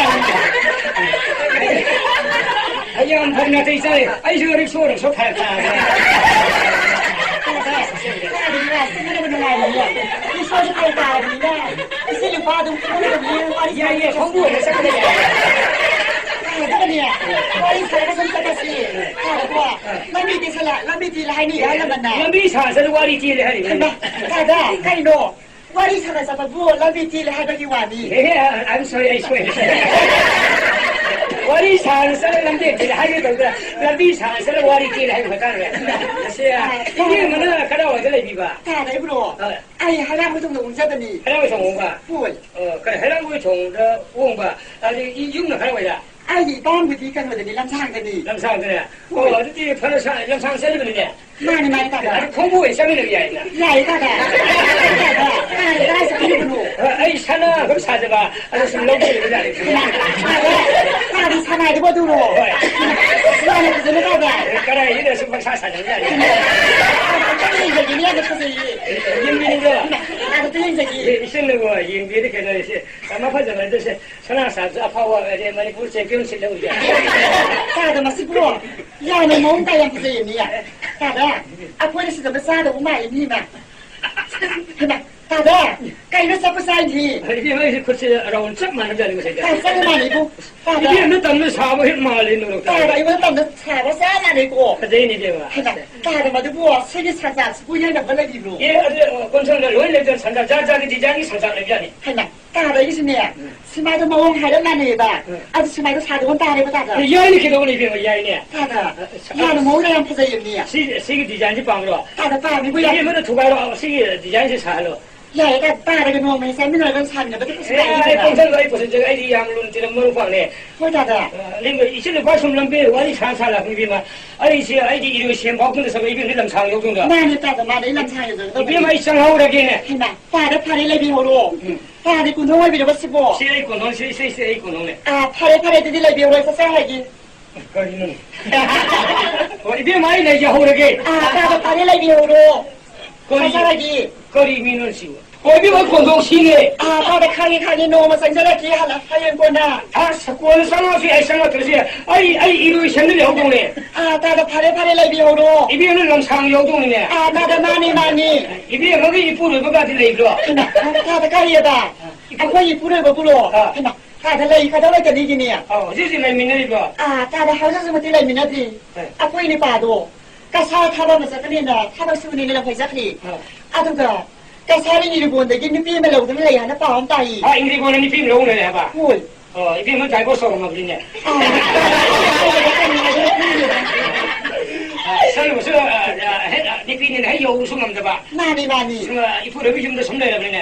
ꯌꯥꯏ꯫ ꯑꯩ ꯌꯥꯝ ꯐꯩ, ꯅꯥꯇꯩ ꯆꯥꯔꯦ꯫ ꯑꯩꯁꯨ ꯔꯤꯛꯁꯣ, ꯔꯤꯛꯁꯣ ꯐꯔꯛ ꯇꯥꯔꯦ꯫ ꯔꯤꯛꯁꯣꯁꯨ ꯐꯔꯛ ꯇꯥꯔꯕꯅꯤꯅ, ꯏꯆꯦ ꯅꯨꯄꯥ ꯑꯗꯨꯝ ꯈꯪꯒꯗꯕꯅꯤ, ꯋꯥꯔꯤ ꯌꯥꯏ, ꯌꯥꯏ, ꯁꯥꯟꯅꯕ ꯈꯣꯡꯕꯨ ꯑꯣꯏꯅ ꯆꯠꯀꯗꯕꯅꯤ꯫ ꯑꯗꯨꯒꯅꯦ, ꯋꯥꯔꯤ ꯁꯥꯟꯅꯕ ꯁꯨꯝ ꯆꯠꯂꯁꯤ꯫ ꯇꯥꯔꯕꯣ? ꯂꯝꯕꯤ ꯇꯦꯜꯂꯦ, ꯂꯝꯕꯤ ꯇꯦꯜꯂꯦ ꯍꯥꯏꯅꯩ, ꯑꯍꯜ ꯂꯃꯟꯅ꯫ ꯂꯝꯕꯤ ꯁꯥꯡꯅ ꯆꯠꯂ ꯋꯥꯔꯤ ꯇꯦꯜꯂꯦ ꯍꯥꯏꯔꯤꯕ꯫ ꯍꯩꯃꯥ, ꯇꯥꯗ, ꯀꯩꯅꯣ? ꯋꯥꯔꯤ ꯁꯥꯟꯅ ꯆꯠꯄꯕꯨ ꯂꯝꯕꯤ ꯇꯦꯜꯂꯦ ꯍꯥꯏꯕꯒꯤ ꯋꯥꯅꯤ꯫ ꯑꯦ, ꯑꯦ, I'm sorry, ꯑꯩ ꯁꯣꯏꯔꯦ꯫ ꯋꯥꯔꯤ ꯁꯥꯡꯅ ꯆꯠꯂ ꯂꯝꯕꯤ ꯇꯦꯜꯂꯦ ꯍꯥꯏꯒꯦ ꯇꯧꯗꯅ, ꯂꯝꯕꯤ ꯁꯥꯡꯅ ꯆꯠꯂ ꯋꯥꯔꯤ ꯇꯦꯜꯂꯦ ꯍꯥꯏꯕ ꯃꯇꯥꯡꯗ꯫ ꯑꯁꯤ, ꯏꯅꯦ ꯑꯃꯅ ꯀꯗꯥꯏꯋꯥꯏꯗ ꯂꯩꯕꯤꯕ? ꯇꯥꯗ, ꯏꯕꯨꯡꯉꯣ꯫ ꯑ꯫ ꯑꯩ ꯍꯩꯔꯥꯡꯒꯣꯏ ꯊꯣꯡꯗ ꯑꯣꯡꯖꯕꯅꯤ꯫ ꯍꯩꯔꯥꯡꯒꯣꯏ ꯊꯣꯡ ꯑꯣꯡꯕ? ꯍꯣꯏ꯫ ꯑꯣ, ꯀꯔꯤ, ꯍꯩꯔꯥꯡꯒꯣꯏ ꯊꯣꯡꯗ ꯑꯣꯡꯕ? ꯑꯗꯨ ꯏ-, ꯌꯨꯝꯅ ꯀꯗꯥꯏꯋꯥꯏꯗ? ꯑꯩꯒꯤ ꯏꯄꯥꯝꯕꯨꯗꯤ ꯀꯩꯅꯣꯗꯅꯤ, ꯂꯝꯁꯥꯡꯗꯅꯤ꯫ ꯂꯝꯁꯥꯡꯗꯅꯦ? ꯑꯣ, ꯑꯗꯨꯗꯤ ꯐꯅ ꯁꯥ-, ꯂꯝꯁꯥꯡ ꯆꯠꯂꯤꯕꯅꯤꯅꯦ꯫ ꯃꯥꯅꯤ, ꯃꯥꯅꯤ, ꯇꯥꯗ꯫ ꯑꯗꯨ ꯈꯣꯡꯕꯨ ꯑꯣꯏꯅ ꯆꯠꯃꯤꯟꯅꯕ ꯌꯥꯏꯅ꯫ ꯌꯥꯏꯌꯦ, ꯇꯥꯗ꯫ ꯇꯥꯗ, ꯀꯗꯥꯏ ꯆꯠꯄꯤꯔꯨꯕꯅꯣ? ꯑ, ꯑꯩ ꯁꯅꯥ ꯑꯗꯨꯝ ꯁꯥꯖꯕ, ꯑꯗꯨ ꯁꯨꯝ ꯂꯧꯖꯔꯨꯕ ꯖꯥꯠꯅꯤ꯫ ꯇꯥꯗ, ꯇꯥꯗ, ꯁꯅꯥꯗꯨꯕꯨ ꯑꯗꯨꯔꯣ? ꯍꯣꯏ꯫ ꯌꯥꯝꯅ ꯐꯖꯅ, ꯇꯥꯗ꯫ ꯀꯗꯥꯏꯗ ꯁꯨꯝ ꯄꯪꯁꯥ ꯁꯥꯖꯕ ꯖꯥꯠꯅꯤ꯫ ꯑꯝꯇ ꯌꯦꯡꯖꯒꯦꯅꯦ, ꯌꯥꯝꯅ ꯐꯖꯩꯌꯦ꯫ ꯌꯦꯡꯕꯤꯅꯤꯡꯕ꯭ꯔꯣ? ꯇꯥꯗ, ꯑꯝꯇ ꯌꯦꯡꯖꯒꯦ꯫ ꯑꯦ, ꯏꯆꯟꯅꯕꯨ ꯌꯦꯡꯕꯤꯔꯗꯤ ꯀꯩꯅꯣ, ꯏꯆꯦ, ꯃꯐꯖꯕ ꯍꯥꯏꯗꯣꯏꯁꯦ꯫ ꯁꯅꯥ ꯁꯥꯕꯁꯨ ꯑꯐꯥꯎꯕ, ꯑꯗꯩ ꯃꯅꯤꯄꯨꯔ championship ꯂꯧꯔꯤꯕ꯫ ꯇꯥꯗ, ꯃꯁꯤꯕꯨ ꯌꯥꯝꯅ ꯃꯑꯣꯡ ꯇꯥꯏ, ꯌꯥꯝ ꯐꯖꯩꯌꯦ ꯃꯤ꯫ ꯇꯥꯗ, ꯑꯩꯈꯣꯏꯅ ꯁꯤꯗ ꯆꯥꯗꯧꯕ ꯃꯥꯜꯂꯤ ꯃꯤ ꯑꯃ꯫ ꯍꯩꯃꯥ, ꯇꯥꯗ, ꯀꯩꯅꯣ ꯆꯠꯄ ꯆꯥꯏꯗꯤ? ꯏꯕꯦꯝꯃ, ꯑꯩꯁꯦ ꯈꯨꯠꯁꯦ round ꯆꯞ ꯃꯥꯟꯅꯖꯥꯠꯅꯤ ꯉꯁꯥꯏꯗ꯫ ꯇꯥ, ꯆꯞ ꯃꯥꯟꯅꯩꯕꯨ꯫ ꯇꯥꯗ꯫ ꯏꯕꯦꯝꯃ ꯇꯝꯅ ꯁꯥꯕ ꯍꯦꯛ ꯃꯥꯜꯂꯤ ꯅꯣꯏꯔꯣ꯫ ꯇꯥꯗ, ꯑꯩꯉꯣꯟꯗ ꯇꯝꯅ ꯁꯥꯕ ꯆꯞ ꯃꯥꯟꯅꯩꯀꯣ꯫ ꯐꯖꯩꯅꯦ ꯏꯕꯦꯝꯃ꯫ ꯍꯩꯃꯥ, ꯇꯥꯗ, ꯃꯗꯨꯕꯨ ꯁꯤꯒꯤ ꯁꯟꯖꯥꯠꯁꯤꯕꯨ ꯌꯥꯅꯕ ꯂꯩꯕꯤꯕ꯭ꯔꯣ? ꯑꯦ, ꯑꯗꯨ, ꯑ, ꯀꯣꯟꯁꯪꯗ ꯂꯣꯏ ꯂꯩꯗꯅ ꯁꯟꯖꯥꯠ, ꯖꯥꯠ ꯖꯥꯠꯀꯤ design ꯒꯤ ꯁꯟꯖꯥꯠ ꯂꯩꯕꯖꯥꯠꯅꯤ꯫ ꯍꯩꯃꯥ, ꯇꯥꯗ ꯑꯩꯒꯤꯁꯨꯅꯦ, ꯎꯝ꯫ ꯁꯤꯃꯥꯏꯗꯣ ꯃꯑꯣꯡ ꯍꯥꯏꯔꯞ ꯃꯥꯟꯅꯩꯌꯦꯕ꯫ ꯎꯝ꯫ ꯑꯗꯨ ꯁꯤꯃꯥꯏꯗꯣ ꯁꯥꯗꯧꯕ ꯇꯥꯔꯦꯕ, ꯇꯥꯗ꯫ ꯑꯦ, ꯌꯥꯏꯅꯦ, ꯀꯩꯗꯧꯕꯅꯤ ꯏꯕꯦꯝꯃ, ꯌꯥꯏꯅꯦ꯫ ꯇꯥꯗ, ꯑ, ꯁ-, ꯌꯥꯝꯅ ꯃꯑꯣꯡꯗ ꯌꯥꯝ ꯐꯖꯩꯌꯦ, ꯃꯤ꯫ ꯁꯤ, ꯁꯤꯒꯤ design ꯁꯤ ꯄꯥꯝꯕ꯭ꯔꯣ? ꯇꯥꯗ, ꯄꯥꯝꯃꯤꯕꯨ ꯌꯥꯝ꯫ ꯏꯕꯦꯝꯃꯅ ꯊꯨꯒꯥꯏꯔꯣ, ꯁꯤꯒꯤ design ꯁꯤ ꯁꯥꯍꯜꯂꯣ꯫ ꯌꯥꯏꯌꯦ, ꯇꯥꯗ, ꯄꯥꯔꯒ ꯅꯣꯡꯃ ꯍꯦꯛ ꯆꯥꯃꯤꯟꯅꯔꯒ ꯁꯥꯃꯤꯟꯅꯕꯗꯤ ꯀꯩꯁꯨ ꯑꯦ, ꯑꯩ ꯀꯥꯏꯗꯦꯗꯅ꯫ ꯄꯪꯁꯪꯗ ꯑꯩ ꯄꯨꯁꯤꯟꯖꯒꯦ, ꯑꯩꯗꯤ ꯌꯥꯝ ꯂꯨꯅ ꯇꯤꯟꯅꯕ ꯃꯔꯨꯞ ꯄꯥꯛꯅꯦ꯫ ꯍꯣꯏ, ꯇꯥꯗ꯫ ꯑ, ꯂꯦꯝꯕ ꯏꯆꯤꯜ ꯅꯨꯄꯥ ꯁꯨꯝ ꯂꯝꯕꯤ ꯋꯥꯔꯤ ꯁꯥ ꯁꯥ ꯂꯥꯛꯄꯅꯤ ꯏꯕꯦꯝꯃ꯫ ꯑꯩꯁꯦ, ꯑꯩꯗꯤ ꯏꯔꯣꯏ ꯁꯦꯝ ꯐꯥꯎ ꯈꯪꯗ ꯆꯠꯄ ꯏꯕꯦꯝꯗꯤ ꯂꯝꯁꯥꯡ ꯌꯧꯗꯣꯏꯗ꯫ ꯃꯥꯅꯦ, ꯇꯥꯗ, ꯃꯥꯅꯦ, ꯑꯩ ꯂꯝꯁꯥꯡ ꯌꯧꯗꯣꯏꯗ꯫ ꯏꯕꯦꯝꯃ, ꯑꯩ ꯆꯪꯍꯧꯔꯒꯦꯅꯦ꯫ ꯍꯩꯃꯥ, ꯇꯥꯗ, ꯐꯔꯦ, ꯂꯩꯕꯤꯍꯧꯔꯣ꯫ ꯎꯝ꯫ ꯇꯥꯗꯤ ꯀꯣꯟꯊꯣꯡ ꯑꯣꯏꯕꯤꯔꯕ ꯁꯤꯕꯣ? ꯁꯤ ꯑꯩ ꯀꯣꯟꯊꯣꯡ, ꯁꯤ, ꯁꯤ, ꯁꯤ ꯑꯩ ꯀꯣꯟꯊꯣꯡꯅꯦ꯫ ꯑꯥ, ꯐꯔꯦ, ꯐꯔꯦ, ꯑꯗꯨꯗꯤ ꯂꯩꯕꯤꯍꯧꯔꯣ, ꯑꯩ ꯆꯥꯛ ꯆꯥꯔꯒꯦ꯫ ꯀꯔꯤꯅꯣꯅꯦ? ꯑꯣ, ꯏꯕꯦꯝꯃ, ꯑꯩ ꯂꯩꯖꯍꯧꯔꯒꯦ꯫ ꯑꯥ, ꯇꯥꯗ, ꯐꯔꯦ, ꯂꯩꯕꯤꯍꯧꯔꯣ꯫ ꯀꯔꯤ, ꯆꯥꯛ ꯆꯥꯔꯒꯦ꯫ ꯀꯔꯤ ꯃꯤꯅꯣ ꯁꯤꯕꯣ? ꯑꯣ, ꯏꯕꯦꯝꯃ, ꯑꯩ ꯀꯣꯟꯊꯣꯡ ꯁꯤꯅꯦ꯫ ꯑꯥ, ꯇꯥꯗ, ꯈꯪꯉꯦ, ꯈꯪꯉꯦ, ꯅꯣꯡꯃ ꯆꯪꯖꯔꯛꯀꯦ, ꯍꯜꯂ-, ꯍꯌꯦꯡ ꯀꯣꯟꯅ꯫ ꯑꯁ, ꯀꯣꯟꯅ ꯆꯪꯉꯛꯑꯁꯨ ꯌꯥꯏ, ꯆꯪꯉꯛꯇ꯭ꯔꯁꯨ ꯌꯥꯏ꯫ ꯑꯩ, ꯑꯩ ꯏꯔꯣꯏ ꯁꯦꯝꯗ ꯂꯩꯍꯧꯗꯧꯅꯦ꯫ ꯑꯥ, ꯇꯥꯗ, ꯐꯔꯦ, ꯐꯔꯦ, ꯂꯩꯕꯤꯍꯧꯔꯣ꯫ ꯏꯕꯦꯝꯃ, ꯂꯝꯁꯥꯡ ꯌꯧꯗꯧꯅꯤꯅꯦ꯫ ꯑꯥ, ꯇꯥꯗ, ꯃꯥꯅꯦ, ꯃꯥꯅꯦ꯫ ꯏꯕꯦꯝꯃꯒꯤ ꯏꯄꯨꯔꯣꯏꯕꯒꯗꯤ ꯂꯩꯕ꯭ꯔꯣ? ꯍꯩꯃꯥ, ꯇꯥꯗ, ꯀꯔꯤꯑꯕ? ꯑꯩꯈꯣꯏ ꯏꯄꯨꯔꯣꯏꯕꯕꯨꯔꯣ? ꯑꯥ꯫ ꯍꯩꯃꯥ, ꯇꯥꯗ, ꯂꯩ ꯀꯗꯧ ꯂꯩꯇꯅꯤꯒꯤꯅꯦ꯫ ꯑꯧ, ꯍꯧꯖꯤꯛ ꯍꯧꯖꯤꯛ ꯂꯩꯃꯤꯟꯅꯔꯤꯕ꯭ꯔꯣ? ꯑꯥ, ꯇꯥꯗ, ꯍꯧꯖꯤꯛ ꯍꯧꯖꯤꯛꯃꯛꯇꯤ ꯂꯩꯃꯤꯟꯅꯗ꯭ꯔꯤ꯫ ꯑꯦ꯫ ꯑꯩꯈꯣꯏ ꯅꯨꯄꯥꯗꯣ ꯀꯁꯥꯔ ꯊꯕꯛ ꯑꯃ ꯆꯠꯀꯅꯤꯅ, ꯊꯕꯛ ꯁꯨꯕꯅꯤꯅ ꯂꯝꯐꯩ ꯆꯠꯈ꯭ꯔꯤ꯫ ꯑꯥ꯫ ꯑꯗꯨꯒ ꯀꯁꯥꯔ ꯏꯔꯤꯕꯣꯟꯗꯒꯤ ꯅꯨꯄꯤ ꯑꯃ ꯂꯧꯗꯨꯅ ꯂꯩ ꯍꯥꯏꯅ ꯄꯥꯎ ꯑꯃ ꯇꯥꯏ꯫ ꯑꯥ, ꯏꯔꯤꯕꯣꯟꯗ ꯅꯨꯄꯤ ꯑꯃ ꯂꯧꯅꯔꯦ ꯍꯥꯏꯕ? ꯍꯣꯏ꯫ ꯑꯣ, ꯏꯕꯦꯝꯃ ꯗꯥꯏꯚꯣꯔꯁ ꯇꯧꯔꯝꯃꯕꯅꯤꯅꯦ꯫ ꯑꯥ꯫ ꯑꯥ, ꯁꯔꯨꯕꯁꯨ, ꯑꯥ, ꯑꯥ, ꯍꯦꯛ, ꯑꯥ, ꯅꯨꯄꯤꯅꯤꯅ ꯍꯦꯛ ꯌꯧꯕꯁꯨ ꯉꯝꯗꯕ꯫ ꯃꯥꯅꯤ, ꯃꯥꯅꯤ꯫ ꯁꯨꯝ, ꯑꯥ, ꯏꯄꯨꯔꯣꯏꯕ ꯌꯨꯝꯗ ꯁꯨꯝ ꯂꯩꯔꯕꯅꯤꯅꯦ꯫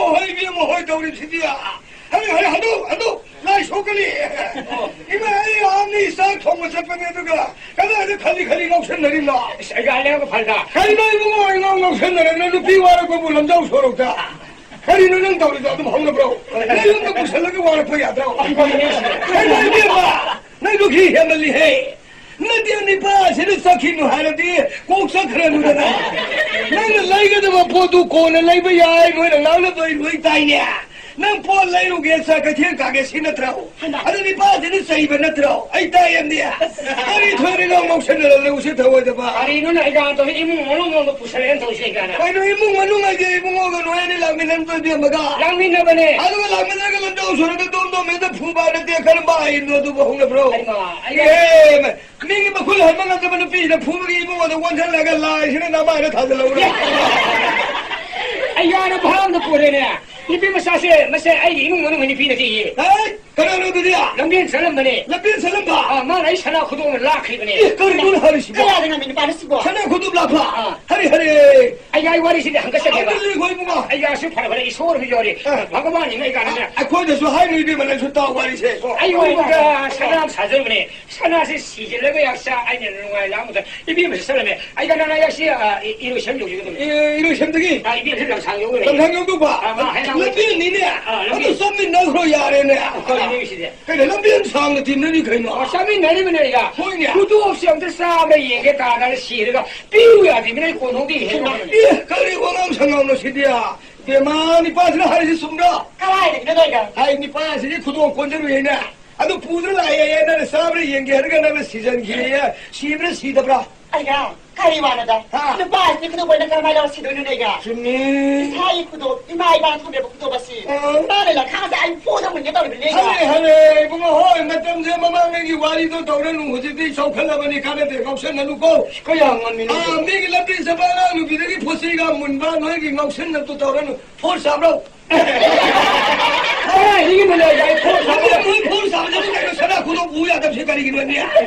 ꯏꯕꯨꯡꯉꯣ ꯍꯣꯏ, ꯏꯕꯦꯝꯃ ꯍꯣꯏ ꯇꯧꯔꯤꯁꯤꯗꯤ꯫ ꯍꯜꯂꯨ, ꯍꯜꯂꯨ, ꯍꯜꯂꯨ, ꯍꯜꯂꯨ, ꯂꯥꯏ ꯁꯣꯛꯀꯅꯤ꯫ ꯏꯃꯥ, ꯑꯩ ꯑꯥ ꯃꯤ ꯆꯥꯛ ꯊꯣꯡꯕ ꯆꯠꯄꯅꯦ, ꯑꯗꯨꯒ ꯀꯗꯥꯏꯗ ꯈꯜꯂꯤ ꯈꯜꯂꯤ ꯉꯥꯎꯁꯟꯅꯔꯤꯅꯣ? ꯏꯁ, ꯑꯩꯒ ꯂꯩꯔꯒ ꯐꯜꯗ꯫ ꯀꯔꯤꯅꯣ ꯏꯕꯨꯡꯉꯣ, ꯑꯩ ꯉꯥꯎ ꯉꯥꯎꯁꯟꯅꯔꯦ, ꯅꯪ ꯅꯨꯄꯤ ꯋꯥꯔꯛꯄꯕꯨ ꯂꯝꯖꯥꯎ ꯁꯣꯔꯣꯛꯇ? ꯀꯔꯤꯅꯣ ꯅꯪ ꯇꯧꯔꯤꯗꯣ? ꯑꯗꯨꯝ ꯍꯧꯅꯕ꯭ꯔꯣ? ꯅꯌꯨꯝꯗ ꯄꯨꯁꯜꯂꯒ ꯋꯥꯔꯛꯄ ꯌꯥꯗ꯭ꯔꯣ? ꯀꯩꯅꯣ ꯏꯕꯦꯝꯃ, ꯅꯪ ꯅꯨꯄꯤ ꯍꯦꯟꯃꯜꯂꯤꯍꯦ꯫ ꯅꯪꯗꯤ ꯅꯤꯄꯥꯁꯤꯅ ꯆꯠꯈꯤꯅꯨ ꯍꯥꯏꯔꯗꯤ ꯀꯣꯛ ꯆꯠꯈ꯭ꯔꯅꯨꯗꯅ꯫ ꯅꯪꯅ ꯂꯩꯒꯗꯕ ꯄꯣꯠꯇꯨ ꯀꯣꯟꯅ ꯂꯩꯕ ꯌꯥꯏ, ꯅꯣꯏꯅ ꯉꯥꯡꯅꯕ ꯑꯩ ꯂꯣꯏ ꯇꯥꯏꯅꯦ꯫ ꯅꯪ ꯄꯣꯠ ꯂꯩꯔꯨꯒꯦ ꯆꯠ ꯀꯩꯊꯦꯜ ꯀꯥꯒꯦ ꯁꯤ ꯅꯠꯇ꯭ꯔꯣ? ꯍꯩꯃꯥ꯫ ꯑꯗꯨ ꯅꯤꯄꯥꯁꯤꯅ ꯆꯩꯕ ꯅꯠꯇ꯭ꯔꯣ? ꯑꯩ ꯇꯥꯏ ꯑꯝꯗꯤ꯫ ꯀꯔꯤ ꯊꯣꯏꯔꯦ ꯅꯪ ꯉꯥꯎꯁꯟꯅꯔ ꯂꯩ ꯎꯁꯤꯠ ꯊꯑꯣꯏꯗꯕ? ꯀꯔꯤꯅꯣꯅꯦ ꯑꯩꯒ ꯇꯧꯔꯤ ꯏꯃꯨꯡ ꯃꯅꯨꯡ ꯌꯣꯟꯕ ꯄꯨꯁꯜꯂꯛꯑꯦꯅ ꯇꯧꯔꯤꯁꯦ ꯑꯩꯒꯥꯅ? ꯀꯩꯅꯣ ꯏꯃꯨꯡ ꯃꯅꯨꯡ ꯍꯥꯏꯗꯤ ꯏꯕꯨꯡꯉꯣꯒ ꯅꯣꯏ ꯑꯅꯤ ꯂꯥꯛꯃꯤꯟꯅꯕꯗꯣ ꯏꯕꯦꯝꯃꯒ? ꯂꯥꯛꯃꯤꯟꯅꯕꯅꯦ꯫ ꯑꯗꯨꯒ ꯂꯥꯛꯃꯤꯟꯅꯔꯒ ꯂꯝꯗꯣ ꯁꯣꯔꯗ ꯗꯣꯝ ꯗꯣꯝ ꯍꯦꯛꯇ ꯐꯨꯕ ꯅꯠꯇꯦ, ꯀꯔꯝꯕ ꯑꯥꯏꯟꯅꯣ ꯑꯗꯨꯕꯨ ꯍꯧꯅꯕ꯭ꯔꯣ? ꯑꯩꯃ, ꯑꯩ ꯑꯦ, ꯃꯤꯒꯤ ꯃꯈꯨꯠ ꯍꯟꯕ ꯉꯝꯗꯕ ꯅꯨꯄꯤꯁꯤꯅ ꯐꯨꯕꯒꯤ ꯏꯕꯨꯡꯉꯣꯗ ꯑꯣꯟꯁꯤꯜꯂꯒ ꯂꯥꯏꯁꯤꯅ ꯅꯃꯥꯏꯗ ꯊꯥꯖꯤꯜꯍꯧꯔꯦ꯫ ꯑꯩ ꯌꯥꯅ ꯚꯥꯞꯅ ꯄꯨꯔꯦꯅꯦ꯫ ꯅꯨꯄꯤ ꯃꯆꯥꯁꯦ, ꯃꯁꯦ ꯑꯩꯒꯤ ꯏꯃꯨꯡ ꯃꯅꯨꯡꯒꯤ ꯅꯨꯄꯤ ꯅꯠꯇꯦꯌꯦ꯫ ꯍꯦ, ꯀꯅꯥꯅꯣ ꯑꯗꯨꯗꯤ? ꯂꯝꯕꯦꯟ ꯆꯠꯂꯝꯕꯅꯦ꯫ ꯂꯝꯕꯦꯟ ꯆꯠꯂꯝꯕ? ꯑꯥ, ꯃꯥꯅ ꯑꯩ ꯁꯅꯥ ꯈꯨꯗꯣꯡ ꯂꯥꯛꯈ꯭ꯔꯤꯕꯅꯦ꯫ ꯑꯦ, ꯀꯔꯤꯅꯣ ꯍꯥꯏꯔꯤꯁꯤꯕꯣ? ꯀꯌꯥꯗ ꯉꯝꯃꯤ ꯅꯨꯄꯥꯅꯣ ꯁꯤꯕꯣ? ꯁꯅꯥ ꯈꯨꯗꯣꯡ ꯂꯥꯛꯄ? ꯑꯥ꯫ ꯍꯔꯦ, ꯍꯔꯦ꯫ ꯑꯩ, ꯑꯩ ꯋꯥꯔꯤꯁꯤꯗꯤ ꯍꯪꯒꯠꯆꯒꯦꯕ꯫ ꯍꯪꯒꯠꯆꯒꯦꯀꯣ, ꯏꯕꯨꯡꯉꯣ꯫ ꯑꯩ ꯌꯥꯁꯨ ꯐꯔꯕꯅꯦ, ꯏꯁꯣꯔꯁꯨ ꯌꯥꯎꯔꯤ꯫ ꯑꯥ꯫ ꯚꯒꯋꯥꯟꯅꯤꯅ ꯑꯩ ꯀꯥꯟꯅꯅ꯫ ꯑꯩꯈꯣꯏꯗꯁꯨ ꯍꯥꯏꯔꯨ, ꯏꯕꯦꯝꯃ, ꯅꯪꯁꯨ ꯇꯥꯎ ꯋꯥꯔꯤꯁꯦ꯫ ꯑꯩ ꯋꯥꯔꯤꯗ ꯁꯅꯥ ꯑꯃ ꯁꯥꯖꯕꯅꯦ꯫ ꯁꯅꯥꯁꯤ ꯁꯤꯖꯤꯜꯂꯒ ꯌꯥꯁꯥ ꯑꯩꯅ ꯅꯨꯡꯉꯥꯏ ꯂꯥꯛꯑꯝꯕꯗ ꯏꯕꯦꯝꯃꯁꯤ ꯆꯠꯂꯝꯃꯦ꯫ ꯑꯩ ꯀꯅꯥꯅ ꯌꯥꯁꯤ, ꯑ, ꯏ-, ꯏꯔꯣꯏꯁꯦꯝ ꯌꯧꯖꯒꯗꯕꯅꯤ꯫ ꯑꯦ, ꯏꯔꯣꯏꯁꯦꯝꯗꯒꯤ? ꯑ, ꯏꯕꯦꯝꯃꯁꯤ ꯂꯝꯁꯥꯡ ꯌꯧꯒꯗꯕꯅꯤ꯫ ꯂꯝꯁꯥꯡ ꯌꯧꯗꯧꯕ? ꯑ, ꯃꯥ ꯍꯥꯏꯅ ꯂꯝꯕꯤꯅꯤꯅꯦ? ꯑ, ꯂꯝꯕꯤ꯫ ꯑꯗꯨ ꯆꯠꯃꯤꯟꯅꯈ꯭ꯔꯣ ꯌꯥꯔꯦꯅꯦ꯫ ꯀꯔꯤꯅꯣ ꯁꯤꯗꯤ? ꯀꯩꯅꯣ, ꯂꯝꯕꯤ ꯌꯥꯝ ꯁꯥꯡꯅ ꯇꯤꯟꯅꯔꯤ ꯀꯩꯅꯣ? ꯑ, ꯆꯠꯃꯤꯟꯅꯔꯤꯕꯅꯦ ꯑꯩꯒ꯫ ꯍꯣꯏꯅꯦ꯫ ꯈꯨꯗꯣꯞꯁꯦ ꯑꯝꯇ ꯆꯥꯕ꯭ꯔꯥ ꯌꯦꯡꯒꯦ ꯇꯥꯗꯅ ꯁꯤꯔꯒ ꯄꯤꯌꯨ ꯌꯥꯗ꯭ꯔꯤꯕꯅꯤꯅ ꯑꯩ ꯀꯣꯟꯊꯣꯡꯗ ꯌꯦꯡꯉꯦ꯫ ꯑꯦ, ꯀꯔꯤ ꯋꯥꯉꯥꯡ ꯁꯉꯥꯡꯅꯣ ꯁꯤꯗꯤ? ꯕꯦꯃꯥ, ꯅꯤꯄꯥꯁꯤꯅ ꯍꯥꯏꯔꯤꯁꯤ ꯆꯨꯝꯕ꯭ꯔꯥ? ꯀꯗꯥꯏꯗꯒꯤꯅꯣ ꯅꯣꯏꯒ? ꯍꯥꯏ, ꯅꯤꯄꯥꯁꯤꯗꯤ ꯈꯨꯗꯣꯡ ꯀꯣꯟꯖꯔꯨꯏꯅꯦ꯫ ꯑꯗꯨ ꯄꯨꯗꯨꯅ ꯂꯥꯛꯑꯦ, ꯅꯪꯅ ꯆꯥꯕ꯭ꯔꯥ ꯌꯦꯡꯒꯦ ꯍꯥꯏꯔꯒ ꯅꯪꯅ ꯁꯤꯖꯟꯈꯤꯌꯦ꯫ ꯁꯤꯕ꯭ꯔꯥ ꯁꯤꯗꯕ꯭ꯔꯥ? ꯑꯩꯒ? ꯀꯔꯤ ꯋꯥꯅꯣꯗ? ꯍꯥ? ꯅꯨꯄꯥꯁꯤꯗꯤ ꯈꯨꯗꯣꯡ ꯀꯣꯟꯅ ꯀꯔꯝꯍꯥꯏꯅ ꯂꯧꯔ ꯁꯤꯗꯣꯏꯅꯣ ꯅꯣꯏꯒ? ꯆꯨꯝꯃꯤ꯫ ꯏꯁꯥꯒꯤ ꯈꯨꯗꯣꯡ, ꯏꯃꯥ ꯏꯄꯥꯅ ꯊꯝꯕꯤꯔꯛꯄ ꯈꯨꯗꯣꯡ ꯑꯁꯤ ꯑꯥ꯫ ꯃꯥꯅ ꯂꯪꯈꯥꯁꯦ ꯑꯩ ꯐꯨꯗ ꯃꯨꯟꯒꯦ ꯇꯧꯔꯤꯕꯅꯦ ꯑꯩꯒ꯫ ꯍꯜꯂꯦ, ꯍꯜꯂꯦ, ꯏꯕꯨꯡꯉꯣ, ꯍꯣꯏ, ꯃꯇꯝꯁꯦ ꯃꯃꯥꯡꯉꯩꯒꯤ ꯋꯥꯔꯤꯗꯣ ꯇꯧꯔꯅꯨ꯫ ꯍꯧꯖꯤꯛꯇꯤ ꯆꯥꯎꯈꯠꯂꯕꯅꯤ, ꯀꯥꯟꯅꯗꯦ, ꯉꯥꯎꯁꯟꯅꯅꯨꯀꯣ꯫ ꯀꯌꯥ ꯉꯝꯃꯤꯅꯣ? ꯑꯥ, ꯃꯤꯒꯤ ꯂꯝꯕꯤ ꯆꯠꯄ ꯑꯉꯥꯡ ꯅꯨꯄꯤꯗꯒꯤ ꯐꯣꯠꯁꯤꯒ ꯃꯨꯟꯕ ꯅꯣꯏꯒꯤ ꯉꯥꯎꯁꯟꯅꯕꯗꯣ ꯇꯧꯔꯅꯨ꯫ ꯐꯣꯔ ꯆꯥꯕ꯭ꯔꯣ? ꯀꯗꯥꯏꯗꯒꯤ ꯃꯅꯥꯏꯗ ꯑꯩ ꯐꯣꯔ ꯆꯥꯕ? ꯑꯗꯨꯗꯤ ꯃꯣꯏ ꯐꯣꯔ ꯆꯥꯕꯗꯗꯤ ꯀꯩꯅꯣ ꯁꯅꯥ ꯈꯨꯗꯣꯡ ꯄꯨ ꯌꯥꯗꯕꯁꯦ ꯀꯔꯤꯒꯤꯅꯣꯅꯦ?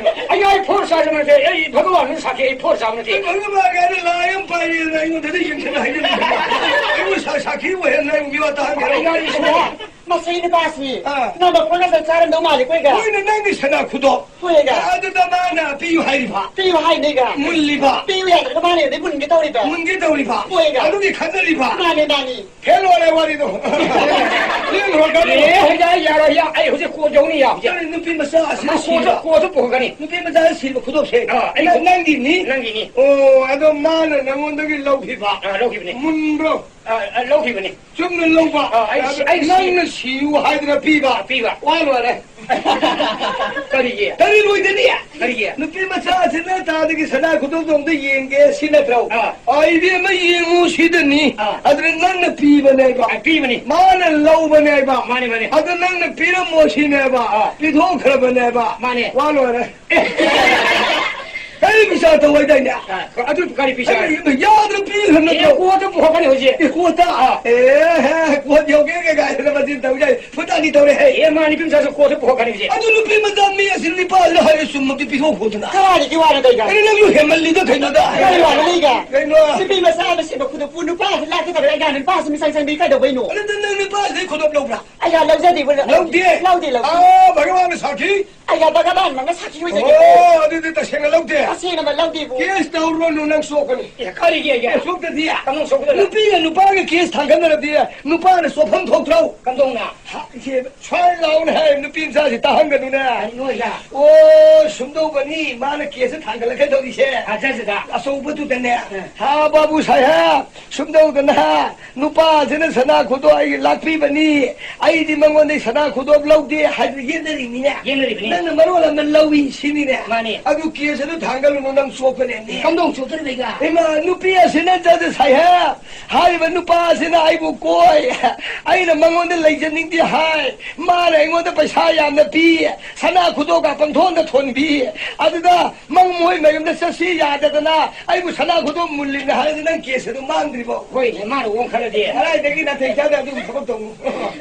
ꯑꯩ, ꯑꯩ ꯐꯣꯔ ꯆꯥꯕ ꯅꯠꯇꯦ, ꯑꯩ ꯚꯒꯋꯥꯟꯅ ꯁꯥꯈꯤ, ꯑꯩ ꯐꯣꯔ ꯆꯥꯕ ꯅꯠꯇꯦ꯫ ꯑꯩ ꯚꯒꯋꯥꯟ ꯀꯥꯏꯅ ꯂꯥꯏ ꯑꯃ ꯄꯥꯏꯔꯦꯅ ꯑꯩꯉꯣꯟꯗꯗꯤ ꯌꯦꯡꯁꯤꯟꯅ ꯍꯥꯏꯖꯜꯂꯛꯏ꯫ ꯑꯩꯕꯨ ꯁꯥ-, ꯁꯥꯈꯤ ꯑꯣꯏꯍꯟꯅ ꯑꯩꯕꯨ ꯃꯤꯋꯥ ꯇꯥꯍꯟꯒꯦꯔꯣ? ꯑꯩ ꯌꯥꯔꯤꯁꯤꯅ ꯃꯁꯤ ꯅꯨꯄꯥꯁꯤ ꯑꯥ꯫ ꯅꯪꯕ ꯐꯣꯔ ꯆꯥꯔꯝꯗꯧ ꯃꯥꯜꯂꯦ, ꯀꯣꯏꯒ꯫ ꯍꯣꯏꯅꯦ, ꯅꯪꯗꯤ ꯁꯅꯥ ꯈꯨꯗꯣꯡ꯫ ꯍꯣꯏꯒ꯫ ꯑꯗꯨꯗ ꯃꯥꯅ ꯄꯤꯌꯨ ꯍꯥꯏꯔꯤꯕ꯫ ꯄꯤꯌꯨ ꯍꯥꯏꯅꯤꯒ꯫ ꯃꯨꯜꯂꯤꯕ꯫ ꯄꯤꯌꯨ ꯌꯥꯗ꯭ꯔꯒ ꯃꯥꯅ ꯑꯩꯉꯣꯟꯗ ꯃꯨꯟꯒꯦ ꯇꯧꯔꯤꯕ꯫ ꯃꯨꯟꯒꯦ ꯇꯧꯔꯤꯕ꯫ ꯍꯣꯏꯒ꯫ ꯑꯗꯨꯒꯤ ꯈꯟꯖꯔꯤꯕ꯫ ꯃꯥꯅꯦ, ꯃꯥꯅꯤ꯫ ꯐꯦꯜ ꯑꯣꯏꯔꯦ ꯋꯥꯔꯤꯗꯣ꯫ ꯂꯦꯝꯈ꯭ꯔꯣ, ꯀꯔꯤ? ꯑꯦ, ꯍꯧꯖꯤꯛ ꯑꯩ ꯌꯥꯔꯣꯏ, ꯌꯥ-, ꯑꯩ ꯍꯧꯖꯤꯛ ꯀꯣꯠ ꯌꯧꯅꯤ, ꯌꯥ, ꯍꯧꯖꯤꯛ꯫ ꯀꯔꯤ ꯅꯨꯄꯤ ꯃꯆꯥ ꯑꯁꯤꯅ ꯑꯃ ꯀꯣꯠꯁꯨ, ꯁꯤꯕ? ꯀꯣꯠꯁꯨ ꯄꯨꯈꯠꯀꯅꯤ꯫ ꯅꯨꯄꯤ ꯃꯆꯥ ꯁꯤꯕ ꯈꯨꯗꯣꯞꯁꯦ꯫ ꯑꯥ, ꯑꯩ ꯅꯪ-, ꯅꯪꯒꯤꯅꯤ? ꯅꯪꯒꯤꯅꯤ꯫ ꯑꯣ, ꯑꯗꯣ ꯃꯥꯅ ꯅꯪꯉꯣꯟꯗꯒꯤ ꯂꯧꯈꯤꯕ꯫ ꯑꯥ, ꯂꯧꯈꯤꯕꯅꯤ꯫ ꯃꯨꯟꯕ꯭ꯔꯣ? ꯑꯥ, ꯑꯥ, ꯂꯧꯈꯤꯕꯅꯤ꯫ ꯆꯨꯝꯅ ꯂꯧꯕ꯫ ꯑꯥ, ꯑꯩ, ꯑꯗꯨ ꯑꯩ ꯁꯤ- ꯅꯪꯅ ꯁꯤꯌꯨ ꯍꯥꯏꯗꯅ ꯄꯤꯕ꯫ ꯄꯤꯕ꯫ ꯋꯥ ꯂꯣꯏꯔꯦ꯫ ꯀꯔꯤꯒꯤ? ꯀꯔꯤ ꯂꯣꯏꯗꯅꯤ? ꯀꯔꯤꯒꯤ? ꯅꯨꯄꯤ ꯃꯆꯥꯁꯤꯅ ꯇꯥꯗꯒꯤ ꯁꯅꯥ ꯈꯨꯗꯣꯞꯇꯣ ꯑꯝꯇ ꯌꯦꯡꯒꯦ ꯁꯤ ꯅꯠꯇ꯭ꯔꯣ? ꯑꯥ꯫ ꯑꯥ, ꯏꯕꯦꯝꯃ, ꯌꯦꯡꯉꯨ ꯁꯤꯗꯅꯤ꯫ ꯑꯥ꯫ ꯑꯗꯨꯅ ꯅꯪꯅ ꯄꯤꯕꯅꯦꯕ꯫ ꯑꯥ, ꯄꯤꯕꯅꯤ꯫ ꯃꯥꯅ ꯂꯧꯕꯅꯦꯕ꯫ ꯃꯥꯅꯤ, ꯃꯥꯅꯤ꯫ ꯑꯗꯨ ꯅꯪꯅ ꯄꯤꯔꯝꯃꯣ ꯁꯤꯅꯦꯕ꯫ ꯑꯥ꯫ ꯄꯤꯊꯣꯛꯈ꯭ꯔꯕꯅꯦꯕ꯫ ꯃꯥꯅꯤ꯫ ꯋꯥ ꯂꯣꯏꯔꯦ꯫ ꯀꯔꯤ ꯄꯤꯁꯥ ꯇꯧ ꯍꯥꯏꯗꯥꯏꯅꯦ? ꯑꯥ, ꯑꯗꯨ ꯀꯔꯤ ꯄꯤꯁꯥ? ꯑꯩ ꯌꯥꯗ꯭ꯔ ꯄꯤꯈ꯭ꯔ ꯑꯦ, ꯅꯠꯇ꯭ꯔꯣ? ꯀꯣꯠꯇ ꯄꯨꯊꯣꯛꯀꯅꯤ ꯍꯧꯖꯤꯛ꯫ ꯑꯦ, ꯀꯣꯠꯇ? ꯑꯥ꯫ ꯑꯦ, ꯍꯦ, ꯀꯣꯠ ꯌꯧꯒꯦ ꯀꯩ ꯀꯥꯏꯗꯅ ꯃꯆꯤꯟ ꯇꯧ ꯌꯥꯏ꯫ ꯐꯨꯇꯥꯅꯤ ꯇꯧꯔꯦ ꯍꯦ꯫ ꯑꯦ, ꯃꯥ ꯅꯨꯄꯤ ꯃꯆꯥꯁꯨ ꯀꯣꯠꯇ ꯄꯨꯊꯣꯛꯀꯅꯤ ꯍꯧꯖꯤꯛ꯫ ꯑꯗꯨ ꯅꯨꯄꯤ ꯃꯆꯥ ꯃꯤ ꯑꯁꯤ ꯅꯤꯄꯥꯁꯤꯅ ꯍꯥꯏꯔꯦ ꯆꯨꯝꯃꯗꯤ ꯄꯤꯊꯣꯛ ꯈꯣꯠꯇꯅ꯫ ꯀꯗꯥꯏꯗꯒꯤ ꯋꯥꯅꯣ ꯀꯩ ꯀꯥꯏ? ꯀꯔꯤ ꯅꯪꯁꯨ ꯍꯦꯟꯃꯜꯂꯤꯗ ꯀꯩꯅꯣꯗ? ꯀꯔꯤ ꯋꯥꯅꯣ ꯂꯩꯒꯦ? ꯀꯩꯅꯣ? ꯅꯨꯄꯤ ꯃꯆꯥ ꯑꯃ ꯁꯤꯕ ꯈꯨꯗꯣꯞꯄꯨ ꯅꯨꯄꯥꯁꯤ ꯂꯥꯛꯀꯗꯕ ꯑꯩꯒ ꯅꯨꯄꯥꯁꯤ ꯃꯤꯆꯪ ꯆꯪꯕꯤ ꯀꯩꯗꯧꯕꯩꯅꯣ? ꯑꯗꯨ ꯅꯪ ꯅꯨꯄꯥꯁꯤꯗꯩ ꯈꯨꯗꯣꯞ ꯂꯧꯕ꯭ꯔꯥ? ꯑꯩꯒ ꯂꯧꯖꯗꯦ, ꯏꯕꯨꯡꯉꯣ꯫ ꯂꯧꯗꯦ? ꯂꯧꯗꯦ, ꯂꯧꯗꯦ꯫ ꯑꯥ, ꯚꯒꯋꯥꯟꯅ ꯁꯥꯈꯤ꯫ ꯑꯩꯒ ꯚꯒꯋꯥꯟꯃꯛꯅ ꯁꯥꯈꯤ ꯑꯣꯏꯖꯒꯦ꯫ ꯑꯣ, ꯑꯗꯨꯗꯤ ꯇꯁꯦꯡꯅ ꯂꯧꯗꯦ꯫ ꯇꯁꯦꯡꯅꯃꯛ ꯂꯧꯗꯦꯕꯨ꯫ ꯀꯦꯁ ꯇꯧꯔꯨꯔꯅꯨ, ꯅꯪ ꯁꯣꯛꯀꯅꯤ꯫ ꯑꯦ, ꯀꯔꯤꯒꯤ ꯑꯩꯒꯤ? ꯑꯦ, ꯁꯣꯛꯇꯗꯤ꯫ ꯀꯩꯅꯣ ꯁꯣꯛꯀꯗꯣꯏꯅꯣ? ꯅꯨꯄꯤꯒ ꯅꯨꯄꯥꯒ ꯀꯦꯁ ꯊꯥꯡꯒꯠꯅꯔꯗꯤ ꯅꯨꯄꯥꯅ ꯆꯣꯞꯐꯝ ꯊꯣꯛꯇ꯭ꯔꯣ? ꯀꯝꯗꯧꯅ? ꯍꯥ, ꯏꯆꯦ, ꯁ꯭ꯋꯥꯏ ꯂꯥꯎꯅ ꯍꯥꯏ, ꯅꯨꯄꯤ ꯃꯆꯥꯁꯤ ꯇꯥꯍꯟꯒꯅꯨꯅꯦ꯫ ꯀꯔꯤꯅꯣ ꯑꯩꯒ? ꯑꯣ, ꯁꯨꯝꯗꯧꯕꯅꯤ, ꯃꯥꯅ ꯀꯦꯁ ꯊꯥꯡꯒꯠꯂꯛꯀꯗꯧꯔꯤꯁꯦ꯫ ꯊꯥꯖꯗꯦꯗ꯫ ꯑꯆꯧꯕꯗꯨꯗꯅꯦ꯫ ꯑ꯫ ꯍꯥ, ꯕꯥꯕꯨ ꯁꯥꯍꯦꯕ, ꯁꯨꯝꯗꯧꯗꯅ ꯅꯨꯄꯥꯁꯤꯅ ꯁꯅꯥ ꯈꯨꯗꯣꯞ ꯑꯩꯒꯤ ꯂꯥꯛꯄꯤꯕꯅꯤ, ꯑꯩꯗꯤ ꯃꯉꯣꯟꯗꯒꯤ ꯁꯅꯥ ꯈꯨꯗꯣꯞ ꯂꯧꯗꯦ ꯍꯥꯏꯗꯅ ꯌꯦꯠꯅꯔꯤꯅꯤꯅꯦ꯫ ꯌꯦꯠꯅꯔꯤꯕꯅꯤ꯫ ꯅꯪꯅ ꯃꯔꯣꯜ ꯑꯃ ꯂꯧꯏ ꯁꯤꯅꯤꯅꯦ꯫ ꯃꯥꯅꯦ꯫ ꯑꯗꯨ ꯀꯦꯁ ꯑꯗꯨ ꯊꯥꯡꯒꯠꯂꯨꯅꯨ, ꯅꯪ ꯆꯣꯞꯀꯅꯦꯅꯦ꯫ ꯀꯝꯗꯧ ꯆꯣꯞꯇꯣꯔꯤꯕ ꯑꯩꯒ? ꯏꯃꯥ, ꯅꯨꯄꯤ ꯑꯁꯤꯅ ꯆꯠꯁꯦ ꯁꯥꯏꯍꯦ꯫ ꯍꯥꯏꯔꯤꯕ ꯅꯨꯄꯥ ꯑꯁꯤꯅ ꯑꯩꯕꯨ ꯀꯣꯏ, ꯑꯩꯅ ꯃꯉꯣꯟꯗ ꯂꯩꯖꯅꯤꯡꯗꯦ ꯍꯥꯏ, ꯃꯥꯅ ꯑꯩꯉꯣꯟꯗ ꯄꯩꯁꯥ ꯌꯥꯝꯅ ꯄꯤ, ꯁꯅꯥ ꯈꯨꯗꯣꯞꯀ ꯄꯪꯊꯣꯟꯗ ꯊꯣꯟꯕꯤ꯫ ꯑꯗꯨꯗ ꯃꯪ ꯃꯣꯏ ꯃꯌꯨꯝꯗ ꯆꯠꯁꯤ ꯌꯥꯗꯗꯅ ꯑꯩꯕꯨ ꯁꯅꯥ ꯈꯨꯗꯣꯞ ꯃꯨꯜꯂꯤꯅ ꯍꯥꯏꯔꯗꯤ ꯅꯪ ꯀꯦꯁ ꯑꯗꯨ ꯃꯥꯡꯗ꯭ꯔꯤꯕꯣ? ꯍꯣꯏꯅꯦ, ꯃꯥꯅ ꯑꯣꯟꯈꯠꯂꯗꯤ꯫ ꯀꯗꯥꯏꯗꯒꯤ ꯅꯥꯇꯩ ꯆꯥꯗꯦ ꯑꯗꯨꯒꯤ ꯊꯕꯛ ꯇꯧꯅꯨ꯫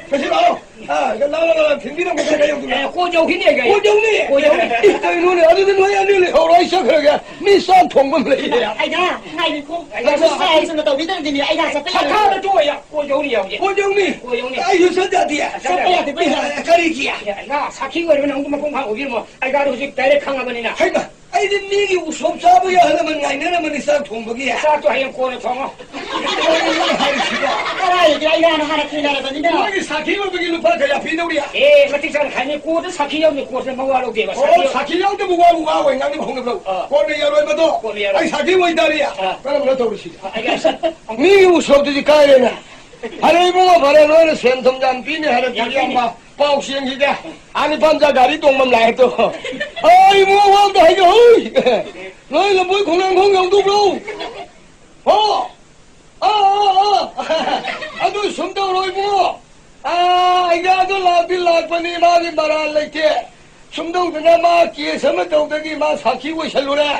ꯀꯩꯁꯨ ꯂꯥꯛꯑꯣ꯫ ꯑꯥ, ꯂꯥꯛꯑꯣ, ꯂꯥꯛꯑꯣ, ꯂꯥꯛꯑꯣ, ꯊꯤꯟꯕꯤꯔꯝꯃꯣ, ꯀꯗꯥꯏ ꯌꯧꯗꯣꯏꯅꯣ? ꯑꯦ, ꯀꯣꯟ ꯌꯧꯈꯤꯅꯤ, ꯑꯩ ꯀꯣꯟ ꯌꯧꯅꯤ? ꯀꯣꯟ ꯌꯧꯅꯤ꯫ ꯏꯁ, ꯀꯩꯅꯣꯅꯦ, ꯑꯗꯨꯗꯤ ꯅꯣꯏ ꯑꯅꯤ ꯂꯩꯍꯧꯔꯣ, ꯑꯩ ꯆꯠꯈ꯭ꯔꯒꯦ꯫ ꯃꯤ ꯆꯥꯛ ꯊꯣꯡꯕ ꯑꯃ ꯂꯩꯌꯦ꯫ ꯑꯩꯅ ꯉꯥꯏꯔꯤꯀꯣ꯫ ꯑꯩꯅ ꯑꯩꯅ ꯁꯥꯏ ꯁꯨꯝꯅ ꯇꯧꯕꯤꯗ꯭ꯔꯗꯤꯅꯦ, ꯑꯩꯅ ꯆꯠꯄ ꯌꯥꯔꯣꯏ꯫ ꯁꯈꯥꯗ ꯇꯣꯛꯑꯣ, ꯌꯥ, ꯀꯣꯟ ꯌꯧꯅꯤ, ꯌꯧꯅꯤ꯫ ꯀꯣꯟ ꯌꯧꯅꯤ? ꯀꯣꯟ ꯌꯧꯅꯤ꯫ ꯑꯩꯁꯨ ꯆꯠ ꯌꯥꯗꯦ꯫ ꯆꯠꯄ ꯌꯥꯗꯦ, ꯀꯩꯅꯣ꯫ ꯑꯦ, ꯀꯔꯤꯒꯤ? ꯑꯦ, ꯑꯩꯅ ꯁꯥꯈꯤ ꯑꯣꯏꯔꯕꯅꯤꯅ ꯅꯪꯕꯨ ꯃꯄꯨꯡ ꯐꯥꯅ ꯎꯕꯤꯔꯝꯃꯣ꯫ ꯑꯩ ꯒꯥꯔꯤ ꯍꯧꯖꯤꯛ ꯗꯥꯏꯔꯦꯛ ꯈꯪꯉꯕꯅꯤꯅ꯫ ꯍꯩꯃꯥ! ꯑꯩꯗꯤ ꯃꯤꯒꯤ ꯎꯁꯣꯞ ꯆꯥꯕꯒꯤ ꯑꯍꯜ ꯂꯃꯟ ꯉꯥꯏꯅꯔꯝꯕꯅꯤ ꯆꯥꯛ ꯊꯣꯡꯕꯒꯤ꯫ ꯆꯥꯛꯇꯣ ꯍꯌꯦꯡ ꯀꯣꯟꯅ ꯊꯣꯡꯉꯣ꯫ ꯀꯔꯤꯅꯣ ꯅꯪ ꯍꯥꯏꯔꯤꯁꯤꯕꯣ? ꯀꯗꯥꯏꯗꯒꯤ ꯑꯩ ꯍꯥꯟꯅ ꯍꯥꯟꯅ ꯊꯦꯡꯅꯔꯕꯅꯤꯅ꯫ ꯅꯣꯏꯒꯤ ꯁꯥꯈꯤ ꯑꯣꯏꯕꯒꯤ ꯂꯨꯄꯥ ꯀꯌꯥ ꯄꯤꯗꯧꯔꯤ? ꯑꯦ, ꯃꯇꯤꯛ ꯆꯥꯅ ꯈꯥꯏꯅꯤ꯫ ꯀꯣꯟꯗ ꯁꯥꯈꯤ ꯌꯥꯎꯗꯦ, ꯀꯣꯟꯁꯦ ꯃꯋꯥ ꯂꯧꯗꯦꯕ꯫ ꯑꯣ, ꯁꯥꯈꯤ ꯁꯥꯈꯤ ꯌꯥꯎꯗꯕ ꯋꯥꯕꯨ ꯋꯥ ꯑꯣꯏ ꯉꯥꯡꯅꯕ ꯍꯧꯅꯕ꯭ꯔꯣ? ꯑꯥ꯫ ꯀꯣꯟꯅ ꯌꯥꯔꯣꯏꯕꯗꯣ? ꯀꯣꯟꯅ ꯌꯥꯔꯣꯏ꯫ ꯑꯩ ꯁꯥꯈꯤ ꯑꯣꯏꯇꯥꯔꯤ꯫ ꯑꯥ꯫ ꯀꯔꯝꯕꯅꯣ ꯇꯧꯔꯤꯁꯤ? ꯑꯥ, ꯑꯩ ꯃꯤꯒꯤ ꯎꯁꯣꯞꯇꯨꯗꯤ ꯀꯥꯏꯔꯦꯅꯦ꯫ ꯐꯔꯦ ꯏꯕꯨꯡꯉꯣ, ꯐꯔꯦ, ꯅꯣꯏꯅ ꯁꯦꯟ ꯊꯨꯝ ꯌꯥꯝ ꯄꯤꯅꯤ ꯍꯥꯏꯔꯗꯤ ꯌꯥꯝ ꯏꯌꯥꯝꯕ, ꯄꯥꯎ ꯆꯦꯟꯈꯤꯒꯦ꯫ ꯑꯥ, ꯅꯤꯄꯥꯟꯆꯥ ꯒꯥꯔꯤ ꯇꯣꯡꯕ ꯑꯃ ꯂꯥꯛꯑꯦ ꯇꯣ꯫ ꯑꯩ ꯏꯕꯨꯡꯉꯣ, ꯋꯥ ꯑꯝꯇ ꯍꯥꯏꯒꯦ, ꯍꯣꯏ꯫ ꯅꯣꯏ ꯂꯝꯕꯣꯏ ꯈꯣꯡꯅꯥꯡꯈꯣꯡ ꯌꯧꯗꯧꯕ꯭ꯔꯣ? ꯍꯣ? ꯑꯥ, ꯑꯥ, ꯑꯥ꯫ ꯑꯗꯨ ꯁꯨꯝ ꯇꯧꯔꯣ ꯏꯕꯨꯡꯉꯣ꯫ ꯑꯥ, ꯑꯩꯒ ꯑꯗꯨ ꯂꯥꯛꯇꯤ ꯂꯥꯛꯄꯅꯤ, ꯃꯥꯒꯤ ꯃꯔꯥꯜ ꯂꯩꯇꯦ꯫ ꯁꯨꯝ ꯇꯧꯗꯅ ꯃꯥ ꯀꯦꯁ ꯑꯃ ꯇꯧꯗꯒꯤ ꯃꯥ ꯁꯥꯈꯤ ꯑꯣꯏꯁꯜꯂꯨꯔꯦ꯫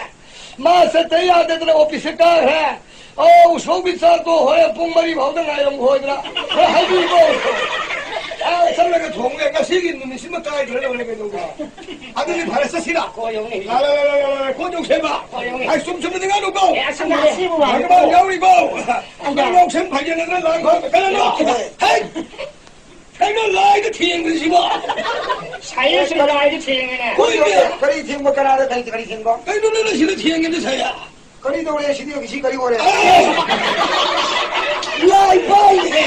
ꯃꯥ ꯆꯠꯇ ꯌꯥꯗꯗꯅ ꯑꯣꯐꯤꯁꯇ ꯀꯥꯈ꯭ꯔꯦ꯫ ꯑꯧ, ꯎꯁꯣꯞꯀꯤ ꯆꯥꯛꯇꯣ ꯍꯣꯔꯦꯟ ꯄꯨꯡ ꯃꯔꯤ ꯐꯥꯎꯗ ꯉꯥꯏꯔꯝꯈꯣ ꯍꯥꯏꯗꯅ ꯈꯔ ꯍꯥꯏꯕꯤꯌꯨꯀꯣ꯫ ꯑꯥ, ꯆꯠꯂꯒ ꯊꯣꯡꯉꯦ꯫ ꯉꯁꯤꯒꯤ ꯅꯨꯃꯤꯠꯁꯤꯃ ꯀꯥꯏꯗ꯭ꯔ ꯂꯣꯏꯔꯦ ꯀꯩꯗꯧꯕ꯫ ꯑꯗꯨꯗꯤ ꯐꯔꯦ, ꯆꯠꯁꯤꯔ? ꯍꯣꯏ, ꯌꯧꯅꯤ꯫ ꯂꯥ, ꯂꯥ, ꯂꯥ, ꯂꯥ, ꯂꯥ, ꯂꯥ, ꯀꯣꯟ ꯌꯧꯁꯦꯕ꯫ ꯍꯣꯏ, ꯌꯧꯅꯤ꯫ ꯑꯩ ꯁꯨꯝ ꯁꯨꯝꯗꯤ ꯉꯥꯡꯅꯨꯀꯣ꯫ ꯑꯦ, ꯑꯁꯨꯝ ꯉꯥꯡꯁꯤꯕꯨ ꯉꯥꯡꯅꯨꯀꯣ꯫ ꯌꯥꯎꯔꯤꯀꯣ꯫ ꯍꯪꯒꯥꯝ ꯌꯥꯎꯁꯦ ꯐꯩꯖꯅꯗꯅ ꯂꯥꯡ ꯈꯣꯠ ꯀꯩꯅꯣ? ꯍꯦ! ꯀꯩꯅꯣ ꯂꯥꯏꯗ ꯊꯦꯡꯈ꯭ꯔꯤꯁꯤꯕꯣ? ꯁꯥꯏꯌꯦ, ꯁꯤꯗ ꯂꯥꯏꯗ ꯊꯦꯡꯉꯤꯅꯦ꯫ ꯍꯣꯏꯅꯦ꯫ ꯀꯔꯤ ꯊꯦꯡꯕ? ꯀꯅꯥꯗ ꯀꯔꯤ, ꯀꯔꯤ ꯊꯦꯡꯕ? ꯀꯩꯅꯣ ꯅꯪꯅ ꯁꯤꯗ ꯊꯦꯡꯉꯦꯅ ꯁꯥꯏꯌꯦ? ꯀꯔꯤ ꯇꯧꯔꯦ ꯁꯤꯗꯤ? ꯁꯤ ꯀꯔꯤ ꯑꯣꯏꯔꯦ? ꯑꯦ! ꯂꯥꯏ ꯄꯥꯏꯔꯦ!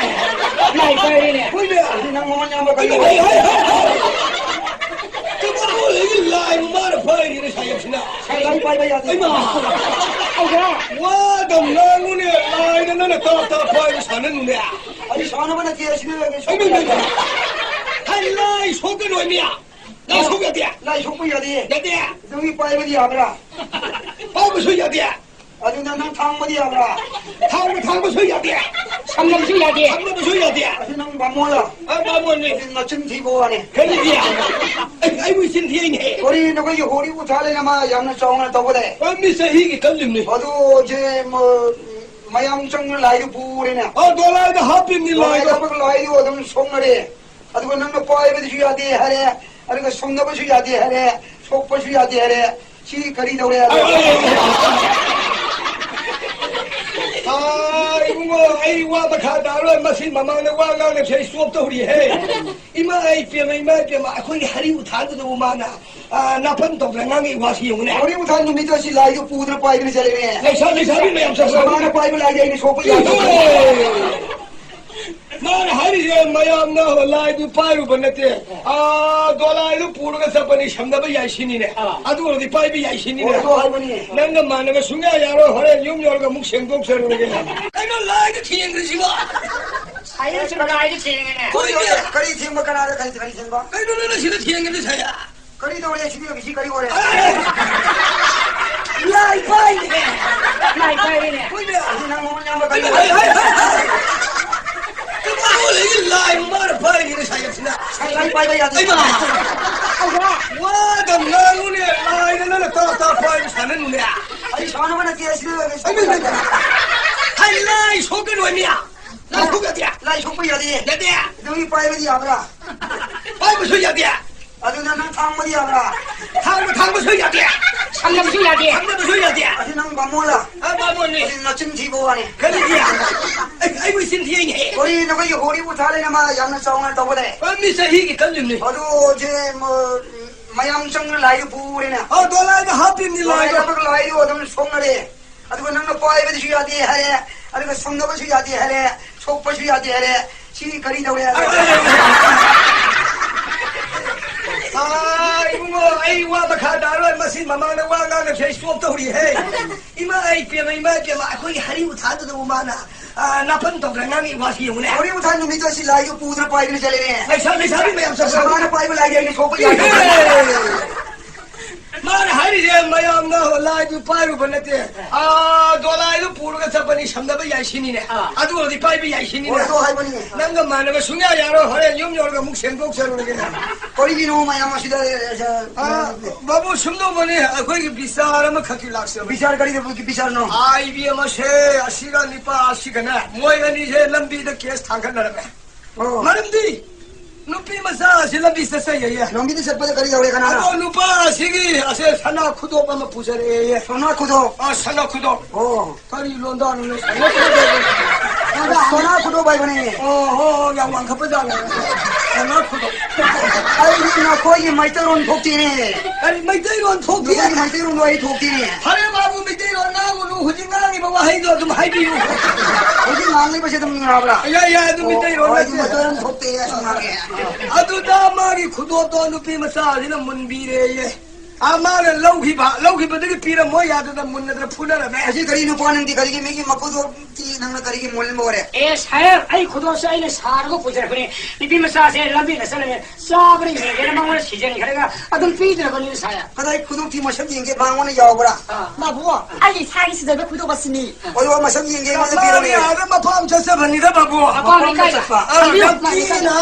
ꯂꯥꯏ ꯄꯥꯏꯔꯦꯅꯦ꯫ ꯍꯣꯏꯅꯦ꯫ ꯑꯗꯨ ꯅꯪ ꯃꯃꯜ ꯌꯥꯝꯕ ꯀꯔꯤ ꯍꯩ, ꯍꯩ, ꯑꯣꯏꯔꯦ? ꯍꯩ, ꯍꯩ, ꯍꯩ! ꯀꯃꯥꯏꯅ ꯂꯥꯏꯕꯨ ꯃꯥꯅ ꯄꯥꯏꯔꯤꯅꯦ ꯁꯥꯏꯌꯦ ꯁꯤꯅ? ꯂꯥꯏ ꯄꯥꯏꯕ ꯌꯥꯗꯦ꯫ ꯏꯃꯥ! ꯑꯩꯒ? ꯋꯥꯗ ꯉꯥꯡꯉꯨꯅꯦ, ꯂꯥꯏꯗ ꯅꯪꯅ ꯇꯥꯞ ꯇꯥꯞ ꯄꯥꯏꯕ ꯁꯥꯟꯅꯅꯨꯅꯦ꯫ ꯑꯩ ꯁꯥꯟꯅꯕ ꯅꯠꯇꯦ, ꯑꯁꯤꯗ ꯂꯩꯔꯒ ꯁꯣꯛꯄ ꯌꯥꯗꯦ꯫ ꯍꯩ, ꯂꯥꯏ ꯁꯣꯛꯀꯅꯣ ꯃꯤ꯫ ꯂꯥꯏ ꯁꯣꯛ ꯌꯥꯗꯦ꯫ ꯂꯥꯏ ꯁꯣꯛꯄ ꯌꯥꯗꯦ꯫ ꯌꯥꯗꯦ꯫ ꯅꯪꯒꯤ ꯄꯥꯏꯕꯗꯤ ꯌꯥꯕ꯭ꯔꯥ? ꯄꯥꯏꯕꯁꯨ ꯌꯥꯗꯦ꯫ ꯑꯗꯨꯅ ꯅꯪ ꯊꯥꯡꯕꯗꯤ ꯌꯥꯕ꯭ꯔꯥ? ꯊꯥꯡꯕ, ꯊꯥꯡꯕꯁꯨ ꯌꯥꯗꯦ꯫ ꯁꯝꯅꯕꯁꯨ ꯌꯥꯗꯦ꯫ ꯁꯝꯅꯕꯁꯨ ꯌꯥꯗꯦ꯫ ꯑꯗꯨ ꯅꯪ ꯕꯥꯃꯣꯟꯂ? ꯑ, ꯕꯥꯃꯣꯟꯅꯤ꯫ ꯑꯗꯨ ꯅꯆꯤꯟ ꯊꯤꯕ ꯋꯥꯅꯤ꯫ ꯀꯔꯤꯒꯤ? ꯑꯩ, ꯑꯩꯕꯨ ꯆꯤꯟ ꯊꯤꯅꯦ꯫ ꯀꯔꯤ ꯅꯈꯣꯏꯒꯤ ꯍꯣꯔꯤ ꯎꯊꯥ ꯂꯩꯅ ꯃꯥ ꯌꯥꯝꯅ ꯆꯥꯎꯅ ꯇꯧꯕꯗꯥꯏ? ꯑ, ꯃꯤ ꯆꯍꯤꯒꯤ ꯀꯜꯂꯤꯕꯅꯤ꯫ ꯑꯗꯨ ꯍꯧꯖꯤꯛ ꯃ-, ꯃꯌꯥꯝ ꯆꯪꯅ ꯂꯥꯏꯗꯨ ꯄꯨꯔꯦꯅꯦ꯫ ꯑ, ꯗꯣꯂꯥꯏꯗ ꯍꯥꯞꯄꯤꯕꯅꯤ ꯂꯥꯏꯗꯣ꯫ ꯗꯣꯂꯥꯏꯗ ꯍꯥꯞꯄꯒ ꯂꯥꯏꯗꯨ ꯑꯗꯨꯝ ꯁꯣꯛꯅꯔꯦ꯫ ꯑꯗꯨꯒ ꯅꯪꯅ ꯄꯥꯏꯕꯗꯨꯁꯨ ꯌꯥꯗꯦ ꯍꯥꯏꯔꯦ, ꯑꯗꯨꯒ ꯁꯨꯡꯅꯕꯁꯨ ꯌꯥꯗꯦ ꯍꯥꯏꯔꯦ, ꯁꯣꯛꯄꯁꯨ ꯌꯥꯗꯦ ꯍꯥꯏꯔꯦ꯫ ꯁꯤ ꯀꯔꯤ ꯇꯧꯔꯦ? ꯑꯥ, ꯏꯕꯨꯡꯉꯣ, ꯑꯩ ꯋꯥ ꯃꯈꯥ ꯇꯥꯔꯣꯏ꯫ ꯃꯁꯤ ꯃꯃꯥꯡꯗ ꯋꯥ ꯉꯥꯡꯅꯕꯁꯦ ꯑꯩ ꯆꯣꯞ ꯇꯧꯔꯤꯍꯦ꯫ ꯏꯃꯥ, ꯑꯩ ꯄꯦꯝꯃ, ꯏꯃꯥ ꯏꯄꯦꯝꯃ, ꯑꯩꯈꯣꯏꯒꯤ ꯍꯔꯤ ꯎꯊꯥꯟꯗꯨꯗꯕꯨ ꯃꯥꯅ, ꯑꯥ, ꯅꯥꯄꯟ ꯇꯧꯗꯅ ꯉꯥꯡꯉꯛꯏ ꯋꯥꯁꯤ ꯌꯦꯡꯉꯨꯅꯦ꯫ ꯍꯔꯤ ꯎꯊꯥꯟ ꯅꯨꯃꯤꯠꯇ ꯁꯤ ꯂꯥꯏꯗꯨ ꯄꯨꯗꯅ ꯄꯥꯏꯗꯅ ꯆꯠꯂꯦꯅꯦ꯫ ꯂꯩꯁꯥ-, ꯂꯩꯁꯥꯕꯤ ꯃꯌꯥꯝ ꯆꯠꯄ꯫ ꯃꯥꯅ ꯄꯥꯏꯕ ꯂꯥꯏꯗꯤ ꯑꯩꯅ ꯁꯣꯛꯄ ꯌꯥꯗꯦ꯫ ꯃꯥꯅ ꯍꯥꯏꯔꯤ ꯁꯤꯁꯦ ꯃꯌꯥꯝꯅ ꯂꯥꯏꯗꯨ ꯄꯥꯏꯔꯨꯕ ꯅꯠꯇꯦ꯫ ꯑꯥ, ꯗꯣꯂꯥꯏꯗꯨ ꯄꯨꯔꯒ ꯆꯠꯄꯅꯤ, ꯁꯝꯅꯕ ꯌꯥꯏ ꯁꯤꯅꯤꯅꯦ꯫ ꯑꯥ꯫ ꯑꯗꯨ ꯑꯣꯏꯔꯗꯤ ꯄꯥꯏꯕ ꯌꯥꯏ ꯁꯤꯅꯤꯅꯦ꯫ ꯑꯣ, ꯑꯗꯨ ꯍꯥꯏꯕꯅꯤ꯫ ꯅꯪꯒ ꯃꯥꯟꯅꯕ ꯁꯨꯡꯌꯥ ꯌꯥꯔꯣꯏ꯫ ꯍꯣꯔꯦꯟ ꯌꯨꯝ ꯌꯧꯔꯒ ꯑꯃꯨꯛ ꯁꯦꯡꯗꯣꯛꯆꯔꯨꯔꯒꯦ꯫ ꯀꯩꯅꯣ ꯂꯥꯏꯗ ꯊꯦꯡꯈ꯭ꯔꯤꯁꯤꯕꯣ? ꯁꯥꯏꯌꯦ, ꯁꯨꯝ ꯂꯥꯏꯗ ꯊꯦꯡꯉꯦꯅꯦ꯫ ꯀꯔꯤ ꯊꯦꯡꯕ? ꯀꯅꯥꯗ ꯀꯔꯤ, ꯀꯔꯤ ꯊꯦꯡꯕ? ꯀꯩꯅꯣ ꯅꯪꯅ ꯁꯤꯗ ꯊꯦꯡꯉꯦꯅꯦ ꯁꯥꯏꯌꯦ? ꯀꯔꯤ ꯇꯧꯔꯦ ꯁꯤꯗꯤ? ꯁꯤ ꯀꯔꯤ ꯑꯣꯏꯔꯦ? ꯂꯥꯏ ꯄꯥꯏꯔꯤꯅꯦ꯫ ꯂꯥꯏ ꯄꯥꯏꯔꯤꯅꯦ꯫ ꯍꯣꯏꯅꯦ꯫ ꯑꯁꯤ ꯅꯪ ꯃꯃꯜ ꯌꯥꯝꯕ ꯀꯔꯤ ꯍꯥꯏ, ꯍꯥꯏ, ꯑꯣꯏꯔꯦ? ꯍꯥꯏ, ꯍꯥꯏ, ꯍꯥꯏ꯫ ꯀꯃꯥꯏꯅ ꯂꯩꯒꯦ? ꯂꯥꯏ ꯃꯃꯥꯅ ꯄꯥꯏꯔꯤꯅꯦ ꯁꯥꯏ ꯑꯁꯤꯅ꯫ ꯂꯥꯏ ꯄꯥꯏꯕ ꯌꯥꯗꯦ꯫ ꯑꯩꯃ! ꯋꯥꯗ ꯉꯥꯡꯉꯨꯅꯦ, ꯂꯥꯏꯗ ꯅꯪꯅ ꯇꯥ ꯇꯥ ꯄꯥꯏꯕ ꯁꯥꯟꯅꯅꯨꯅꯦ꯫ ꯑꯩ ꯁꯥꯟꯅꯕ ꯅꯠꯇꯦ, ꯑꯁꯤꯗ ꯑꯩꯃ, ꯑꯩꯃ, ꯑꯩꯃ꯫ ꯍꯥꯏ, ꯂꯥꯏ ꯁꯣꯛꯀꯅꯨ ꯍꯥꯏꯃꯤ꯫ ꯂꯥꯏ ꯁꯣꯛ ꯌꯥꯗꯦ꯫ ꯂꯥꯏ ꯁꯣꯛꯄ ꯌꯥꯗꯦ꯫ ꯌꯥꯗꯦ꯫ ꯑꯗꯨꯒꯤ ꯄꯥꯏꯕꯗꯤ ꯌꯥꯕ꯭ꯔꯥ? ꯄꯥꯏꯕꯁꯨ ꯌꯥꯗꯦ꯫ ꯑꯗꯨꯅ ꯅꯪ ꯊꯥꯡꯕꯗꯤ ꯌꯥꯕ꯭ꯔꯥ? ꯊꯥꯡꯕ ꯊꯥꯡꯕꯁꯨ ꯌꯥꯗꯦ꯫ ꯁꯝꯅꯕꯁꯨ ꯌꯥꯗꯦ꯫ ꯁꯝꯅꯕꯁꯨ ꯌꯥꯗꯦ꯫ ꯑꯗꯨ ꯅꯪ ꯕꯥꯃꯣꯟꯂ? ꯑ, ꯕꯥꯃꯣꯟꯅꯤ꯫ ꯑꯗꯨ ꯅꯆꯤꯟ ꯊꯤꯕ ꯋꯥꯅꯤ꯫ ꯀꯔꯤꯒꯤ? ꯑꯩ, ꯑꯩꯕꯨ ꯆꯤꯟ ꯊꯤꯌꯦꯅꯦ꯫ ꯀꯔꯤ ꯅꯈꯣꯏꯒꯤ ꯍꯣꯔꯤ ꯎꯊꯥ ꯂꯩꯅ ꯃꯥ ꯌꯥꯝꯅ ꯆꯥꯎꯅ ꯇꯧꯕꯅꯦ꯫ ꯑ, ꯃꯤ ꯆꯍꯤꯒꯤ ꯈꯜꯂꯤꯕꯅꯤ꯫ ꯑꯗꯨ ꯍꯧꯖꯤꯛ, ꯃ-, ꯃꯌꯥꯝ ꯆꯪꯗꯅ ꯂꯥꯏꯗꯨ ꯄꯨꯔꯦꯅꯦ꯫ ꯑ, ꯗꯣꯂꯥꯏꯗ ꯍꯥꯞꯄꯤꯕꯅꯤ ꯗꯣꯂꯥꯏꯗ ꯂꯥꯏꯗꯣ꯫ ꯍꯥꯞꯄꯒ ꯂꯥꯏꯗꯨ ꯑꯗꯨꯝ ꯁꯣꯛꯅꯔꯦ꯫ ꯑꯗꯨꯒ ꯅꯪꯅ ꯄꯥꯏꯕꯗꯁꯨ ꯌꯥꯗꯦ ꯍꯥꯏꯔꯦ, ꯑꯗꯨꯒ ꯁꯝꯅꯕꯁꯨ ꯌꯥꯗꯦ ꯍꯥꯏꯔꯦ, ꯁꯣꯛꯄꯁꯨ ꯌꯥꯗꯦ ꯍꯥꯏꯔꯦ꯫ ꯁꯤ ꯀꯔꯤ ꯇꯧꯔꯦ? ꯑꯥ, ꯏꯕꯨꯡꯉꯣ, ꯑꯩ ꯋꯥ ꯃꯈꯥ ꯇꯥꯔꯣꯏ꯫ ꯃꯁꯤ ꯃꯃꯥꯡꯗ ꯋꯥ ꯉꯥꯡꯅꯕꯁꯦ ꯑꯩ stop ꯇꯧꯔꯤꯍꯦ꯫ ꯏꯃꯥ, ꯑꯩ ꯄꯦꯝꯃ, ꯏꯃꯥ, ꯄꯦꯝꯃ, ꯑꯩꯈꯣꯏꯒꯤ ꯍꯔꯤ ꯎꯊꯥꯗꯨꯗꯕꯨ ꯃꯥꯅ, ꯑꯥ, ꯅꯥꯄꯟ ꯇꯧꯗꯅ ꯉꯥꯡꯉꯤ ꯋꯥꯁꯤ ꯌꯦꯡꯉꯨꯅꯦ꯫ ꯍꯔꯤ ꯎꯊꯥ ꯅꯨꯃꯤꯠꯇꯣ ꯁꯤ ꯂꯥꯏꯗꯨ ꯄꯨꯗꯅ ꯄꯥꯏꯗꯅ ꯆꯠꯂꯦꯅꯦ꯫ ꯂꯩꯁꯥ-, ꯂꯩꯁꯥꯕꯤ ꯃꯌꯥꯝ ꯆꯠꯄ꯫ ꯃꯥꯅ ꯄꯥꯏꯕ ꯂꯥꯏꯗꯤ ꯑꯩꯅ ꯁꯣꯛꯄ ꯌꯥꯗꯦ꯫ ꯏꯍꯦ! ꯃꯥꯅ ꯍꯥꯏꯔꯤꯁꯦ ꯃꯌꯥꯝꯅ ꯂꯥꯏꯗꯨ ꯄꯥꯏꯔꯨꯕ ꯅꯠꯇꯦ꯫ ꯑꯥ, ꯗꯣꯂꯥꯏꯗꯨ ꯄꯨꯔꯒ ꯆꯠꯄꯅꯤ, ꯁꯝꯅꯕ ꯌꯥꯏ ꯁꯤꯅꯤꯅꯦ꯫ ꯑꯥ꯫ ꯑꯗꯨ ꯑꯣꯏꯔꯗꯤ ꯄꯥꯏꯕ ꯌꯥꯏ ꯁꯤꯅꯤꯅꯦ꯫ ꯍꯣꯏ, ꯑꯗꯨ ꯍꯥꯏꯕꯅꯤꯅꯦ꯫ ꯅꯪꯒ ꯃꯥꯟꯅꯕ ꯁꯨꯡꯌꯥ ꯌꯥꯔꯣꯏ, ꯍꯣꯔꯦꯟ ꯌꯨꯝ ꯌꯧꯔꯒ ꯑꯃꯨꯛ ꯁꯦꯝꯗꯣꯛꯆꯔꯨꯔꯒꯦ꯫ ꯀꯔꯤꯒꯤꯅꯣ ꯃꯌꯥꯝ ꯑꯁꯤꯗ, ꯑꯦ, ꯑꯦ, ꯑꯥ, ꯕꯥꯕꯨ, ꯁꯨꯝꯗꯧꯕꯅꯤ, ꯑꯩꯈꯣꯏꯒꯤ ꯕꯤꯆꯥꯔ ꯑꯃꯈꯛꯀꯤ ꯂꯥꯛꯆꯕꯅꯤ꯫ ꯕꯤꯆꯥꯔ ꯀꯔꯤ ꯕꯤꯆꯥꯔꯅꯣ? ꯑꯥꯏ ꯕꯤ ꯑꯃꯁꯦ ꯑꯁꯤꯒ ꯅꯤꯄꯥ ꯑꯁꯤꯒꯅꯦ, ꯃꯣꯏ ꯑꯅꯤꯁꯦ ꯂꯝꯕꯤꯗ ꯀꯦꯁ ꯊꯥꯡꯒꯠꯅꯔꯝꯃꯦ꯫ ꯑꯣ꯫ ꯃꯔꯝꯗꯤ ꯅꯨꯄꯤ ꯃꯆꯥ ꯑꯁꯤ ꯂꯝꯕꯤ ꯆꯠꯆꯩꯌꯦ꯫ ꯂꯝꯕꯤꯗ ꯆꯠꯄꯗ ꯀꯔꯤ ꯇꯧꯔꯦ, ꯀꯅꯥꯅ? ꯑꯗꯣ ꯅꯨꯄꯥ ꯑꯁꯤꯒꯤ ꯑꯁꯦ ꯁꯅꯥ ꯈꯨꯗꯣꯞ ꯑꯃ ꯄꯨꯖꯔꯛꯑꯦ꯫ ꯁꯅꯥ ꯈꯨꯗꯣꯞ? ꯑ, ꯁꯅꯥ ꯈꯨꯗꯣꯞ꯫ ꯑꯣ꯫ ꯀꯔꯤ ꯂꯣꯟꯗꯥꯅꯣꯅꯦ? ꯁꯅꯥ ꯈꯨꯗꯣꯞ꯫ ꯁꯣꯅꯥ ꯈꯨꯗꯣꯞ ꯍꯥꯏꯕꯅꯦ꯫ ꯑꯣ ꯍꯣ ꯍꯣ, ꯌꯥꯝ ꯋꯥꯡꯈꯠꯄ ꯖꯥꯠꯅꯦ꯫ ꯁꯣꯅꯥ ꯈꯨꯗꯣꯞ꯫ ꯑꯩꯗꯤ ꯅꯈꯣꯏꯒꯤ ꯃꯩꯇꯩꯔꯣꯟ ꯊꯣꯛꯇꯦꯅꯦ꯫ ꯀꯔꯤ ꯃꯩꯇꯩꯔꯣꯟ ꯊꯣꯛꯇꯦ? ꯅꯈꯣꯏꯒꯤ ꯃꯩꯇꯩꯔꯣꯟꯗꯣ ꯑꯩ ꯊꯣꯛꯇꯦꯅꯦ꯫ ꯐꯔꯦ ꯕꯥꯕꯨ, ꯃꯩꯇꯩꯔꯣꯟ ꯉꯥꯡꯒꯅꯨ, ꯍꯧꯖꯤꯛ ꯉꯥꯡꯉꯤꯕ ꯋꯥꯍꯩꯗꯣ ꯑꯗꯨꯝ ꯍꯥꯏꯕꯤꯌꯨ꯫ ꯍꯧꯖꯤꯛ ꯉꯥꯡꯂꯤꯕꯁꯦ ꯑꯗꯨꯝ ꯌꯥꯕ꯭ꯔꯥ? ꯌꯥꯏ, ꯌꯥꯏ, ꯑꯗꯨ ꯑꯣ, ꯃꯩꯇꯩꯔꯣꯟ ꯑꯣ, ꯑꯩꯗꯤ ꯅꯠꯇꯦ꯫ ꯃꯩꯇꯩꯔꯣꯟ ꯊꯣꯛꯇꯦ, ꯑꯁꯨꯝ ꯉꯥꯡꯉꯦ꯫ ꯑꯗꯨꯗ ꯃꯥꯒꯤ ꯈꯨꯗꯣꯞꯇꯣ ꯅꯨꯄꯤ ꯃꯆꯥꯁꯤꯅ ꯃꯨꯟꯕꯤꯔꯦꯌꯦ꯫ ꯑꯥ, ꯃꯥꯅ ꯂꯧꯈꯤꯕ, ꯂꯧꯈꯤꯕꯗꯒꯤ ꯄꯤꯔꯝꯃꯣ ꯌꯥꯗꯅ ꯃꯨꯟꯅꯗꯅ ꯐꯨꯅꯔꯝꯃꯦ꯫ ꯑꯁꯤ ꯀꯔꯤ ꯅꯨꯄꯥ ꯅꯪꯗꯤ ꯀꯔꯤꯒꯤ ꯃꯤꯒꯤ ꯃꯈꯨꯗꯣꯞꯇꯤ ꯅꯪꯅ ꯀꯔꯤꯒꯤ ꯃꯨꯟꯕ ꯑꯣꯏꯔꯦ? ꯑꯦ ꯁꯥꯍꯦꯕ, ꯑꯩ ꯈꯨꯗꯣꯞꯁꯦ ꯑꯩꯅ ꯁꯥꯔꯒ ꯄꯨꯖꯔꯛꯄꯅꯦ꯫ ꯅꯨꯄꯤ ꯃꯆꯥꯁꯦ ꯂꯝꯕꯤꯗ ꯆꯠꯂꯝꯃꯦ, ꯆꯥꯕ꯭ꯔꯥ ꯌꯦꯡꯒꯦꯅ ꯃꯉꯣꯟꯗ ꯁꯤꯖꯟꯈ꯭ꯔꯒ ꯑꯗꯨꯝ ꯄꯤꯗ꯭ꯔꯕꯅꯤꯅ ꯁꯥꯍꯦꯕ꯫ ꯀꯗꯥꯏ ꯈꯨꯗꯣꯞꯇꯤ ꯃꯁꯛ ꯌꯦꯡꯒꯦ, ꯃꯉꯣꯟꯗ ꯌꯥꯎꯕ꯭ꯔꯥ? ꯑꯥ꯫ ꯕꯥꯕꯨ, ꯑꯩ ꯏꯁꯥꯒꯤ ꯁꯤꯖꯟꯕ ꯈꯨꯗꯣꯞ ꯑꯁꯤꯅꯤ꯫ ꯑꯣ, ꯃꯁꯛ ꯌꯦꯡꯒꯦ, ꯑꯩꯉꯣꯟꯗ ꯃꯥꯗꯤ ꯄꯤꯔꯣꯅꯦ꯫ ꯑꯥꯗ ꯃꯄꯥꯝ ꯆꯠꯆꯕꯅꯤꯗ ꯕꯥꯕꯨ꯫ ꯃꯄꯥꯝ ꯃꯄꯥꯝ ꯂꯩꯀꯥꯏꯗ꯫ ꯆꯠꯄ꯫ ꯑꯥ, ꯍꯥꯏꯕꯤꯌꯨ꯫ ꯌꯥꯝ ꯊꯤꯅ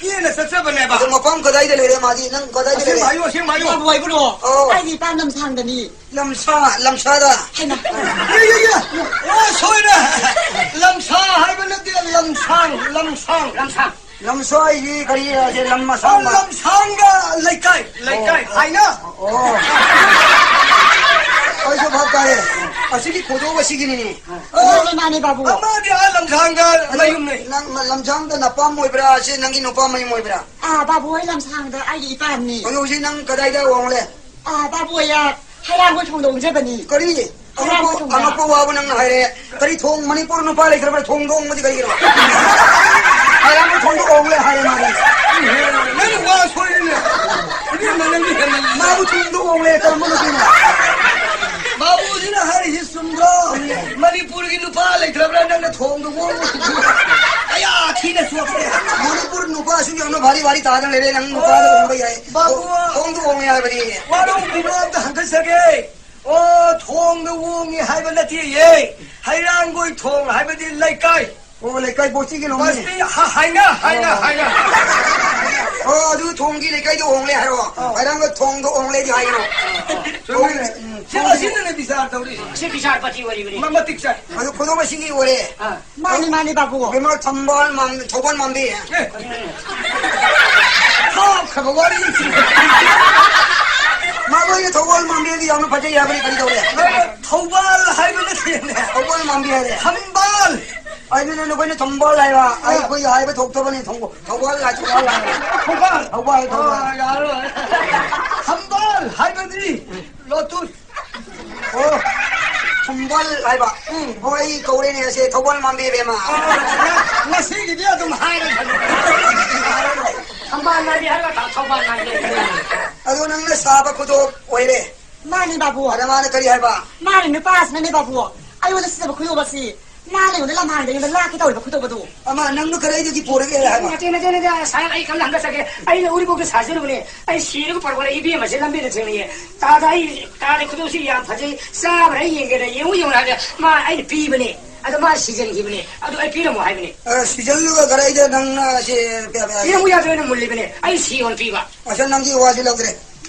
ꯀꯦꯅ ꯆꯠꯆꯕꯅꯦꯕ꯫ ꯑꯗꯣ ꯃꯐꯝ ꯀꯗꯥꯏꯗ ꯂꯩꯔꯦ ꯃꯥꯗꯤ? ꯅꯪ ꯀꯗꯥꯏꯗ ꯑꯁꯦꯡꯕ ꯂꯩꯔꯦ? ꯍꯥꯏꯌꯨ, ꯑꯁꯦꯡꯕ ꯍꯥꯏꯌꯨ꯫ ꯕꯥꯕꯨ ꯍꯥꯏꯕ꯭ꯔꯣ? ꯑꯣ꯫ ꯑꯩꯒꯤ ꯏꯄꯥꯝ ꯂꯝꯁꯥꯡꯗꯅꯤ꯫ ꯂꯝꯁꯥ, ꯂꯝꯁꯥꯗ꯫ ꯍꯩꯃꯥ꯫ ꯌꯦ, ꯌꯦ, ꯌꯦ꯫ ꯑꯣ, ꯁꯣꯏꯔꯦ꯫ ꯂꯝꯁꯥ ꯍꯥꯏꯕ ꯅꯠꯇꯦ, ꯂꯝꯁꯥꯡ, ꯂꯝꯁꯥꯡ꯫ ꯂꯝꯁꯥꯡ꯫ ꯂꯝꯁꯥ ꯍꯥꯏꯗꯤ ꯀꯔꯤ ꯍꯥꯏꯁꯦ? ꯂꯝ ꯑꯣ, ꯑꯁꯥꯡꯕ꯫ ꯂꯝꯁꯥꯡꯒ ꯂꯩꯀꯥꯏ, ꯂꯩꯀꯥꯏ ꯑꯣ꯫ ꯍꯥꯏꯅ꯫ ꯑꯣ꯫ ꯑꯩꯁꯨ ꯚꯥꯞ ꯇꯥꯔꯦ꯫ ꯑꯁꯤꯒꯤ ꯈꯨꯗꯣꯞ ꯑꯁꯤꯒꯤꯅꯤꯅꯦ꯫ ꯃꯥꯅꯦ, ꯃꯥꯅꯦ, ꯕꯥꯕꯨ꯫ ꯑꯃꯗꯤ ꯑꯥ ꯂꯝꯁꯥꯡꯗ ꯑꯗꯣ ꯃꯌꯨꯝꯅꯦ꯫ ꯅꯪ ꯂꯝꯁꯥꯡꯗ ꯅꯄꯥꯝ ꯑꯣꯏꯕ꯭ꯔꯥ? ꯁꯤ ꯅꯪꯒꯤ ꯅꯨꯄꯥ ꯃꯌꯨꯝ ꯑꯣꯏꯕ꯭ꯔꯥ? ꯑꯥ, ꯕꯥꯕꯨ ꯍꯣꯏ ꯂꯝꯁꯥꯡꯗ ꯑꯩꯒꯤ ꯏꯄꯥꯝꯅꯤ꯫ ꯑꯗꯣ ꯍꯧꯖꯤꯛ ꯅꯪ ꯀꯗꯥꯏꯗ ꯑꯣꯡꯂꯦ? ꯑꯥ, ꯕꯥꯕꯨ ꯍꯣꯏ, ꯑꯥ, ꯍꯩꯔꯥꯡꯒꯣꯏ ꯊꯣꯡꯗ ꯑꯣꯡꯖꯕꯅꯤ꯫ ꯀꯔꯤ? ꯍꯩꯔꯥꯡꯒꯣꯏ ꯑꯉꯛꯄ, ꯊꯣꯡꯗ꯫ ꯑꯉꯛꯄ ꯋꯥꯕꯨ ꯅꯪꯅ ꯍꯥꯏꯔꯦ꯫ ꯀꯔꯤ ꯊꯣꯡ? ꯃꯅꯤꯄꯨꯔ ꯅꯨꯄꯥ ꯂꯩꯇ꯭ꯔꯕ꯭ꯔꯥ? ꯊꯣꯡꯗ ꯑꯣꯡꯕꯗꯤ ꯀꯔꯤꯒꯤꯅꯣ? ꯍꯩꯔꯥꯡꯒꯣꯏ ꯊꯣꯡꯗ ꯑꯣꯡꯂꯦ ꯍꯥꯏꯔꯦ ꯃꯥꯗꯤ꯫ ꯅꯪ ꯋꯥ ꯁꯣꯏꯔꯦꯅꯦ꯫ ꯏꯕꯦꯝꯃ, ꯅꯪꯗꯤ ꯍꯦꯟꯃꯜꯂꯤ꯫ ꯃꯥꯕꯨ ꯊꯣꯡꯗ ꯑꯣꯡꯂꯦ, ꯀꯔꯝꯕ ꯅꯨꯄꯤꯅꯣ? ꯕꯥꯕꯨꯖꯤꯅ ꯍꯥꯏꯔꯤꯁꯤ ꯆꯨꯝꯗ꯭ꯔꯣ? ꯃꯅꯤꯄꯨꯔꯒꯤ ꯅꯨꯄꯥ ꯂꯩꯇ꯭ꯔꯕ꯭ꯔꯥ ꯅꯪꯅ ꯊꯣꯡꯗ ꯑꯣꯡꯕ? ꯀꯌꯥ ꯊꯤꯅ ꯆꯣꯞꯄꯦ꯫ ꯃꯅꯤꯄꯨꯔ ꯅꯨꯄꯥꯁꯨ ꯌꯥꯝꯅ ꯚꯥꯔꯤ ꯚꯥꯔꯤ ꯇꯥꯗꯅ ꯂꯩꯔꯦ, ꯅꯪ ꯅꯨꯄꯥꯗ ꯑꯣꯡꯕ ꯌꯥꯏ꯫ ꯕꯥꯕꯨ꯫ ꯊꯣꯡꯗ ꯑꯣꯡꯂꯦ ꯍꯥꯏꯕꯗꯤ꯫ ꯋꯥꯔꯧꯕꯤꯕ ꯑꯝꯇ ꯍꯟꯊꯖꯒꯦ꯫ ꯑꯣ, ꯊꯣꯡꯗ ꯑꯣꯡꯉꯤ ꯍꯥꯏꯕ ꯅꯠꯇꯦꯌꯦ꯫ ꯍꯩꯔꯥꯡꯒꯣꯏ ꯊꯣꯡ ꯍꯥꯏꯕꯗꯤ ꯂꯩꯀꯥꯏ꯫ ꯑꯣ, ꯂꯩꯀꯥꯏ ꯕꯣꯁꯇꯤꯒꯤ ꯂꯣꯡꯅꯤ꯫ ꯕꯁꯇꯤ ꯍ-, ꯍꯥꯏꯅ, ꯍꯥꯏꯅ, ꯑꯣ꯫ ꯍꯥꯏꯅ꯫ ꯑꯣ, ꯑꯗꯨ ꯊꯣꯡꯒꯤ ꯂꯩꯀꯥꯏꯗ ꯑꯣꯡꯂꯦ ꯍꯥꯏꯔꯣ? ꯑꯣ꯫ ꯍꯩꯔꯥꯡꯒꯣꯏ ꯊꯣꯡꯗ ꯑꯣꯡꯂꯦꯗꯤ ꯍꯥꯏꯒꯅꯣ꯫ ꯆꯨꯝꯃꯤꯅꯦ꯫ ꯊꯣꯡ-, ꯎꯝ, ꯁꯤ ꯊꯣꯡ-, ꯑꯁꯤꯅꯅꯦ ꯕꯤꯆꯥꯔ ꯇꯧꯔꯤꯁꯦ꯫ ꯁꯤ ꯕꯤꯆꯥꯔ ꯄꯥꯇꯤ ꯑꯣꯏꯔꯤꯕꯅꯤ꯫ ꯃ-, ꯃꯇꯤꯛ ꯆꯥꯏ꯫ ꯑꯗꯨ ꯈꯨꯗꯣꯞ ꯑꯁꯤꯒꯤ ꯑꯣꯏꯔꯦ꯫ ꯑꯥ꯫ ꯃꯥꯅꯤ, ꯃꯥꯅꯤ, ꯕꯥꯕꯨ꯫ ꯏꯕꯦꯝꯃ, ꯊꯝꯕꯥꯜ ꯃꯥꯟ-, ꯊꯧꯕꯥꯜ ꯃꯥꯟꯕꯤ꯫ ꯑꯦ꯫ ꯊꯣꯛꯈ꯭ꯔꯕ ꯋꯥꯔꯤꯁꯤꯡ꯫ ꯃꯥꯕꯨ ꯑꯩꯅ ꯊꯧꯕꯥꯜ ꯃꯥꯟꯕꯤꯗꯤ ꯌꯥꯝꯅ ꯐꯖꯩ ꯍꯥꯏꯕꯅꯤ, ꯀꯔꯤ ꯇꯧꯔꯦ? ꯊꯧꯕꯥꯜ ꯍꯥꯏꯕ ꯅꯠꯇꯦꯅꯦ꯫ ꯊꯧꯕꯥꯜ ꯃꯥꯟꯕꯤ ꯍꯥꯏꯔꯦ꯫ ꯊꯝꯕꯥꯜ꯫ ꯑꯩ ꯃꯤꯅ ꯅꯈꯣꯏꯅ ꯊꯝꯕꯥꯜ ꯍꯥꯏꯕ, ꯑꯩ ꯑꯩꯈꯣꯏ ꯍꯥꯏꯕ ꯊꯣꯛꯇꯕꯅꯤ, ꯊꯝꯕꯥꯜ, ꯊꯧꯕꯥꯜ ꯍꯥꯏ, ꯊꯧꯕꯥꯜ ꯍꯥꯏꯕ꯫ ꯊꯧꯕꯥꯜ꯫ ꯊꯧꯕꯥꯜ, ꯊꯧꯕꯥꯜ꯫ ꯑꯣ, ꯌꯥꯔꯣꯏ꯫ ꯊꯝꯕꯥꯜ ꯍꯥꯏꯕꯗꯤ ꯂꯣꯇꯨꯁ꯫ ꯑꯣ, ꯊꯝꯕꯥꯜ ꯍꯥꯏꯕ꯫ ꯎꯝ꯫ ꯍꯣꯏ, ꯑꯩ ꯀꯧꯔꯦꯅꯦ ꯑꯁꯦ, ꯊꯧꯕꯥꯜ ꯃꯥꯟꯕꯤ ꯏꯕꯦꯝꯃ꯫ ꯑꯣ, ꯉꯁꯤꯒꯤꯗꯤ ꯑꯗꯨꯝ ꯍꯥꯏꯔꯒꯦ꯫ ꯊꯝꯕꯥꯜ ꯃꯥꯟꯕꯤ ꯍꯥꯏꯔꯒ ꯊꯧꯕꯥꯜ ꯃꯥꯟꯕꯤ꯫ ꯑꯗꯣ ꯅꯪꯅ ꯁꯥꯕ ꯈꯨꯗꯣꯞ ꯑꯣꯏꯔꯦ꯫ ꯃꯥꯅꯤ ꯕꯥꯕꯨ꯫ ꯑꯗ ꯃꯥꯅ ꯀꯔꯤ ꯍꯥꯏꯕ? ꯃꯥꯅ ꯅꯨꯄꯥꯁꯤꯅꯅꯦ ꯕꯥꯕꯨ, ꯑꯩꯉꯣꯟꯗ ꯁꯤꯖꯕ ꯈꯨꯗꯣꯞ ꯑꯁꯤ ꯅꯥ ꯂꯩꯉꯣꯟꯗ ꯂꯝꯍꯥꯡꯗ ꯑꯩꯉꯣꯟꯗ ꯂꯥꯛꯀꯦ ꯇꯧꯔꯤꯕ ꯈꯨꯗꯣꯞ ꯑꯗꯨ꯫ ꯑꯃ ꯅꯪꯅ ꯀꯗꯥꯏꯗꯒꯤ ꯄꯣꯔꯒꯦ ꯍꯥꯏꯕ? ꯅꯠꯇꯦ, ꯅꯠꯇꯦ, ꯅꯠꯇꯦ, ꯁꯥꯍꯦꯕ, ꯑꯩ ꯀꯝꯅ ꯍꯪꯒꯠꯆꯒꯦ꯫ ꯑꯩꯅ ꯎꯔꯤꯄꯣꯛꯇ ꯁꯥꯖꯔꯨꯕꯅꯦ꯫ ꯑꯩ ꯁꯤꯔꯒ ꯄꯔꯛꯄꯗ ꯏꯕꯦꯝꯃꯁꯦ ꯂꯝꯕꯤꯗ ꯊꯦꯡꯅꯩꯌꯦ꯫ ꯇꯥꯗ ꯑꯩ, ꯇꯥꯗ ꯈꯨꯗꯣꯞꯁꯤ ꯌꯥꯝ ꯐꯖꯩ, ꯆꯥꯕ꯭ꯔꯥ ꯌꯦꯡꯒꯦꯅ ꯌꯦꯡꯉꯨ ꯌꯦꯡꯉꯨ ꯍꯥꯏꯕꯗ ꯃꯥ ꯑꯩꯅ ꯄꯤꯕꯅꯦ꯫ ꯑꯗꯣ ꯃꯥ ꯁꯤꯖꯤꯟꯈꯤꯕꯅꯦ꯫ ꯑꯗꯣ ꯑꯩ ꯄꯤꯔꯝꯃꯣ ꯍꯥꯏꯕꯅꯦ꯫ ꯑ, ꯁꯤꯖꯤꯜꯂꯒ ꯀꯗꯥꯏꯗ ꯅꯪꯅ ꯁꯤ ꯄꯤ-, ꯄꯤ-, ꯄꯤꯔꯝꯃꯨ ꯌꯥꯗ꯭ꯔꯣ? ꯑꯩꯅ ꯃꯨꯜꯂꯤꯕꯅꯦ꯫ ꯑꯩ ꯁꯤ ꯑꯣꯏꯅ ꯄꯤꯕ꯫ ꯑꯁ, ꯅꯪꯒꯤ ꯋꯥꯁꯤ ꯂꯧꯗ꯭ꯔꯦ꯫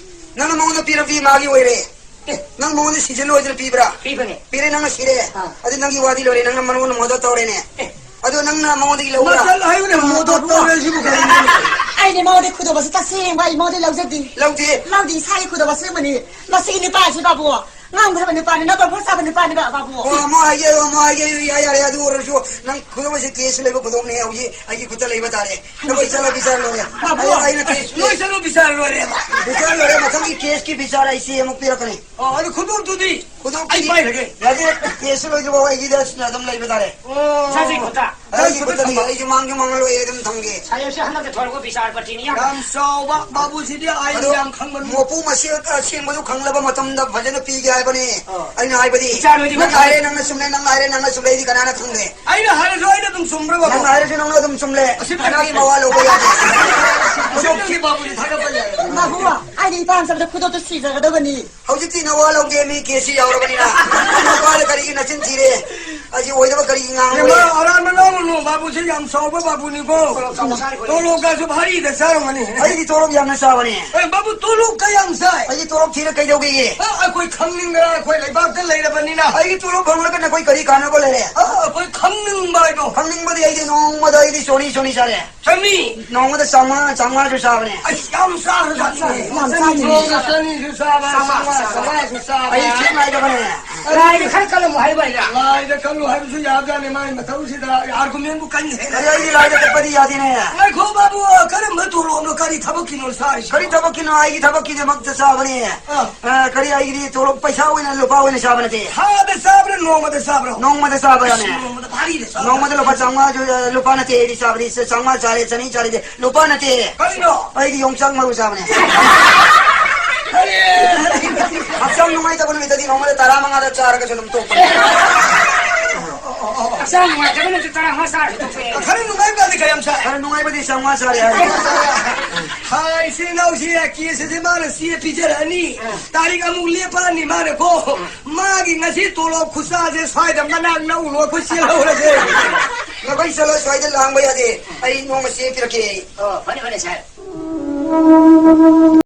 ꯅꯪꯅ ꯃꯉꯣꯟꯗ ꯄꯤꯔꯝꯕꯤ ꯃꯥꯒꯤ ꯑꯣꯏꯔꯦ꯫ ꯑꯦ꯫ ꯅꯪ ꯃꯉꯣꯟꯗ ꯁꯤꯖꯤꯜꯂꯣꯏꯗꯅ ꯄꯤꯕ꯭ꯔꯥ? ꯄꯤꯕꯅꯦ꯫ ꯄꯤꯔꯦ, ꯅꯪꯅ ꯁꯤꯔꯦ꯫ ꯑꯥ꯫ ꯑꯗꯨ ꯅꯪꯒꯤ ꯋꯥꯗꯤ ꯂꯣꯏꯔꯦ, ꯅꯪꯅ ꯃꯉꯣꯟꯗ ꯃꯣꯗꯣ ꯇꯧꯔꯦꯅꯦ꯫ ꯑꯦ꯫ ꯑꯗꯨ ꯅꯪꯅ ꯃꯉꯣꯟꯗꯒꯤ ꯂꯧꯕ꯭ꯔꯥ? ꯃꯆꯜ ꯍꯥꯏꯕꯅꯦ, ꯃꯣꯗꯣ ꯇꯧꯔꯦ ꯁꯤꯕꯨ ꯀꯔꯤꯅꯣ? ꯑꯩꯗꯤ ꯃꯉꯣꯟꯗ ꯈꯨꯗꯣꯞ ꯑꯁꯤ ꯇꯁꯦꯡꯕ ꯑꯩ ꯃꯉꯣꯟꯗ ꯂꯧꯖꯗꯦ꯫ ꯂꯧꯗꯦ? ꯂꯧꯗꯦ, ꯏꯁꯥꯒꯤ ꯈꯨꯗꯣꯞ ꯑꯁꯦꯡꯕꯅꯤ꯫ ꯃꯁꯤꯒꯤ ꯅꯨꯄꯥꯁꯤ ꯕꯥꯕꯨ, ꯉꯥꯡꯗꯕ ꯅꯨꯄꯥꯅꯤ, ꯅꯝꯕꯔ ꯐꯣꯔ ꯆꯥꯕ ꯅꯨꯄꯥꯅꯤ ꯕꯥ-, ꯕꯥꯕꯨ꯫ ꯑꯣ, ꯑꯃ ꯍꯥꯏꯒꯦ, ꯑꯃ ꯍꯥꯏꯒꯦ, ꯌꯥꯏ, ꯌꯥꯔꯦ, ꯑꯗꯨ ꯑꯣꯏꯔꯁꯨ ꯅꯪ ꯈꯨꯗꯣꯞ ꯑꯁꯤ ꯀꯦꯁ ꯂꯩꯕ ꯈꯨꯗꯣꯞꯅꯦ, ꯍꯧꯖꯤꯛ ꯑꯩꯒꯤ ꯈꯨꯠꯇ ꯂꯩꯕ ꯇꯥꯔꯦ꯫ ꯅꯈꯣꯏ ꯆꯠꯂ ꯄꯤꯖꯔ ꯂꯣꯏꯔꯦ꯫ ꯕꯥꯕꯨ, ꯑꯩ, ꯑꯩꯅ ꯀꯦꯁ ꯂꯣꯏ ꯆꯠꯂꯣ ꯄꯤꯖꯔ ꯂꯣꯏꯔꯦ꯫ ꯄꯤꯖꯔ ꯂꯣꯏꯔꯦ, ꯃꯊꯪꯒꯤ ꯀꯦꯁꯀꯤ ꯄꯤꯖꯔ ꯑꯩ ꯆꯦ ꯑꯃꯨꯛ ꯄꯤꯔꯛꯀꯅꯤ꯫ ꯑꯣ, ꯑꯗꯨ ꯈꯨꯗꯣꯞꯇꯨꯗꯤ? ꯈꯨꯗꯣꯞꯇꯨꯗꯤ ꯑꯩ ꯄꯥꯏꯔꯒꯦ꯫ ꯌꯥꯗꯦ, ꯀꯦꯁꯁꯨ ꯂꯣꯏꯗ꯭ꯔꯤꯐꯥꯎ ꯑꯩꯒꯤꯗ ꯑꯗꯨꯝ ꯂꯩꯕ ꯇꯥꯔꯦ꯫ ꯑꯣ꯫ ꯏꯁꯥꯁꯤ ꯈꯨꯠꯇ꯫ ꯑꯩꯒꯤ ꯈꯨꯠꯇ ꯈꯨꯠꯇ ꯊꯝꯕ꯫ ꯊꯝꯕ꯫ ꯑꯩꯁꯨ ꯃꯥꯡꯁꯨ ꯃꯥꯡꯍꯜꯂꯣꯏ, ꯑꯗꯨꯝ ꯊꯝꯒꯦ꯫ ꯁꯥꯍꯦꯕꯁꯦ ꯍꯟꯗꯛꯇ ꯊꯣꯔꯛꯄ ꯕꯤꯆꯥꯔꯄꯇꯤꯅꯤ ꯌꯥꯝ꯫ ꯌꯥꯝ ꯆꯥꯎꯕ ꯕꯥꯕꯨꯁꯤꯗꯤ ꯑꯩ ꯑꯗꯣ ꯌꯥꯝ ꯈꯪꯕꯅꯤ꯫ ꯃꯄꯨ ꯃꯁꯦ ꯑꯁꯦꯡꯕꯗꯨ ꯈꯪꯂꯕ ꯃꯇꯝꯗ ꯐꯖꯅ ꯄꯤꯒꯦ ꯍꯥꯏꯕꯅꯤ꯫ ꯑꯣ꯫ ꯑꯩꯅ ꯍꯥꯏꯕꯗꯤ, ꯕꯤꯆꯥꯔ ꯂꯣꯏꯗ꯭ꯔꯤꯐꯥꯎ ꯅꯪ ꯍꯥꯏꯔꯦ, ꯅꯪꯅ ꯆꯨꯝꯂꯦ, ꯅꯪ ꯍꯥꯏꯔꯦ, ꯅꯪꯅ ꯆꯨꯝꯂꯦ, ꯑꯩꯗꯤ ꯀꯅꯥꯅ ꯈꯪꯗꯦ? ꯑꯩꯅ ꯍꯥꯏꯔꯁꯨ ꯑꯩꯅ ꯑꯗꯨꯝ ꯆꯨꯝꯕ꯭ꯔꯥ, ꯕꯥꯕꯨ? ꯅꯪ ꯍꯥꯏꯔꯁꯨ ꯅꯪꯅ ꯑꯗꯨꯝ ꯆꯨꯝꯂꯦ꯫ ꯑꯁꯤ ꯀꯅꯥꯒꯤ ꯃꯋꯥ ꯂꯧꯕ ꯌꯥꯗꯦ? ꯈꯨꯗꯣꯞꯀꯤ ꯕꯥꯕꯨꯁꯤ ꯊꯥꯒꯠꯄ ꯌꯥꯏ꯫ ꯕꯥꯕꯨ, ꯑꯩꯗꯤ ꯏꯄꯥꯝ ꯆꯠꯄꯗ ꯈꯨꯗꯣꯞꯇ ꯁꯤꯖꯒꯗꯕꯅꯤ꯫ ꯍꯧꯖꯤꯛꯇꯤ ꯅꯋꯥ ꯂꯧꯗꯦ, ꯃꯤ ꯀꯦꯁꯁꯤ ꯌꯥꯎꯔꯕꯅꯤꯅ꯫ ꯅꯨꯄꯥꯗ ꯀꯔꯤꯒꯤ ꯅꯆꯤꯟ ꯊꯤꯔꯦ? ꯑꯁꯤ ꯑꯣꯏꯗꯕ ꯀꯔꯤꯒꯤ ꯉꯥꯡꯕ ꯏꯃꯥ, ꯂꯩꯔꯦ? ꯑꯔꯥꯟꯕ ꯉꯥꯡꯒꯅꯨ, ꯕꯥꯕꯨꯁꯦ ꯌꯥꯝ ꯆꯥꯎꯕ ꯕꯥꯕꯨꯅꯤꯀꯣ꯫ ꯇꯣꯂꯣꯞ ꯆꯥꯎ ꯆꯥꯔꯤꯕꯅꯤ꯫ ꯇꯣꯂꯣꯞꯀꯁꯨ ꯚꯥꯔꯤꯗ ꯆꯥꯔꯝꯒꯅꯤ꯫ ꯑꯩꯗꯤ ꯇꯣꯂꯣꯞ ꯌꯥꯝꯅ ꯆꯥꯕꯅꯦ꯫ ꯑꯦ, ꯕꯥꯕꯨ, ꯇꯣꯂꯣꯞ ꯀꯌꯥꯝ ꯆꯥꯏ? ꯑꯩꯗꯤ ꯇꯣꯂꯣꯞ ꯊꯤꯔ ꯀꯩꯗꯧꯒꯦꯌꯦ? ꯑ, ꯑꯩꯈꯣꯏ ꯈꯪꯅꯤꯡꯗꯅ ꯑꯩꯈꯣꯏ ꯂꯩꯕꯥꯛꯇ ꯂꯩꯔꯕꯅꯤꯅ꯫ ꯑꯩꯒꯤ ꯇꯣꯂꯣꯞ ꯐꯪꯂꯒ ꯅꯈꯣꯏ ꯀꯔꯤ ꯀꯥꯟꯅꯕ ꯂꯩꯔꯦ? ꯑ, ꯑꯩꯈꯣꯏ ꯈꯪꯅꯤꯡꯕ ꯍꯥꯏꯗꯣ꯫ ꯈꯪꯅꯤꯡꯕꯗꯤ ꯑꯩꯗꯤ ꯅꯣꯡꯃꯗ ꯑꯩꯗꯤ ꯆꯣꯅꯤ ꯆꯣꯅꯤ ꯆꯥꯔꯦ꯫ ꯆꯅꯤ꯫ ꯅꯣꯡꯃꯗ ꯆꯥꯝꯃꯉꯥ, ꯆꯥꯝꯃꯉꯥꯁꯨ ꯆꯥꯕꯅꯦ꯫ ꯑꯁ, ꯌꯥꯝ ꯆꯥꯈ꯭ꯔꯖꯥꯠꯅꯤꯅꯦ꯫ ꯌꯥꯝ ꯆꯥꯅꯤꯡꯉꯦ꯫ ꯅꯣꯡꯃ ꯆꯅꯤꯁꯨ ꯆꯥꯕ, ꯆꯥꯝꯃꯉꯥ, ꯆꯥꯝꯃꯉꯥꯁꯨ ꯆꯥꯕ꯫ ꯑꯩ ꯆꯤꯡ ꯍꯥꯏꯗꯕꯅꯦ꯫ ꯂꯥꯏꯗ ꯈꯔ ꯀꯜꯂꯝꯃꯨ ꯍꯥꯏꯕ ꯑꯩꯅ꯫ ꯂꯥꯏꯗ ꯀꯜꯂꯨ ꯍꯥꯏꯕꯁꯨ ꯌꯥꯕꯖꯥꯠꯅꯤ, ꯃꯥꯒꯤ ꯃꯊꯧꯁꯤꯗ ꯑꯥꯔꯒꯨꯃꯦꯟꯕꯨ ꯀꯟꯈ꯭ꯔꯦ꯫ ꯑꯗꯩ ꯑꯩꯗꯤ ꯂꯥꯏꯗ ꯀꯠꯄꯗꯤ ꯌꯥꯗꯦꯅꯦ꯫ ꯉꯥꯏꯈꯣ ꯕꯥꯕꯨ, ꯀꯔꯝꯕ ꯇꯣꯂꯣꯞꯅꯣ, ꯀꯔꯤ ꯊꯕꯛꯀꯤꯅꯣ ꯁꯥꯔꯤꯁꯦ? ꯀꯔꯤ ꯊꯕꯛꯀꯤꯅꯣ? ꯑꯩꯒꯤ ꯊꯕꯛꯀꯤꯗꯃꯛꯇ ꯆꯥꯕꯅꯦ꯫ ꯑꯥ꯫ ꯑ, ꯀꯔꯤ, ꯑꯩꯒꯤꯗꯤ ꯇꯣꯂꯣꯞ ꯄꯩꯁꯥ ꯑꯣꯏꯅ, ꯂꯨꯄꯥ ꯑꯣꯏꯅ ꯆꯥꯕ ꯅꯠꯇꯦ꯫ ꯊꯥꯗ ꯆꯥꯕ꯭ꯔꯥ, ꯅꯣꯡꯃꯗ ꯆꯥꯕ꯭ꯔꯣ? ꯅꯣꯡꯃꯗ ꯆꯥꯕ ꯌꯥꯅꯤ꯫ ꯅꯣꯡꯃꯗ ꯚꯥꯔꯤꯗ ꯆꯥꯕ꯭ꯔꯥ? ꯅꯣꯡꯃꯗ ꯂꯨꯄꯥ ꯆꯥꯝꯃꯉꯥꯁꯨ, ꯑ, ꯂꯨꯄꯥ ꯅꯠꯇꯦ ꯑꯩꯗꯤ ꯆꯥꯕꯗꯤ꯫ ꯆꯥꯝꯃꯉꯥ ꯆꯥꯔꯦ, ꯆꯅꯤ ꯆꯥꯔꯦ, ꯂꯨꯄꯥ ꯅꯠꯇꯦ꯫ ꯀꯔꯤꯅꯣ? ꯑꯩꯗꯤ ꯌꯣꯡꯆꯥꯛ ꯃꯔꯨ ꯆꯥꯕꯅꯦ꯫ ꯑꯔꯦ! ꯍꯛꯆꯥꯡ ꯅꯨꯡꯉꯥꯏꯇꯕ ꯅꯨꯃꯤꯠꯇꯗꯤ ꯅꯣꯡꯃꯗ ꯇꯔꯥꯃꯉꯥꯗ ꯆꯥꯔꯒꯁꯨ ꯑꯗꯨꯝ ꯇꯣꯛꯄꯅꯦ꯫ ꯍꯛꯆꯥꯡ ꯅꯨꯡꯉꯥꯏꯇꯕ ꯅꯨꯃꯤꯠꯇ ꯇꯔꯥꯃꯉꯥ ꯆꯥꯔꯁꯨ ꯇꯣꯛꯄ ꯌꯥꯏ꯫ ꯈꯔ ꯅꯨꯡꯉꯥꯏꯕꯗꯤ ꯀꯌꯥꯝ ꯆꯥꯏ? ꯈꯔ ꯅꯨꯡꯉꯥꯏꯕꯗꯤ ꯆꯥꯝꯃꯉꯥ ꯆꯥꯔꯦ ꯍꯥꯏ꯫ ꯍꯥꯏ, ꯏꯆꯤꯟ ꯏꯅꯥꯎꯁꯤ ꯀꯦꯁ ꯑꯁꯤ ꯃꯥꯅ ꯆꯦ ꯄꯤꯖꯔꯛꯑꯅꯤ꯫ ꯇꯥꯔꯤꯛ ꯑꯃꯨꯛ ꯂꯦꯞꯄꯛꯑꯅꯤ ꯃꯥꯅꯀꯣ꯫ ꯃꯥꯒꯤ ꯉꯁꯤ ꯇꯣꯂꯣꯞ ꯈꯨꯆꯥꯁꯦ ꯁ꯭ꯋꯥꯏꯗ ꯃꯅꯥꯛ ꯅꯛꯎꯅꯣ, ꯑꯩꯈꯣꯏ ꯆꯦꯜꯍꯧꯔꯁꯦ꯫ ꯅꯈꯣꯏ ꯆꯠꯂꯣ, ꯁ꯭ꯋꯥꯏꯗ ꯂꯥꯡꯕ ꯌꯥꯗꯦ꯫ ꯑꯩ ꯅꯣꯡꯃ ꯆꯦ ꯄꯤꯔꯛꯀꯦ ꯑꯩ꯫ ꯑꯣ, ꯐꯅꯤ, ꯐꯅꯤ, ꯁꯥꯔ꯫